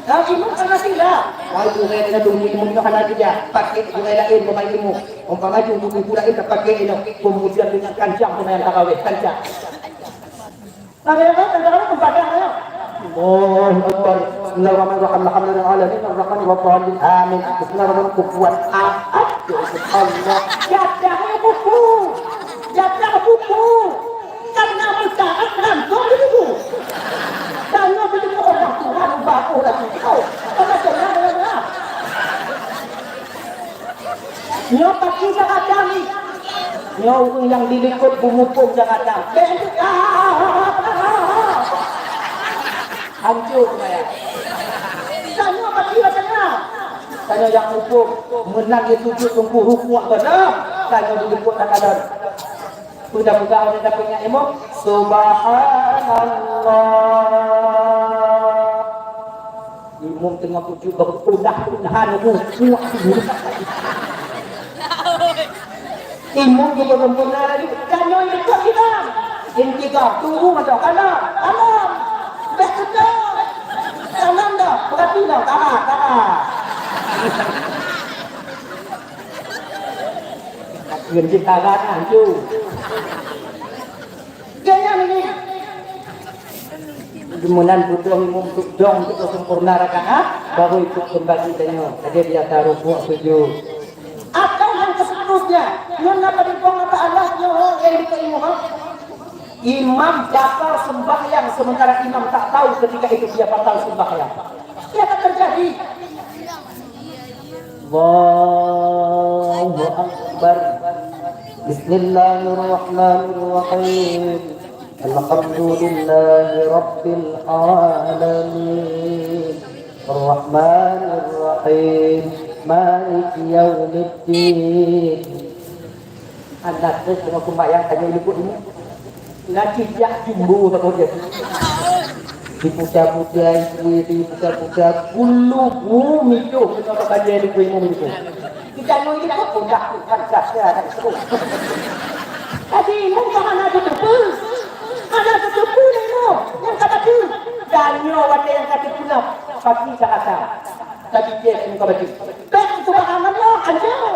Nah, imum karena sila. Wah, itu saya kena tunggu imum nyoe hana kerja. Pakai gurée lain pemain imum. Umpama itu buku lain terpakai ini. Kemudian dengan kancang pemain tarawih. Kancang. Nah, ya kan? Kancang apa? Tempat dah, ya. Allahu Akbar. Bismillahirrahmanirrahim. Alhamdulillahirabbil alamin. Arrahmanirrahim. Amin. Bismillahirrahmanirrahim. Kuat. Ah, ah. Ya Allah. Jadah buku. Jadah buku. Karena mutaat langsung di buku. Karena di buku orang Tuhan baru lagi kau. Karena jangan dengar. Nyoe pasti Jakarta ni. Nyoe ureueng nyang di likot beumupông Jakarta. Hancô seumaya. Tanyoe pasti Jakarta. Tanyoe nyang mupông meunan di sujud teungku rukuk beuna. Tanyoe di likot Jakarta. Peugah-peugah ureueng dapeuet nyan imum, "Subhanallah." Imum teungoh sujud, baru udah-udahan rukuk. Imum juga sempurna lagi. Tanyoe ikut imum. Intiga, tunggu macam kanan, kanan. Beh kencang. Kanan dah, berarti dah, kanan, kanan. Ngon cit taran lah, hanco. Gaya ni. Meunan butuh imum untuk dong, untuk sempurna rakaat, baru ikut kembali tanyoe. Jadi biasa rukuk sujud. Atau yang seterusnya, nyoe na padubong mata Allah nyoe yang diterima. Imam batal sembahyang sementara imam tak tahu ketika itu dia batal sembahyang. Dia akan terjadi. Allahu Akbar. Bismillahirrahmanirrahim. Alhamdulillahi Rabbil Alamin. Arrahmanirrahim. Maliki Yaumiddin. Anak tu tengah sembahyang tanya ibu ini. Nanti jak jumbo takut dia. Dipuja-puja ibu itu, dipuja-puja bulu bumi tu. Kenapa tanya ibu ini itu? Kita nunggu ini kok udah bukan dasar anak itu. Tadi ini bukan anak itu. Anak itu pun ini yang kata tu. Tanya wadah yang kata pula. Pasti tak kata. Tapi dia pun kau bagi. Bek subhanallah aja.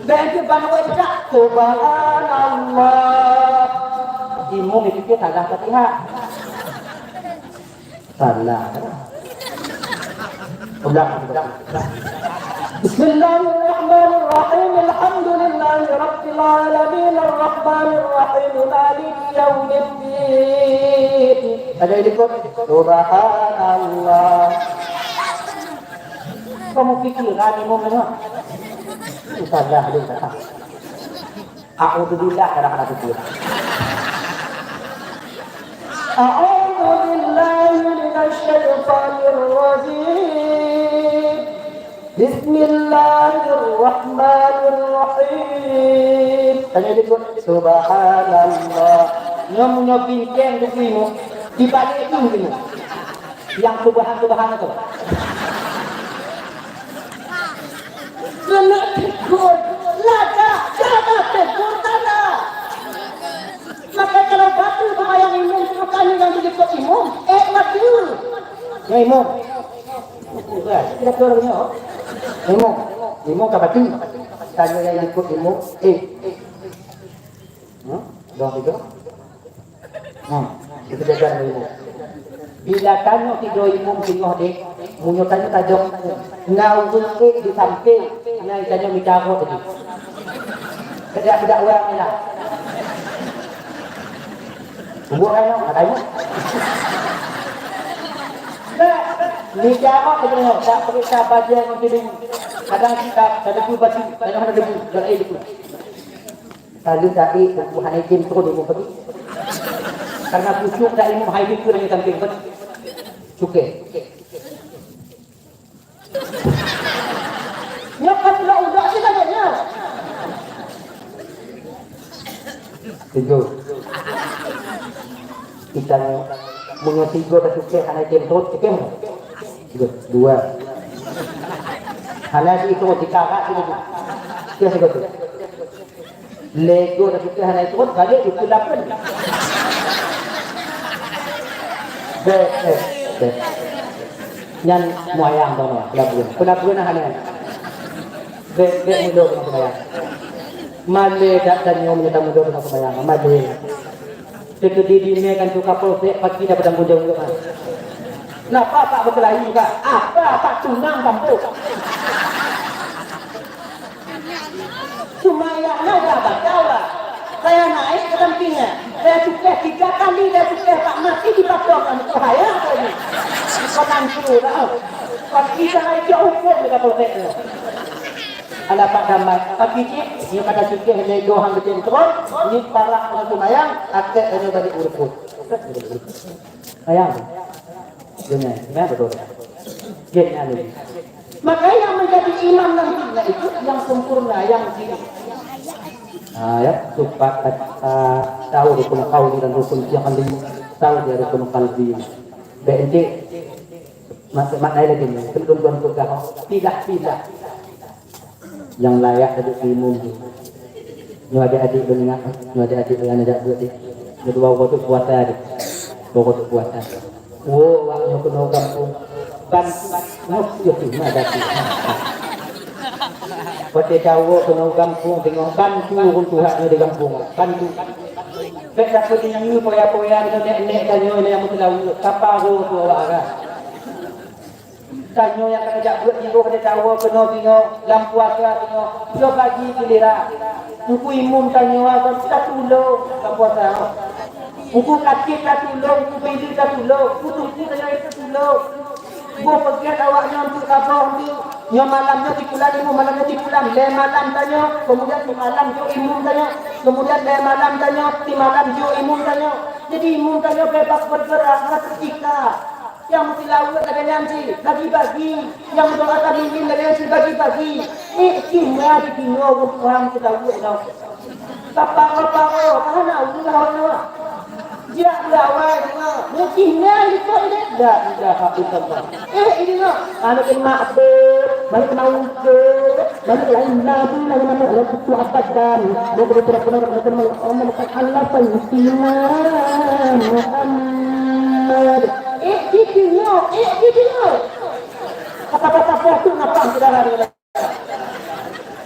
Bek itu ban wa tidak. Subhanallah. Imum itu dia salah Fatihah. Salah. Ulang, ulang. Bismillahirrahmanirrahim. Alhamdulillahi rabbil alamin. Arrahmanirrahim. Maliki yaumiddin. Ada yang ikut? Subhanallah. Kamu pikiran imum ni. Salah dia kata. A'udzubillah, kadang-kadang tu. A'udzubillahi minasyaitonirrajim. Bismillahirrahmanirrahim. Tanya dia pun, subhanallah. Nyoe, nyoe binteng tu ilmu. Di balik tu ilmu. Nyang peubeuhan-peubeuhan tu. Keuneuk tegur, lagak, cara tegur tanda. Maka kalau batu sembahyang imum, bukan yang dijemput imum, eh, batu. Ya, imum. Bukan, kita turun, ya. Imum. Imum ke batu? Tanya yang ikut imum, eh. Hmm? Dong tiga? Hmm. Itu jaga ilmu. Bila tanyoe tiga imum singoh deh, meunyoe tanyoe tajok, na ureueng ék di sampéng, na tanyoe mita rot tadi. Kejak budak urang ni lah. Bubuet tanyoe, na tanyoe. Ni jaweueb lagèe nyoe, tak peuriksa bajèe ngon debu. Kadang kita, ada debu baju, kadang ada debu, dan air debu. Lalu tak air debu, hana izin turun debu pergi. Karena khusyuk tak ilmu, hai debu lagi samping pergi. Cukai. Nyoe ka tulak udok sih lagèe nyoe. Tiga. Kita nyoe, meunyoe tiga dah cukai, hana item tot, cukai. Tiga. Dua. Hana diitem, dikarat dulu. Tiga, tiga tu. Lego dah cukai hana item, balik cukai lapan. Bek, bek, bek. Nyan moyang tau nyoe, pelabuhan. Pelabuhan hana. Bek, bek mudo keunoe seumayang. Malèe dak tanyoe meunyoe tamudo keunoe seumayang. Malèe. Teukeudi di mé kan tu kapol sek pagi dapat tanggung jaweueb. Napa Pak beukelahi, Pak? Apa Pak tunang kampung? Seumayang na udah batal, Pak. Saya naik ke sampingnya. Saya cukai tiga kali, saya cukai, Pak, masih dipotong kamu. Bahaya tu ni. Kau tangkap dah. Kau kita naik jauh pun kita protesnya. Ada Pak Damai, pagi cik, ni kata cukai hanya dua hang kecil turun, ni parak orang seumayang, akhirnya balik urut. Ayang. Dengar, dengar betul. Dengar ni. Maka yang menjadi imam nantinya itu yang sempurna, yang jeli. Ah, ya, supat, ah, tahu rukun qauli dan rukun fi'li, tahu dia rukun qalbi. Baik, nanti mak-, makna lagi ni, sebelum tuan peugah, pilah-pilah. Nyang layak jadi imum tu. Nyoe adik-adik beungoh, nyoe adik-adik nyang jak buet tu. Nyoe dua waktu puasa tu. Dua waktu puasa. Oh, awak nyoe keunoe gampông. Bantu. Nyoe tu tu, na datu. Watèe tawoe keunoe gampông, teungoh bantu ureueng tuha nyoe di gampông. Bantu. Bèk tapeudiyeu poya-poya nyoe nèk-nèk tanyoe nyang meuteulaweuet. Sapa roh tu awak arah. Tanyoe nyang ka neujak beuet jiôh di tawoe keunoe singoh, lam puasa singoh, soe bagi giliran. Teungku imum tanyoe akan tatulông lam puasa. Teungku khatib tatulông, teungku bili tatulông, teungku teungku tanyoe tatulông. Boh peugèt awak nyoe untuk saboh untuk nyoe malam nyoe sipulan imum, malam nyoe sipulan, lhèe malam tanyoe, kemudian simalam jok imum tanyoe, kemudian lhèe malam tanyoe, simalam jok imum tanyoe. Jadi imum tanyoe bebas bergerak, hana teuikat. Nyang meuseulaweuet lagèe nyan cit, bagi-bagi. Nyang meudoakan mimin lagèe nyan cit, bagi-bagi. Eh, cit na di tinggai ureueng Tuhan seulaweuet nyoe. Taparo-paro, ka hana ureueng lawan nyoe. Jak beulawai teuma. Mungkin na likot ilèe. La ilaha illallah. Eh, ini nyoe. Aneuk maksud, balik mau ke, balik lain nabi, lain nama, lain kutu abadan. Dia boleh pura-pura, pura-pura, Allah, Allah, Allah, Muhammad. Eh, gitu, no. Eh, gitu, no. Kata-kata boh tu ngapa, saudara?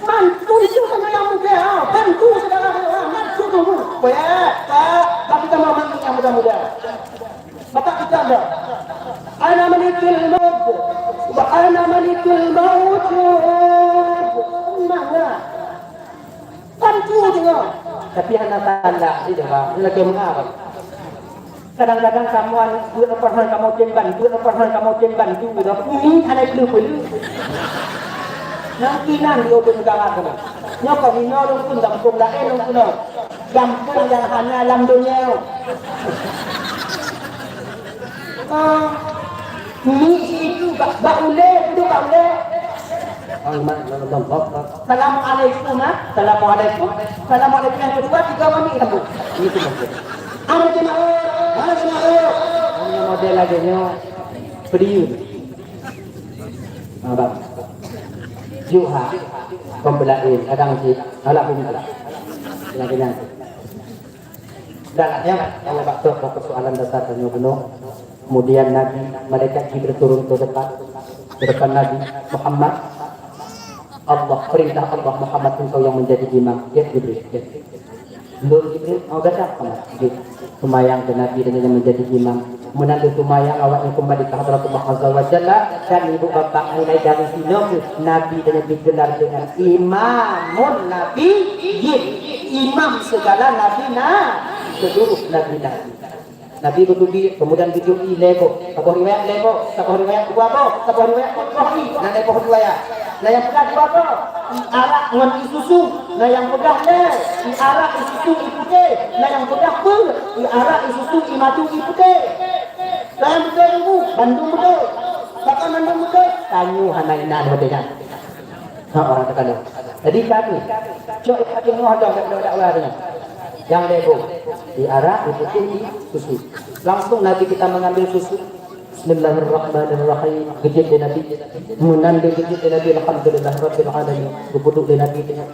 Mantun tu hanya yang muda, ha. Bantu saudara, ha. Mantun tu. Baik, Pak. Tapi kita mau mandi yang muda-muda. Bapak kita dah. Ana malikul maut. Wa ana malikul maut. Mana? Kan tu tengok. Tapi hana talak sih dah, lagi mengapa? Kadang-kadang kamoe buet apa hal kamoe tem bantu, apa hal kamoe tem bantu dah. Ini ada perlu perlu. Nanti nang di open kawan kamu. Nyokong ino lung pun gampung lain lung pun. Gampung yang hanya alam dunia. Ah, ni itu bak, bak ulèe, itu bak ulèe. Assalamualaikum, ha? Assalamualaikum. Assalamualaikum yang kedua, tiga menit sambung. Itu maksud. Assalamualaikum. Assalamualaikum. Ini model lagi nyo. Beriun. Ha, bang. Juk ha. Pembelain. Kadang si. Alhamdulillah. Lagi nanti. Dan ya, Allah bakto ke persoalan dasar tanyoe bunoe. Kemudian Nabi, malaikat Jibril turun ke depan, ke depan Nabi Muhammad. Allah, perintah Allah, Muhammad engkau yang menjadi imam. Ya Jibril, ya. Lôn Jibril, mau datang Muhammad. Jibril. Seumayang ke Nabi dan yang menjadi imam. Meunan lheueh seumayang awaknyan kembali ke Hadratullah Azza wa Jalla dan ibu bapak mulai dari sinoe Nabi dan digelar dengan Imamun Nabiyyin, imam segala nabi na seluruh nabi-nabi. Nabi geuteubiet, keumudian geujok ie lhèe boh. Saboh riwayat lhèe boh, saboh riwayat dua boh, saboh riwayat peuet boh ie. Na lhèe boh riwayat. Na nyang peugah dua boh, ie arak ngon ie susu. Na nyang peugah lhèe, ie arak, ie susu, ie putéh. Na nyang peugah peuet, ie arak, ie susu, ie madu, ie putéh. Kan beutôi, Teungku? Bandum beutôi. Pakon bandum beutôi? Tanyoe hana inan watèe nyan. Ha, orang teuka. Jadi kami, cok ikat teungoh dong daripada dakwah tu. Nyang lhèe boh. Ie arak, ie putéh, ie susu. Langsung Nabi kita mengambil susu. Bismillahirrahmanirrahim. Geujeuet lé Nabi. Meunan lé geujeuet lé Nabi, alhamdulillah rabbil alamin. Geupeuduek lé Nabi teungoh.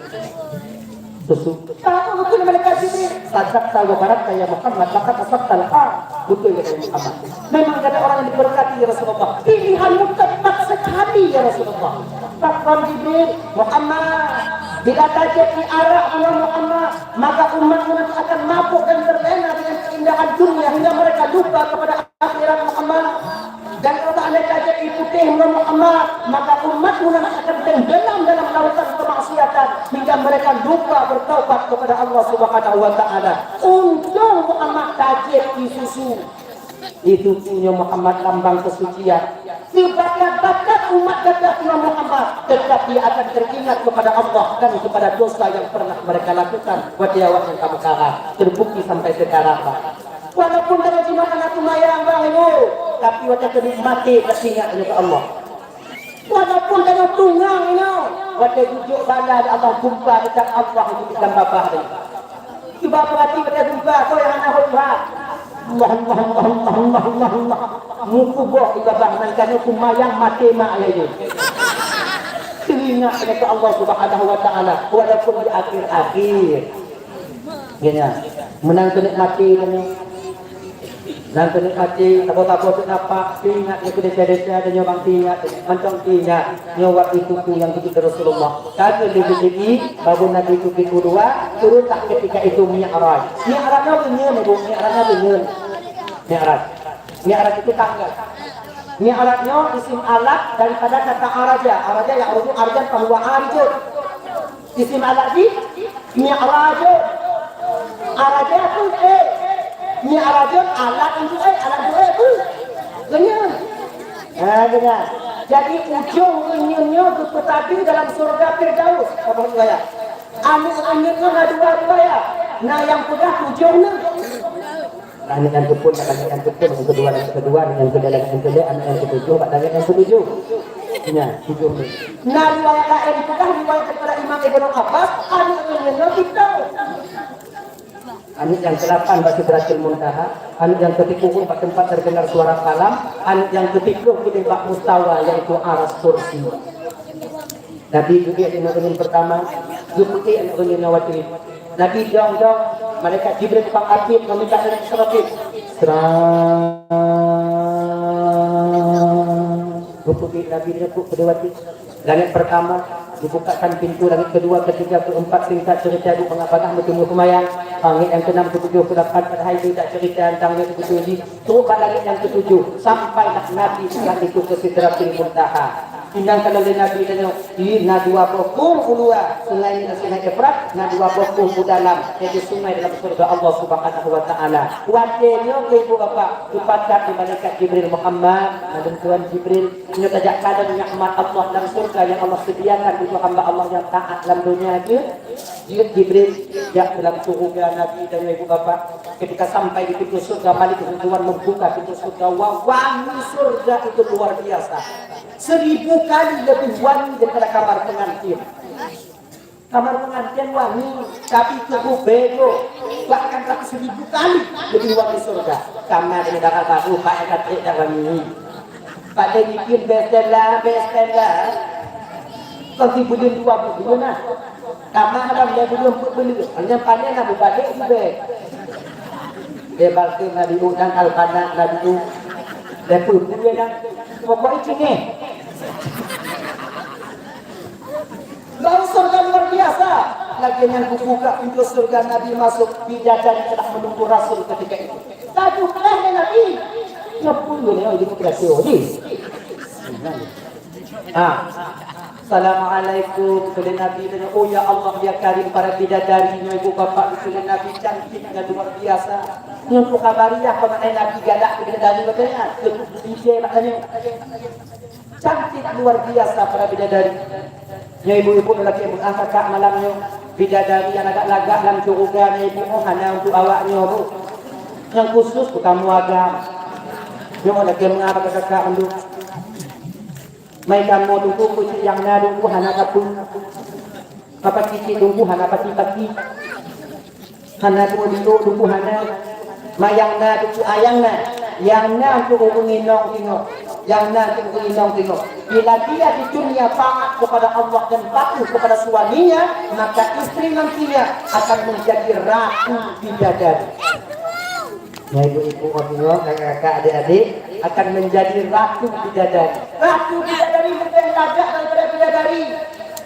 Susu. Tahu betul malaikat Jibril. Sadaqta wa barakta ya Muhammad, laqad asabtal haq. Betul kata Muhammad. Memang kata orang yang diberkati ya Rasulullah. Pilihanmu tepat sekali ya Rasulullah. Pakon Jibril, Muhammad, bila tajép ie arak, Muhammad, maka umatmu nanti akan mabuk dan terlena dengan keindahan dunia hingga mereka lupa kepada akhirat, Muhammad. Dan kalau tak ada tajép ie putéh, Muhammad, maka umatmu nanti akan tenggelam dalam lautan kemaksiatan hingga mereka lupa bertaubat kepada Allah Subhanahu wa Ta'ala. Untung Muhammad tajép ie susu. Ie susu nyoe, Muhammad, lambang kesucian. Sibakat-bakat umat gata nyoe, Muhammad, tetap dia akan teringat kepada Allah dan kepada dosa yang pernah mereka lakukan watèe awak nyang ka meukarat. Terbukti sampai sekarang, Pak. Walaupun tanyoe jinoe hana seumayang, Bang, Ibu, tapi watèe keuneuk maté, teuingat nyoe keu Allah. Walaupun tanyoe tungang nyoe, watèe geujok bala lé Allah, gumpa dekat Allah itu di dalam babah tadi. Cuba peurati watèe gumpa, soe nyang hana hôi Tuhan. Allah, Allah, Allah, Allah, Allah, Allah, Allah. Meukuboh di babah, mantong nyoe seumayang maté mak lagèe nyoe. Teuingat keu Allah Subhanahu wa Ta'ala, walaupun di akhir-akhir. Geuhnyan, meunan keuneuk maté tanyoe. Nan keuneuk maté, saboh-saboh teuk nafah, teuingat nyoe keu desya-desya tanyoe, Bang, teuingat, mantong teuingat. Nyoe wak ie susu nyang geujok lé Rasulullah. Ka keuh lheueh geujok ie, babah Nabi geupeuduek, turunlah ketika itu Mi'raj. Mi'raj nyoe beunyeuen, Ibu, Mi'raj nyoe beunyeuen. Mi'raj. Mi'raj itu tangga. Mi'raj nyoe isim alat daripada kata araja. Araja ya'ruju arjan fahuwa arijun. Isim alat jih, mi'rajun. Araja peue, eh? Mi'rajun alat untuk, eh, alat untuk, eh, peue? Reunyeun. Ha, dengar. Jadi, ujong reunyeun nyoe geupeusabe dalam syurga Firdaus. Apa maksud saya? Aneuk reunyeun nyoe na dua riwayat. Na nyang peugah ujong nyoe. Langét nyang keuphôn, bak langét nyang keuphôn, nyang keudua, langét keudua, nyang keulhèe, langét nyang keulhèe, aneuk nyang keutujoh, bak langét nyang keutujoh. Nyan, tujoh nyan. Na riwayat laén peugah, riwayat daripada Imam Ibnu Abbas, aneuk nyoe nyoe pitou. Aneuk nyang keulapan bak Sidratul Muntaha, aneuk nyang keusiploh bak teumpat terdengar suara kalam, aneuk nyang keusiplôh keudeh bak mustawa, yaitu aras kursi. Nabi geuék aneuk reunyeun peurtama, geupeugah aneuk reunyeun nyoe watèe. Nabi dong-dong, malaikat Jibril tukang atiek ngon Mikail ngon Israfil. Srang. Geupeugah Nabi nyoe keu keudua watèe. Langét peurtama, dibukakan pintu, langét keudua, keutiga, keueumpat, singkat ceurita, ibu peungabah meuteumèe peumayang. Langét nyang keunam, keutujoh, keulapan, padahai ibu tak ceurita tentang langét keutujoh jih. Trok bak langét nyang keutujoh, sampailah Nabi setelah itu ke Sidratil Muntaha. Inong ka lheueh Nabi tanyoe, di na dua boh krueng u luwa sungai, sungai Efrat, na dua boh krueng u dalam, yaitu sungai dalam syurga Allah Subhanahu wa Ta'ala. Watèe nyoe keu ibu bapak, teupakat di malaikat Jibril, Muhammad, mandum tuan Jibril, nyoe tajak kalon nikmat Allah dalam syurga nyang Allah sediakan untuk hamba Allah nyang taat lam donya jih. Jeuet Jibril jak dalam syurga Nabi dan ibu bapak. Ketika sampai di pintu syurga, malaikat Ridwan membuka pintu syurga, wa-, wangi syurga itu luar biasa. Seribu kali lebih wangi daripada kamar pengantin. Kamar pengantin wangi, tapi tubuh bego, bahkan satu seribu kali lebih wangi syurga. Kamar di darah baru, Pak, enak tak wangi. Pada bikin bestella, bestella. Kau si buleuen dua buleuen nah. Kamar dalam lhèe buleuen, peuet buleuen. Hanya pandai nak berbalik juga. Dia balkon nak diudang, alpanak nak diu. Dia pun buleuen dah. Pokoknya cengeng. Bau syurga luar biasa. Lagi nyang kubuka pintu syurga, Nabi masuk, bidadari telah menunggu Rasul ketika itu. Satu kelas dengan Nabi. Nyapu ni, oh, jadi kreatif ni. Ha. Assalamualaikum, kheun lé Nabi, tanyong, "Oh ya Allah, ya Karim, para bidadari nyoe ibu bapak," kheun lé Nabi, "cantiknya luar biasa." Nyoe tu khabariah, peue makna Nabi galak keu bidadari, maknanya, keu bidadari, maknanya. Cantik luar biasa para bidadari. Nyoe ibu-ibu lagèe meu'ah kakak malam nyoe. Bidadari nyang lagak-lagak lam syeuruga nyoe ibu, oh, hana untuk awak nyoe, Bu. Nyang khusus keu kamoe agam. Nyoe lagèe meu'ah kakak-kakak mandum. Mai kamoe teungku, peucit nyang na teungku hana kapeue. Apa cicit teungku hana pati-pati. Hana teungku, teungku hana. Ma nyang na teungku, ah, nyang na. Nyang na untuk ureueng inong singoh. Nyang na untuk ureueng inong singoh. Bila dia di dunia taat kepada Allah dan patuh kepada suaminya, maka istri nantinya akan menjadi ratu bidadari. Nah, ibu-ibu, bapak-bapak, kakak-kakak, adik-adik, akan menjadi ratu bidadari. Ratu bidadari lebih lagak daripada bidadari.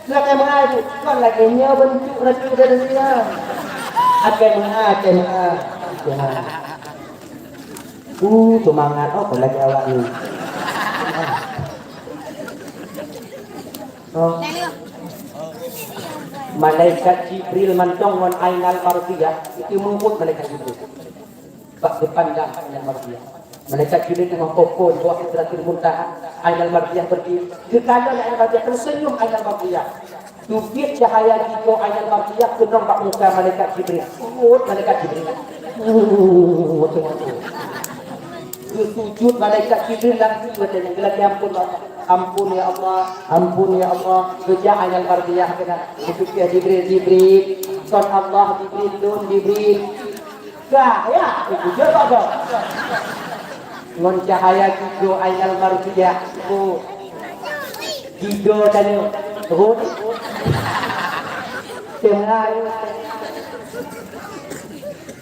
Lagèe meu'ah, Bu. Kon lagèe nyoe bentuk ratu bidadari nyan. Akai meu'ah, akai meu'ah. Uh, seumangat, oh, kon lagèe awak ni. Oh. Malaikat Jibril mantong ngon Ainal Mardiyah, itu mubuet malaikat Jibril. Bak geupanggah Ainal Mardiyah. Malaikat Jibril teungoh poh-poh di bawah Sidratul Muntaha. Ainal Mardiyah berdiri. Geukalon Ainal Mardiyah, teuseunyum Ainal Mardiyah. Teubiet cahaya gigoe Ainal Mardiyah keunong bak muka malaikat Jibril. Rhot malaikat Jibril. Rhot, rhot, rhot. Geusujut malaikat Jibril langsung geulakèe, geulakèe ampôn bak Allah. "Ampôn ya Allah, ampôn ya Allah." Geujak Ainal Mardiyah keunan. Geusujut Jibril, "Jibril, kon Allah Jibril lôn, Jibril." Ka, ya, itu je kok, kok. Ngon cahaya gigoe Ainal Mardiyah, oh. Gigoe tanyoe, oh. Teungoh,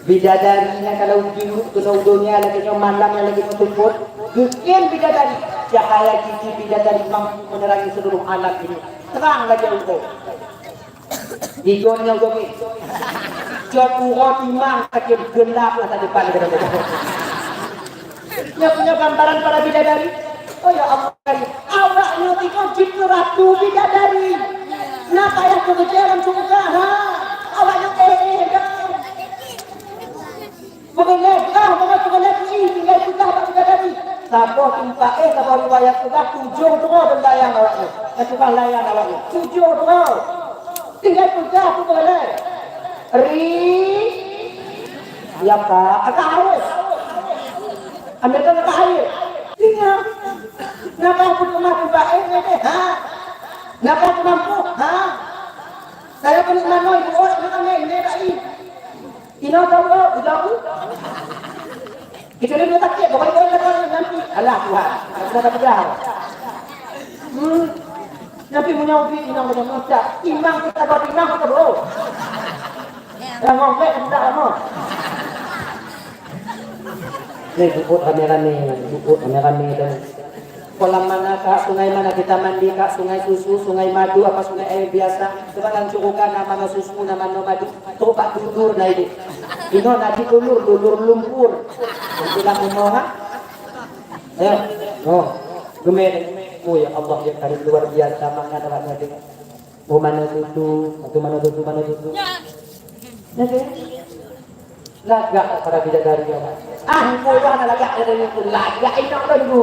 bidadari nyan kalau jeuet keunoe u donya lagèe nyoe malam nyan lagèe nyoe seupôt, geukheun bidadari, cahaya gigi bidadari mampu menerangi seluruh alam ini. Terang lagèe uroe. Igon nyoe gob nyoe. Cot uroe timang sakét geulap masa depan geutanyoe. Nyoe, nyoe gambaran para bidadari. Oh ya Allah, awak nyoe tiga jeuet keu ratu bidadari. Na payah keu keujeuet lam syeuruga, ha? Awak nyoe eh, eh, dah. Peureulèe, ah, peureulèe, peureulèe, ih, tinggai peugah bak bidadari. Saboh teumpat, eh, saboh riwayat peugah tujoh droe dan layang awak nyoe. Ka tukang layang awak nyoe. Tujoh droe. Tinggai peugah tu peureulèe. Ri, ya, Pak. Agak harus. Ambil kan agak air. Tinggal. Napa aku pernah teumpat, eh, eh, eh, ha? Napa aku mampu, ha? Saya pernah nanoe, buat, makan, eh, ini, tak, ini. Inoe ka uroe, ujoe aku. Kecuali dia sakit, pokoknya dia kata nanti. Alah, Tuhan. Aku dah tak pegang. Hmm. Nanti punya ubi, inong macam macam. Imang kita buat imang kita bro. Yang ngomong kita lama. Ni buat rame-rame, buat rame-rame dah. Kolam mana, Kak? Sungai mana kita mandi, Kak? Sungai susu, sungai madu, apa sungai air biasa? Sebab dalam syeuruga na manoe susu, na manoe madu. Trok bak dulur na idup. Inoe na di dulur, dulur lumpur. Itulah umoe, ha? Ya. Oh. Geumè. Oh, ya Allah, ya Karim, luar biasa mangat awak nyan. Oh, manoe susu, atau manoe susu, manoe susu. Nah, tu. Lagak para bidadari, ya Allah. Ah, engkau dah nak lagak dari itu. Lagak inong lôn tu.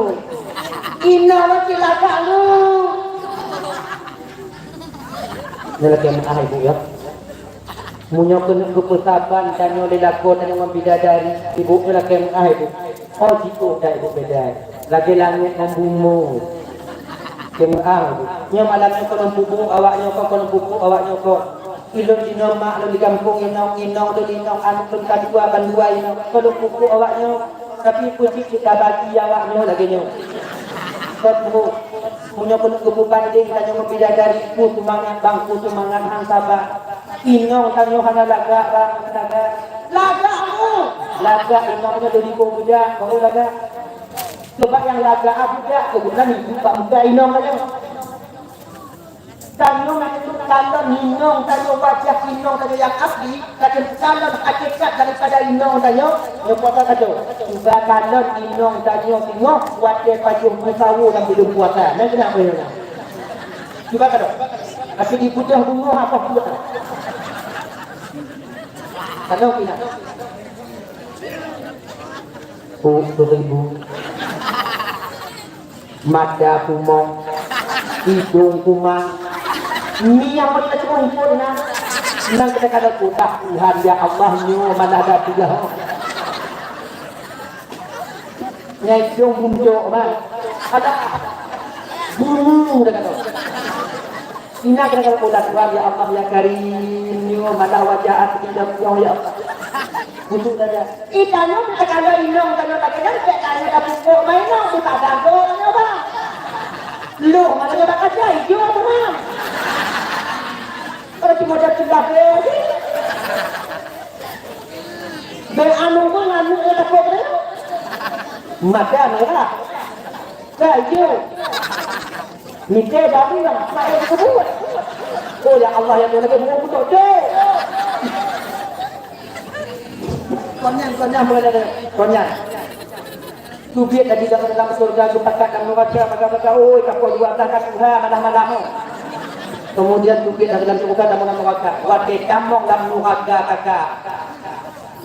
Inong lôn tu lagak lu. Ni lagak meu'ah, Ibu, ya. Meunyoe keuneuk geupeusaban tanyoe lé lakoe tanyoe ngon bidadari, Ibu, ni lagak meu'ah, Ibu. Oh, jiôh that, Ibu, beda. Lagèe langèt ngon bumoe. Keu meu'ah, Ibu. Nyoe malam nyoe kon lôn peubuet awak nyoe kon, kon lôn peubuet awak nyoe kon. Ilôn jinoe mak lôn di gampông inong, inong lôn inong, aneuk lôn ka dua, ban dua inong. Kon lôn peubuet awak nyoe. Tapi peue cit tabagi awak nyoe lagèe nyoe. Kon bu, meunyoe keuneuk geupeubandeng tanyoe ngon bidadari, peue seumangat bang, peue seumangat, han saba. Inong tanyoe hana lagak bang, hana lagak. Lagak bu! Lagak inong nyoe jadi peue bujang, baru lagak. Coba nyang lagak ah bujang, keu bukan ibu bak muka inong tanyoe. Tanyoe na keuneuk kalon inong tanyoe, wajah inong tanyoe nyang asli, lakèe kalon hakikat daripada inong tanyoe, nyoe puasa tanyoe. Cuba kalon inong tanyoe singoh watèe pajoh meusawoe lam buleuen puasa. Nyan keunan peue nyoe? Cuba ka dok. Tapi di budoh bungoh apa pun. Kalau tidak. Oh, beribu. Mata kumong. Hidung kumang. Ni yang paling terkumpul nah. Nang kita kada kudah Tuhan ya Allah nyo mana ada tiga. Ngai dong buncok, bang. Ada bulu dah kata. Ina kena kata ulat, "Wah, ya Allah, ya Karim, nyoe malah wajah aku tidak pulang, ya Allah." Untuk saja. Ih, tanyoe tak ada inong, tanyoe tak ada, tak ada pupuk, main inong, tu tak ada, tanyoe, bang. Loh, mana dia tak ada, hijau, bang. Kalau cuma ada celah, eh. Bèk anu pun anu nyang takot tu. Makan lah. Ka ijo. Mite dari yang pakai kubur. Oh ya Allah ya Tuhan, lagi mau betul tu. Konyang, konyang, konyang. Teubiet laju lam, lam syeuruga, geupakat lam nuraka, maka-maka, oi, kapoh dua blah ka tuha malam-malam. Kemudian teubiet laju lam syeuruga, lam, lam nuraka. Watèe tamong lam nuraka kaka,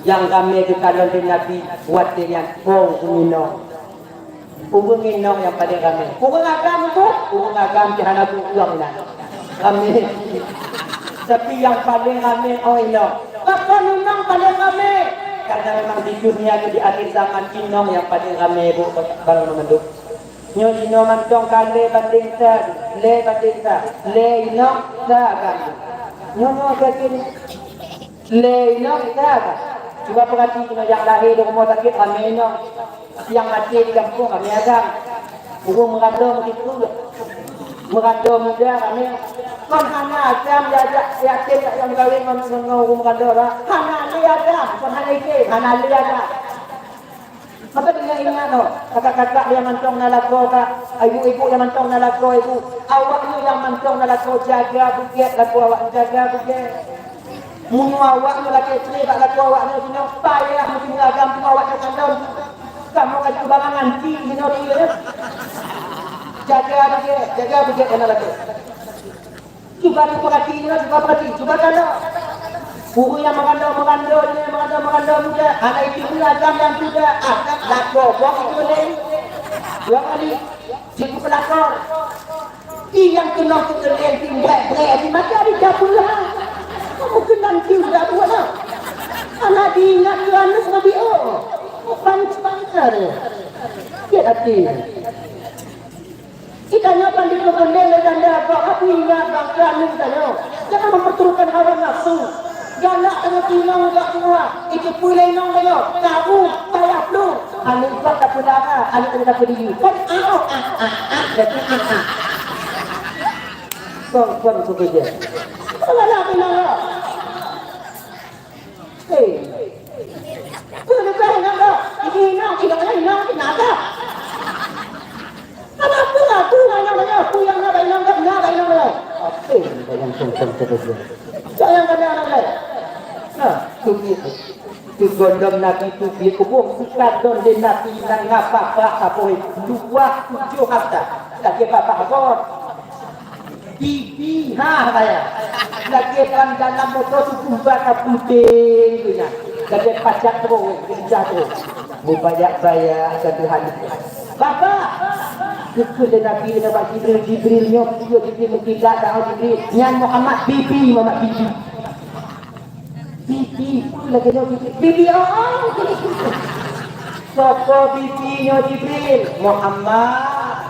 nyang ramè geukalon lé Nabi, watèe nyan, oh, ureueng inong. Ureueng inong nyang paleng ramè. Ureueng agam tu, ureueng agam jih hana geuureueng inan. Ramè. Tapi nyang paleng ramè, oh, inong. Pakon inong paleng ramè? Karena memang di dunia ni, di akhir zaman, inong nyang paleng ramè, bu, barang mandum. Nyoe jinoe mantong ka lhèe banding sa, lhèe banding sa, lhèe inong sa kan. Nyoe, nyoe keuh kini. Lhèe inong sa kan. Cuba peurati jinoe nyang lahé di rumoh sakét ramè inong. Nyang maté di gampông ramè agam. Ureueng meurandom meusiplôh. Meurandom muda ramè. Kon hana agam ya, ya, yatim nyang meukawen ngon, ngon, ngon ureueng meurandom lah. Hana lé agam, kon hana yatim, hana lé agam. Maka ingat-ingat noh, kakak-kakak nyang mantong na lakoe, kak, ibu-ibu nyang mantong na lakoe, ibu, awak nyoe nyang mantong na lakoe, jaga beugèt lakoe awak, jaga beugèt. Meunyoe awak nyoe lakèe trép bak lakoe awak nyoe, jinoe payah meuteumèe agam teuma awak nyoe kandom. Kamoe ka jeuet bak ngan cit jinoe di ié. Jaga beugèt, jaga beugèt na lakoe. Cuba tapeurati nyoe, cuba peurati, cuba kalon. Ureueng nyang meurandom-meurandom nyoe, meurandom-meurandom muda, hana jiteupeue agam nyang muda, agam lakoe boh itu lé. Dua kali, jeuet keu peulakor. Ih, nyang keunong keu lé, tinggai brek, di mata di dapur ha. Kamu keunong tiu dapur ha. Hana diingat keu aneuk nabi oh. Pan-, pantar. Sakét até. Kita nyoe kan dipeukeundeng lé ganda, bak api ingat bangsa nyoe kita nyoe. Jangan memperturutkan hawa nafsu. Galak tanyoe tinong bak tuha, itu pulai nong tanyoe, tabu, payah plueng. Hana ipat tapeudara, hana tanyoe tapeudiri. Kan ah, ah, ah, ah, ah, jadi ah, ah. Kong, kong, kong, kong. Kalau nak tinong, eh. Peue leubeh inong dah? Ini inong, inong, inong, inong dah. Kenapa aku inong dah? Aku yang nak inong dah, nak inong dah. Apa yang bayang tong-tong terus? Jangan kena anak dah. Nah, tu dia. Tu gondom Nabi tu dia kubur. Bukan don dia Nabi nang ngapa-apa, apa. Dua tujuh harta. Lagi apa-apa, apa. Bibi, ha, kaya. Lagèe ban dalam moto tuboh baka puténg tu nyan. Lagèe pacak terus, geulincah terus. Mubayak-bayak ka Tuhan. Baba! Keu lé Nabi, lé Nabi Jibril, Jibril nyoe, peue Jibril meukilat, dah Jibril. Nyan Muhammad bibi, Muhammad bibi. Bibi, peue lagèe nyoe bibi? Bibi, oh, oh. Soe bibi nyoe Jibril? Muhammad.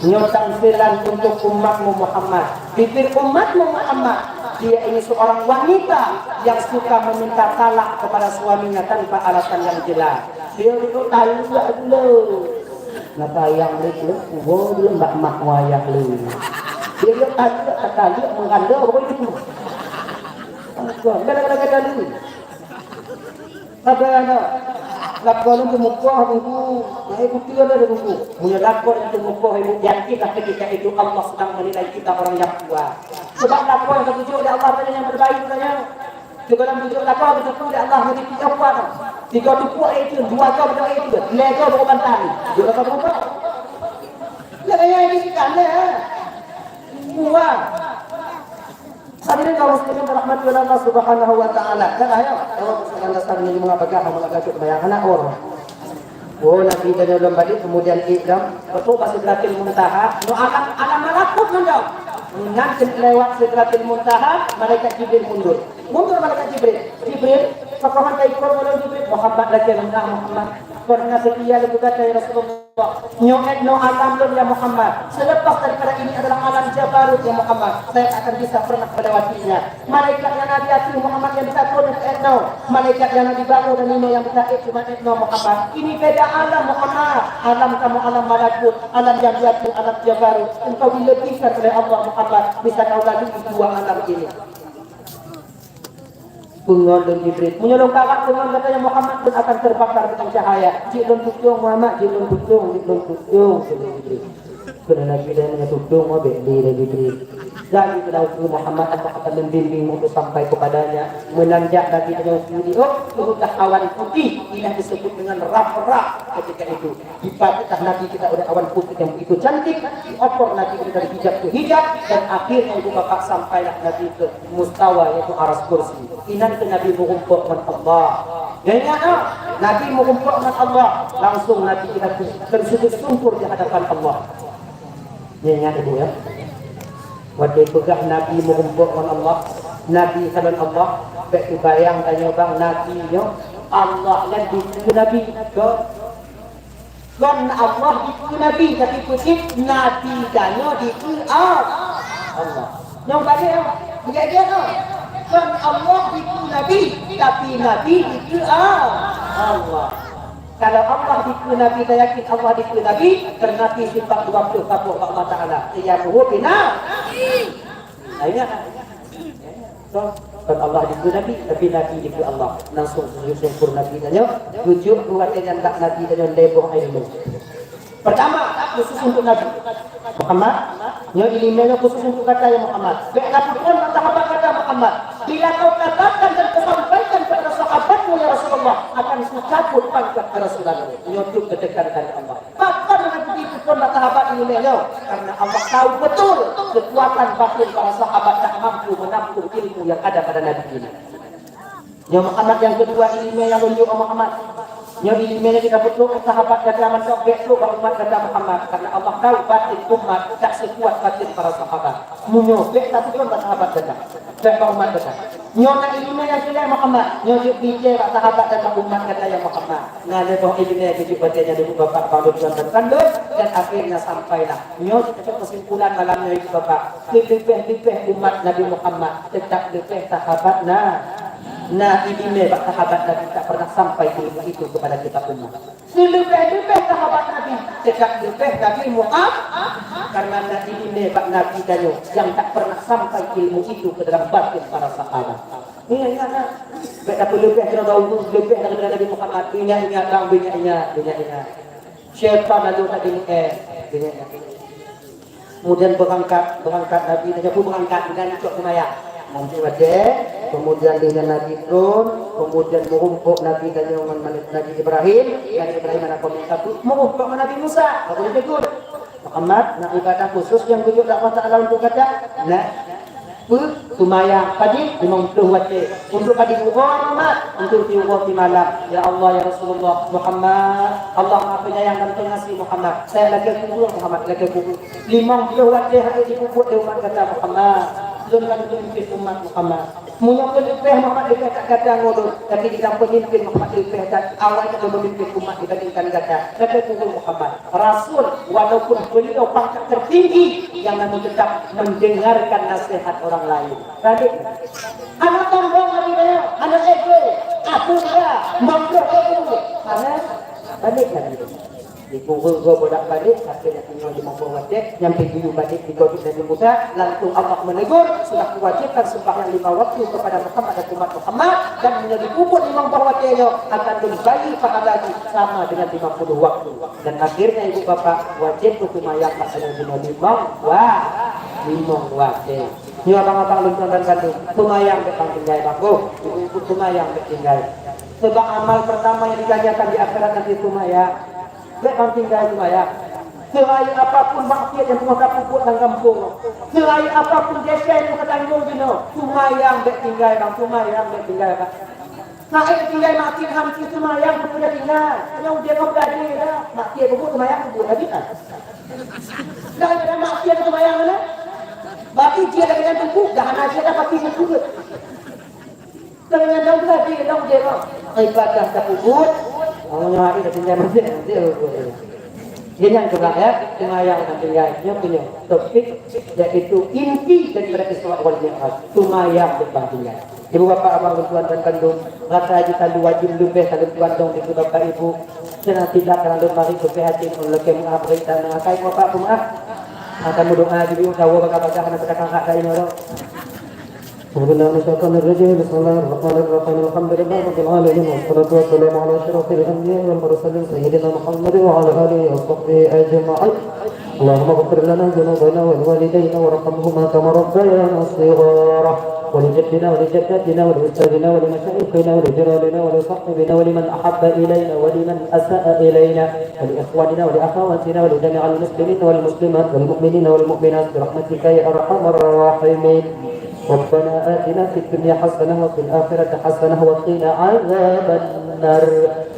Nyoe tangsilan untuk umatmu Muhammad. Bibi umatmu Muhammad. Dia ini seorang wanita yang suka meminta talak kepada suaminya tanpa alasan yang jelas. Dia itu talak dulu. Napa yang itu? Wo dulu mbak mak wayah dulu. Dia itu talak, talak mengandung apa itu? Kata-kata dulu. Saban, lakoe lôn teumukoh Teungku. Nah, ibu tu ada Teungku. Meunyoe lakoe lôn teumukoh, ibu yakinlah ketika itu Allah sedang menilai kita orang yang kuat. Sebab lakoe nyang geutuju lé Allah tadi nyang terbaik katanya. Sigohlom tuju lakoe geutuju lé Allah ngon tiga kuat. Tiga tuju itu, dua go berdoa itu, lhèe go baru bantang. Dua go berdoa. Lagèe nyan jih kan, ya. Dua. Hadirin kaum muslimin rahmati Allah Subhanahu wa taala. Dan ayo, ayo, dasar ni mengapa gah, mengapa gah, bayang anak orang. Oh, Nabi dan ulun balik, kemudian ikram. Betul pas Sidratil Muntaha, no alam, alam malakut mandum. Ngan lewat Sidratil Muntaha, malaikat Jibril mundur. Mundur malaikat Jibril. Jibril, pakohan ka ikor ulôn Jibril. Muhammad lagi rendah Muhammad. Karena setia lagi kata ya Rasulullah. Nyoe 'et noe alam lôn, ya Muhammad. Selepas daripada ini adalah alam jabarut, ya Muhammad. Saya tak akan bisa pernah melewatinya. Malaikat nyang na di ateueh Muhammad nyang bisa turun keu 'et noe. Malaikat nyang na di baroe dan nyoe nyang bisa 'et cuma 'et noe Muhammad. Ini beda alam Muhammad. Alam kamoe alam malakut, alam nyang di ateueh alam jabarut. Engkau dilebihkan oleh Allah Muhammad. Bisa kau lalui dua alam ini. Peungon lôn Jibril. Meunyoe lôn karab peungon gata ya Muhammad, lôn akan terbakar dengan cahaya. Jeuet lôn tutong Muhammad, jeuet lôn tutong, jeuet lôn tutong, kheun lôn Jibril. Kheun Nabi dan meunyoe tutong, oh, bèk lé lé Jibril. Jadi keunoe Muhammad, aku akan membimbingmu untuk sampai kepadanya. Meunan jak Nabi dan di, oh, turunlah awan putih, ini yang disebut dengan raf-raf ketika itu. Diparitah Nabi kita oleh awan putih yang begitu cantik, diopor Nabi kita dari hijab ke hijab, dan akhirnya ibu bapak sampailah Nabi ke mustawa yaitu aras kursi. Inan ke Nabi meurumpok ngon Allah. Ya, ingat tak? Nabi meurumpok ngon Allah, langsung Nabi kita tersujud sungkur di hadapan Allah. Ya, ingat ibu ya. Watèe peugah Nabi meurumpok ngon Allah, Nabi kalon Allah, bèk teubayang tanyoe bang Nabi nyoe Allah nyan dikeue Nabi. Ke Kon Allah dikeue Nabi, tapi peue cit Nabi tanyoe dikeue A-, Allah. Nyang tadi, ya, dia, dia tu. Kon Allah dikeue Nabi, tapi Nabi dikeue A-, Allah. Kalau Allah dikeue Nabi, dah yakin Allah dikeue Nabi, karena Nabi sifat dua puluh saboh bak Allah Taala. Dia mahu bina. Nah, ingat. Toh, kon Allah dikeue Nabi, tapi Nabi dikeue Allah. Langsung sujud syukur Nabi tanyoe, tujuh dua dengan bak Nabi tanyoe leboh ilmu. Pertama, khusus untuk Nabi Muhammad. Nyoe ilmu nyoe khusus untuk gata ya Muhammad. Bèk na peuphon bak sahabat gata Muhammad. Bila kau katakan dan kau sampaikan kepada sahabatmu ya Rasulullah, akan kucabut pangkat keuresulan. Nyoe tu ketekan dari Allah. Pakon Nabi dipeuphon bak sahabat ilmu nyoe? Karena Allah tahu betul kekuatan batin para sahabat tak mampu menampung ilmu yang ada pada Nabi ini. Nyoe Muhammad nyang keudua ilmu nyang lôn jok Muhammad. Nyoe ilmu nyang kita butuh sahabat gata mantong bèk trok bak umat gata Muhammad. Karena Allah tahu batin umat tak sekuat batin para sahabat. Meunyoe bèk tapeuphon bak sahabat gata. Bèk bak umat gata. Nyoe na ilmu nyang keulhèe Muhammad, nyoe jeuet bicé bak sahabat dan bak umat gata ya Muhammad. Na lhèe boh ilmu nyang jeuet bak gata nyan Ibu Bapak, Abang Lôn, Tuan dan Kandung, dan akhirnya sampailah. Nyoe jeuet keu kesimpulan malam nyoe Ibu Bapak. Keu leubeh-leubeh umat Nabi Muhammad, tetap leubeh sahabat na. Na ilmu bak sahabat Nabi tak pernah sampai ilmu itu kepada kita umat. Sileubeh-leubeh sahabat Nabi, teuka leubeh Nabi Muhammad, karena Nabi ilmu bak Nabi tanyoe nyang tak pernah sampai ilmu itu ke dalam batin para sahabat. Ingat, ingat, ingat. Bèk tapeuleubeh keunoe dahulu, leubeh daripada Nabi Muhammad. Ingat, ingat, bang, ingat, ingat, ingat, ingat. Syaitan lalu tak diingat, ingat, ingat. Kemudian berangkat, berangkat Nabi, Nabi pun berangkat dengan cok semaya. Mungkin watèe, kemudian dengan Nabi turun, kemudian merumpok Nabi dan dengan Nabi Ibrahim, Nabi Ibrahim anak kaum satu, merumpok dengan Nabi Musa, baru ditegur. Muhammad, nak ibadah khusus nyang geujok Allah Taala untuk gata, nak Peu-, seumayang pagi limong ploh watèe. Untuk pagi uroe Muhammad, untuk siuroe simalam. Ya Allah, ya Rasulullah, Muhammad, Allah Maha Penyayang dan Pengasih Muhammad. Saya lakèe kubur Muhammad, lakèe kubur. Limong ploh watèe harôh jipeubuet lé umat gata Muhammad. Lôn kan pemimpin umat Muhammad. Meunyoe keu leubeh Muhammad leubeh that gata ngon lôn, tapi di kampung pemimpin Muhammad leubeh that awai keu memimpin umat dibandingkan gata. Lakèe kubur Muhammad. Rasul, walaupun beliau pangkat tertinggi, yang namun tetap mendengarkan nasihat orang lain. Balik. Hana sombong lagi dia, hana ego, aku dia, mampu aku. Hana balik lagi. Di punggung gua bolak-balik, akhirnya tinggal di mampu watèe, nyampe dulu balik di Nabi Musa, langsung Allah menegur, sudah kewajibkan sembahyang lima waktu kepada Muhammad dan umat Muhammad, dan menjadi kubur imam bahwa dia akan dibagi pahala lagi sama dengan lima puluh waktu. Dan akhirnya ibu bapak wajib tu seumayang pada lima, lima, lima watèe. Nyoe abang-abang lôn tuan dan kandung, seumayang bèk bang tinggai bang. Oh, ibu-ibu seumayang bèk tinggai. Sebab amal pertama yang dijanjikan di akhirat nanti seumayang. Bèk bang tinggai seumayang. Serayeuk apapun maksiat nyang teungoh tapeubuet lam gampông, serayeuk apapun desya nyang tatanggong jinoe, seumayang bèk tinggai, bang, seumayang bèk tinggai, bang. Saék tinggai maksiat, han seumayang pun tinggai. Nyoe udép ngon beudadé dah. Maksiat peubuet, seumayang peubuet lagi, kan? Dah, dah maksiat seumayang mana? Berarti jih lagèe nyan teungku, dah hana jih dah pasti teungku. Kalau nyan dong beudadé, dong udép ngon ibadah tapeubuet. Oh, nyoe hari dah tinggai maksiat, maksiat peubuet. Jadi nyan keuh, ya, seumayang bèk tinggai. Nyoe keuh nyoe topik, yaitu inti daripada Isra wal Mi'raj. Seumayang bèk tinggai. Ibu bapak abang tuan dan kandung, rasa haji talu wajib leubeh talu tuan dong di bapak ibu. Seunang tidak talu mari leubeh hati pun leuké meuah berita na kai bapak pun ah. Akan berdoa dulu tahu bagah-bagah na sedekah hak kain orang. أعوذ بالله من الشيطان الرجيم. بسم الله الرحمن الرحيم. الحمد لله رب العالمين، والصلاة والسلام على أشرف الأنبياء والمرسلين سيدنا محمد وعلى آله وصحبه أجمعين. اللهم اغفر لنا ذنوبنا ولوالدينا وارحمهما كما ربيانا صغارا، ولجدنا ولجدتنا ولأستاذنا ولمشايخنا ولجيراننا ولصاحبنا ولمن أحب إلينا ولمن أساء إلينا ولإخواننا ولأخواتنا ولجميع المسلمين والمسلمات والمؤمنين والمؤمنات برحمتك يا أرحم الراحمين. ربنا آتنا في الدنيا حسنة وفي الآخرة حسنة وقنا عذاب النار.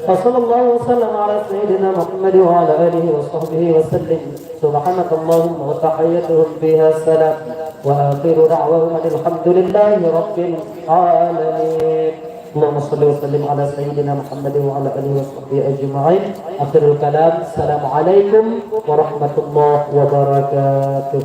وصلى الله وسلم على سيدنا محمد وعلى آله وصحبه وسلم. سبحانك اللهم وتحيتهم فيها سلام. وآخر دعواهم أن الحمد لله رب العالمين. اللهم صل وسلم على سيدنا محمد وعلى آله وصحبه أجمعين. آخر الكلام، السلام عليكم ورحمة الله وبركاته.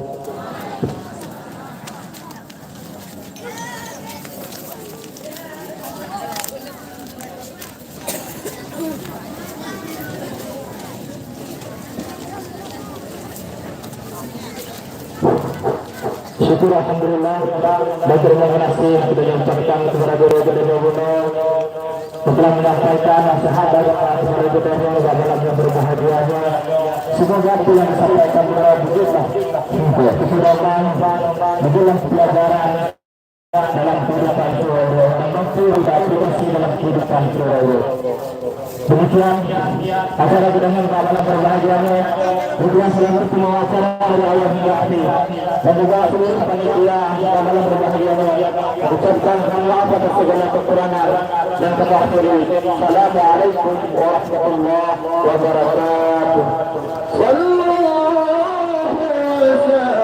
Syukur alhamdulillah, dan terima kasih kita ucapkan kepada guru kita guna yang telah menyampaikan nasihat dan doa kepada kita dalam yang berbahagianya. Semoga apa yang disampaikan guru wujudlah kesedaran, wujudlah pelajaran dalam kehidupan sehari-hari dan mampu kita aplikasi dalam kehidupan sehari-hari. Demikian acara kita yang dalam berbahagia ini. Demikian seluruh semua acara dari awal hingga akhir. Dan juga seluruh panitia yang dalam berbahagia ini. Ucapkan mohon maaf atas segala kekurangan dan kekurangan. Assalamualaikum warahmatullahi wabarakatuh. Sallallahu alaihi wasallam.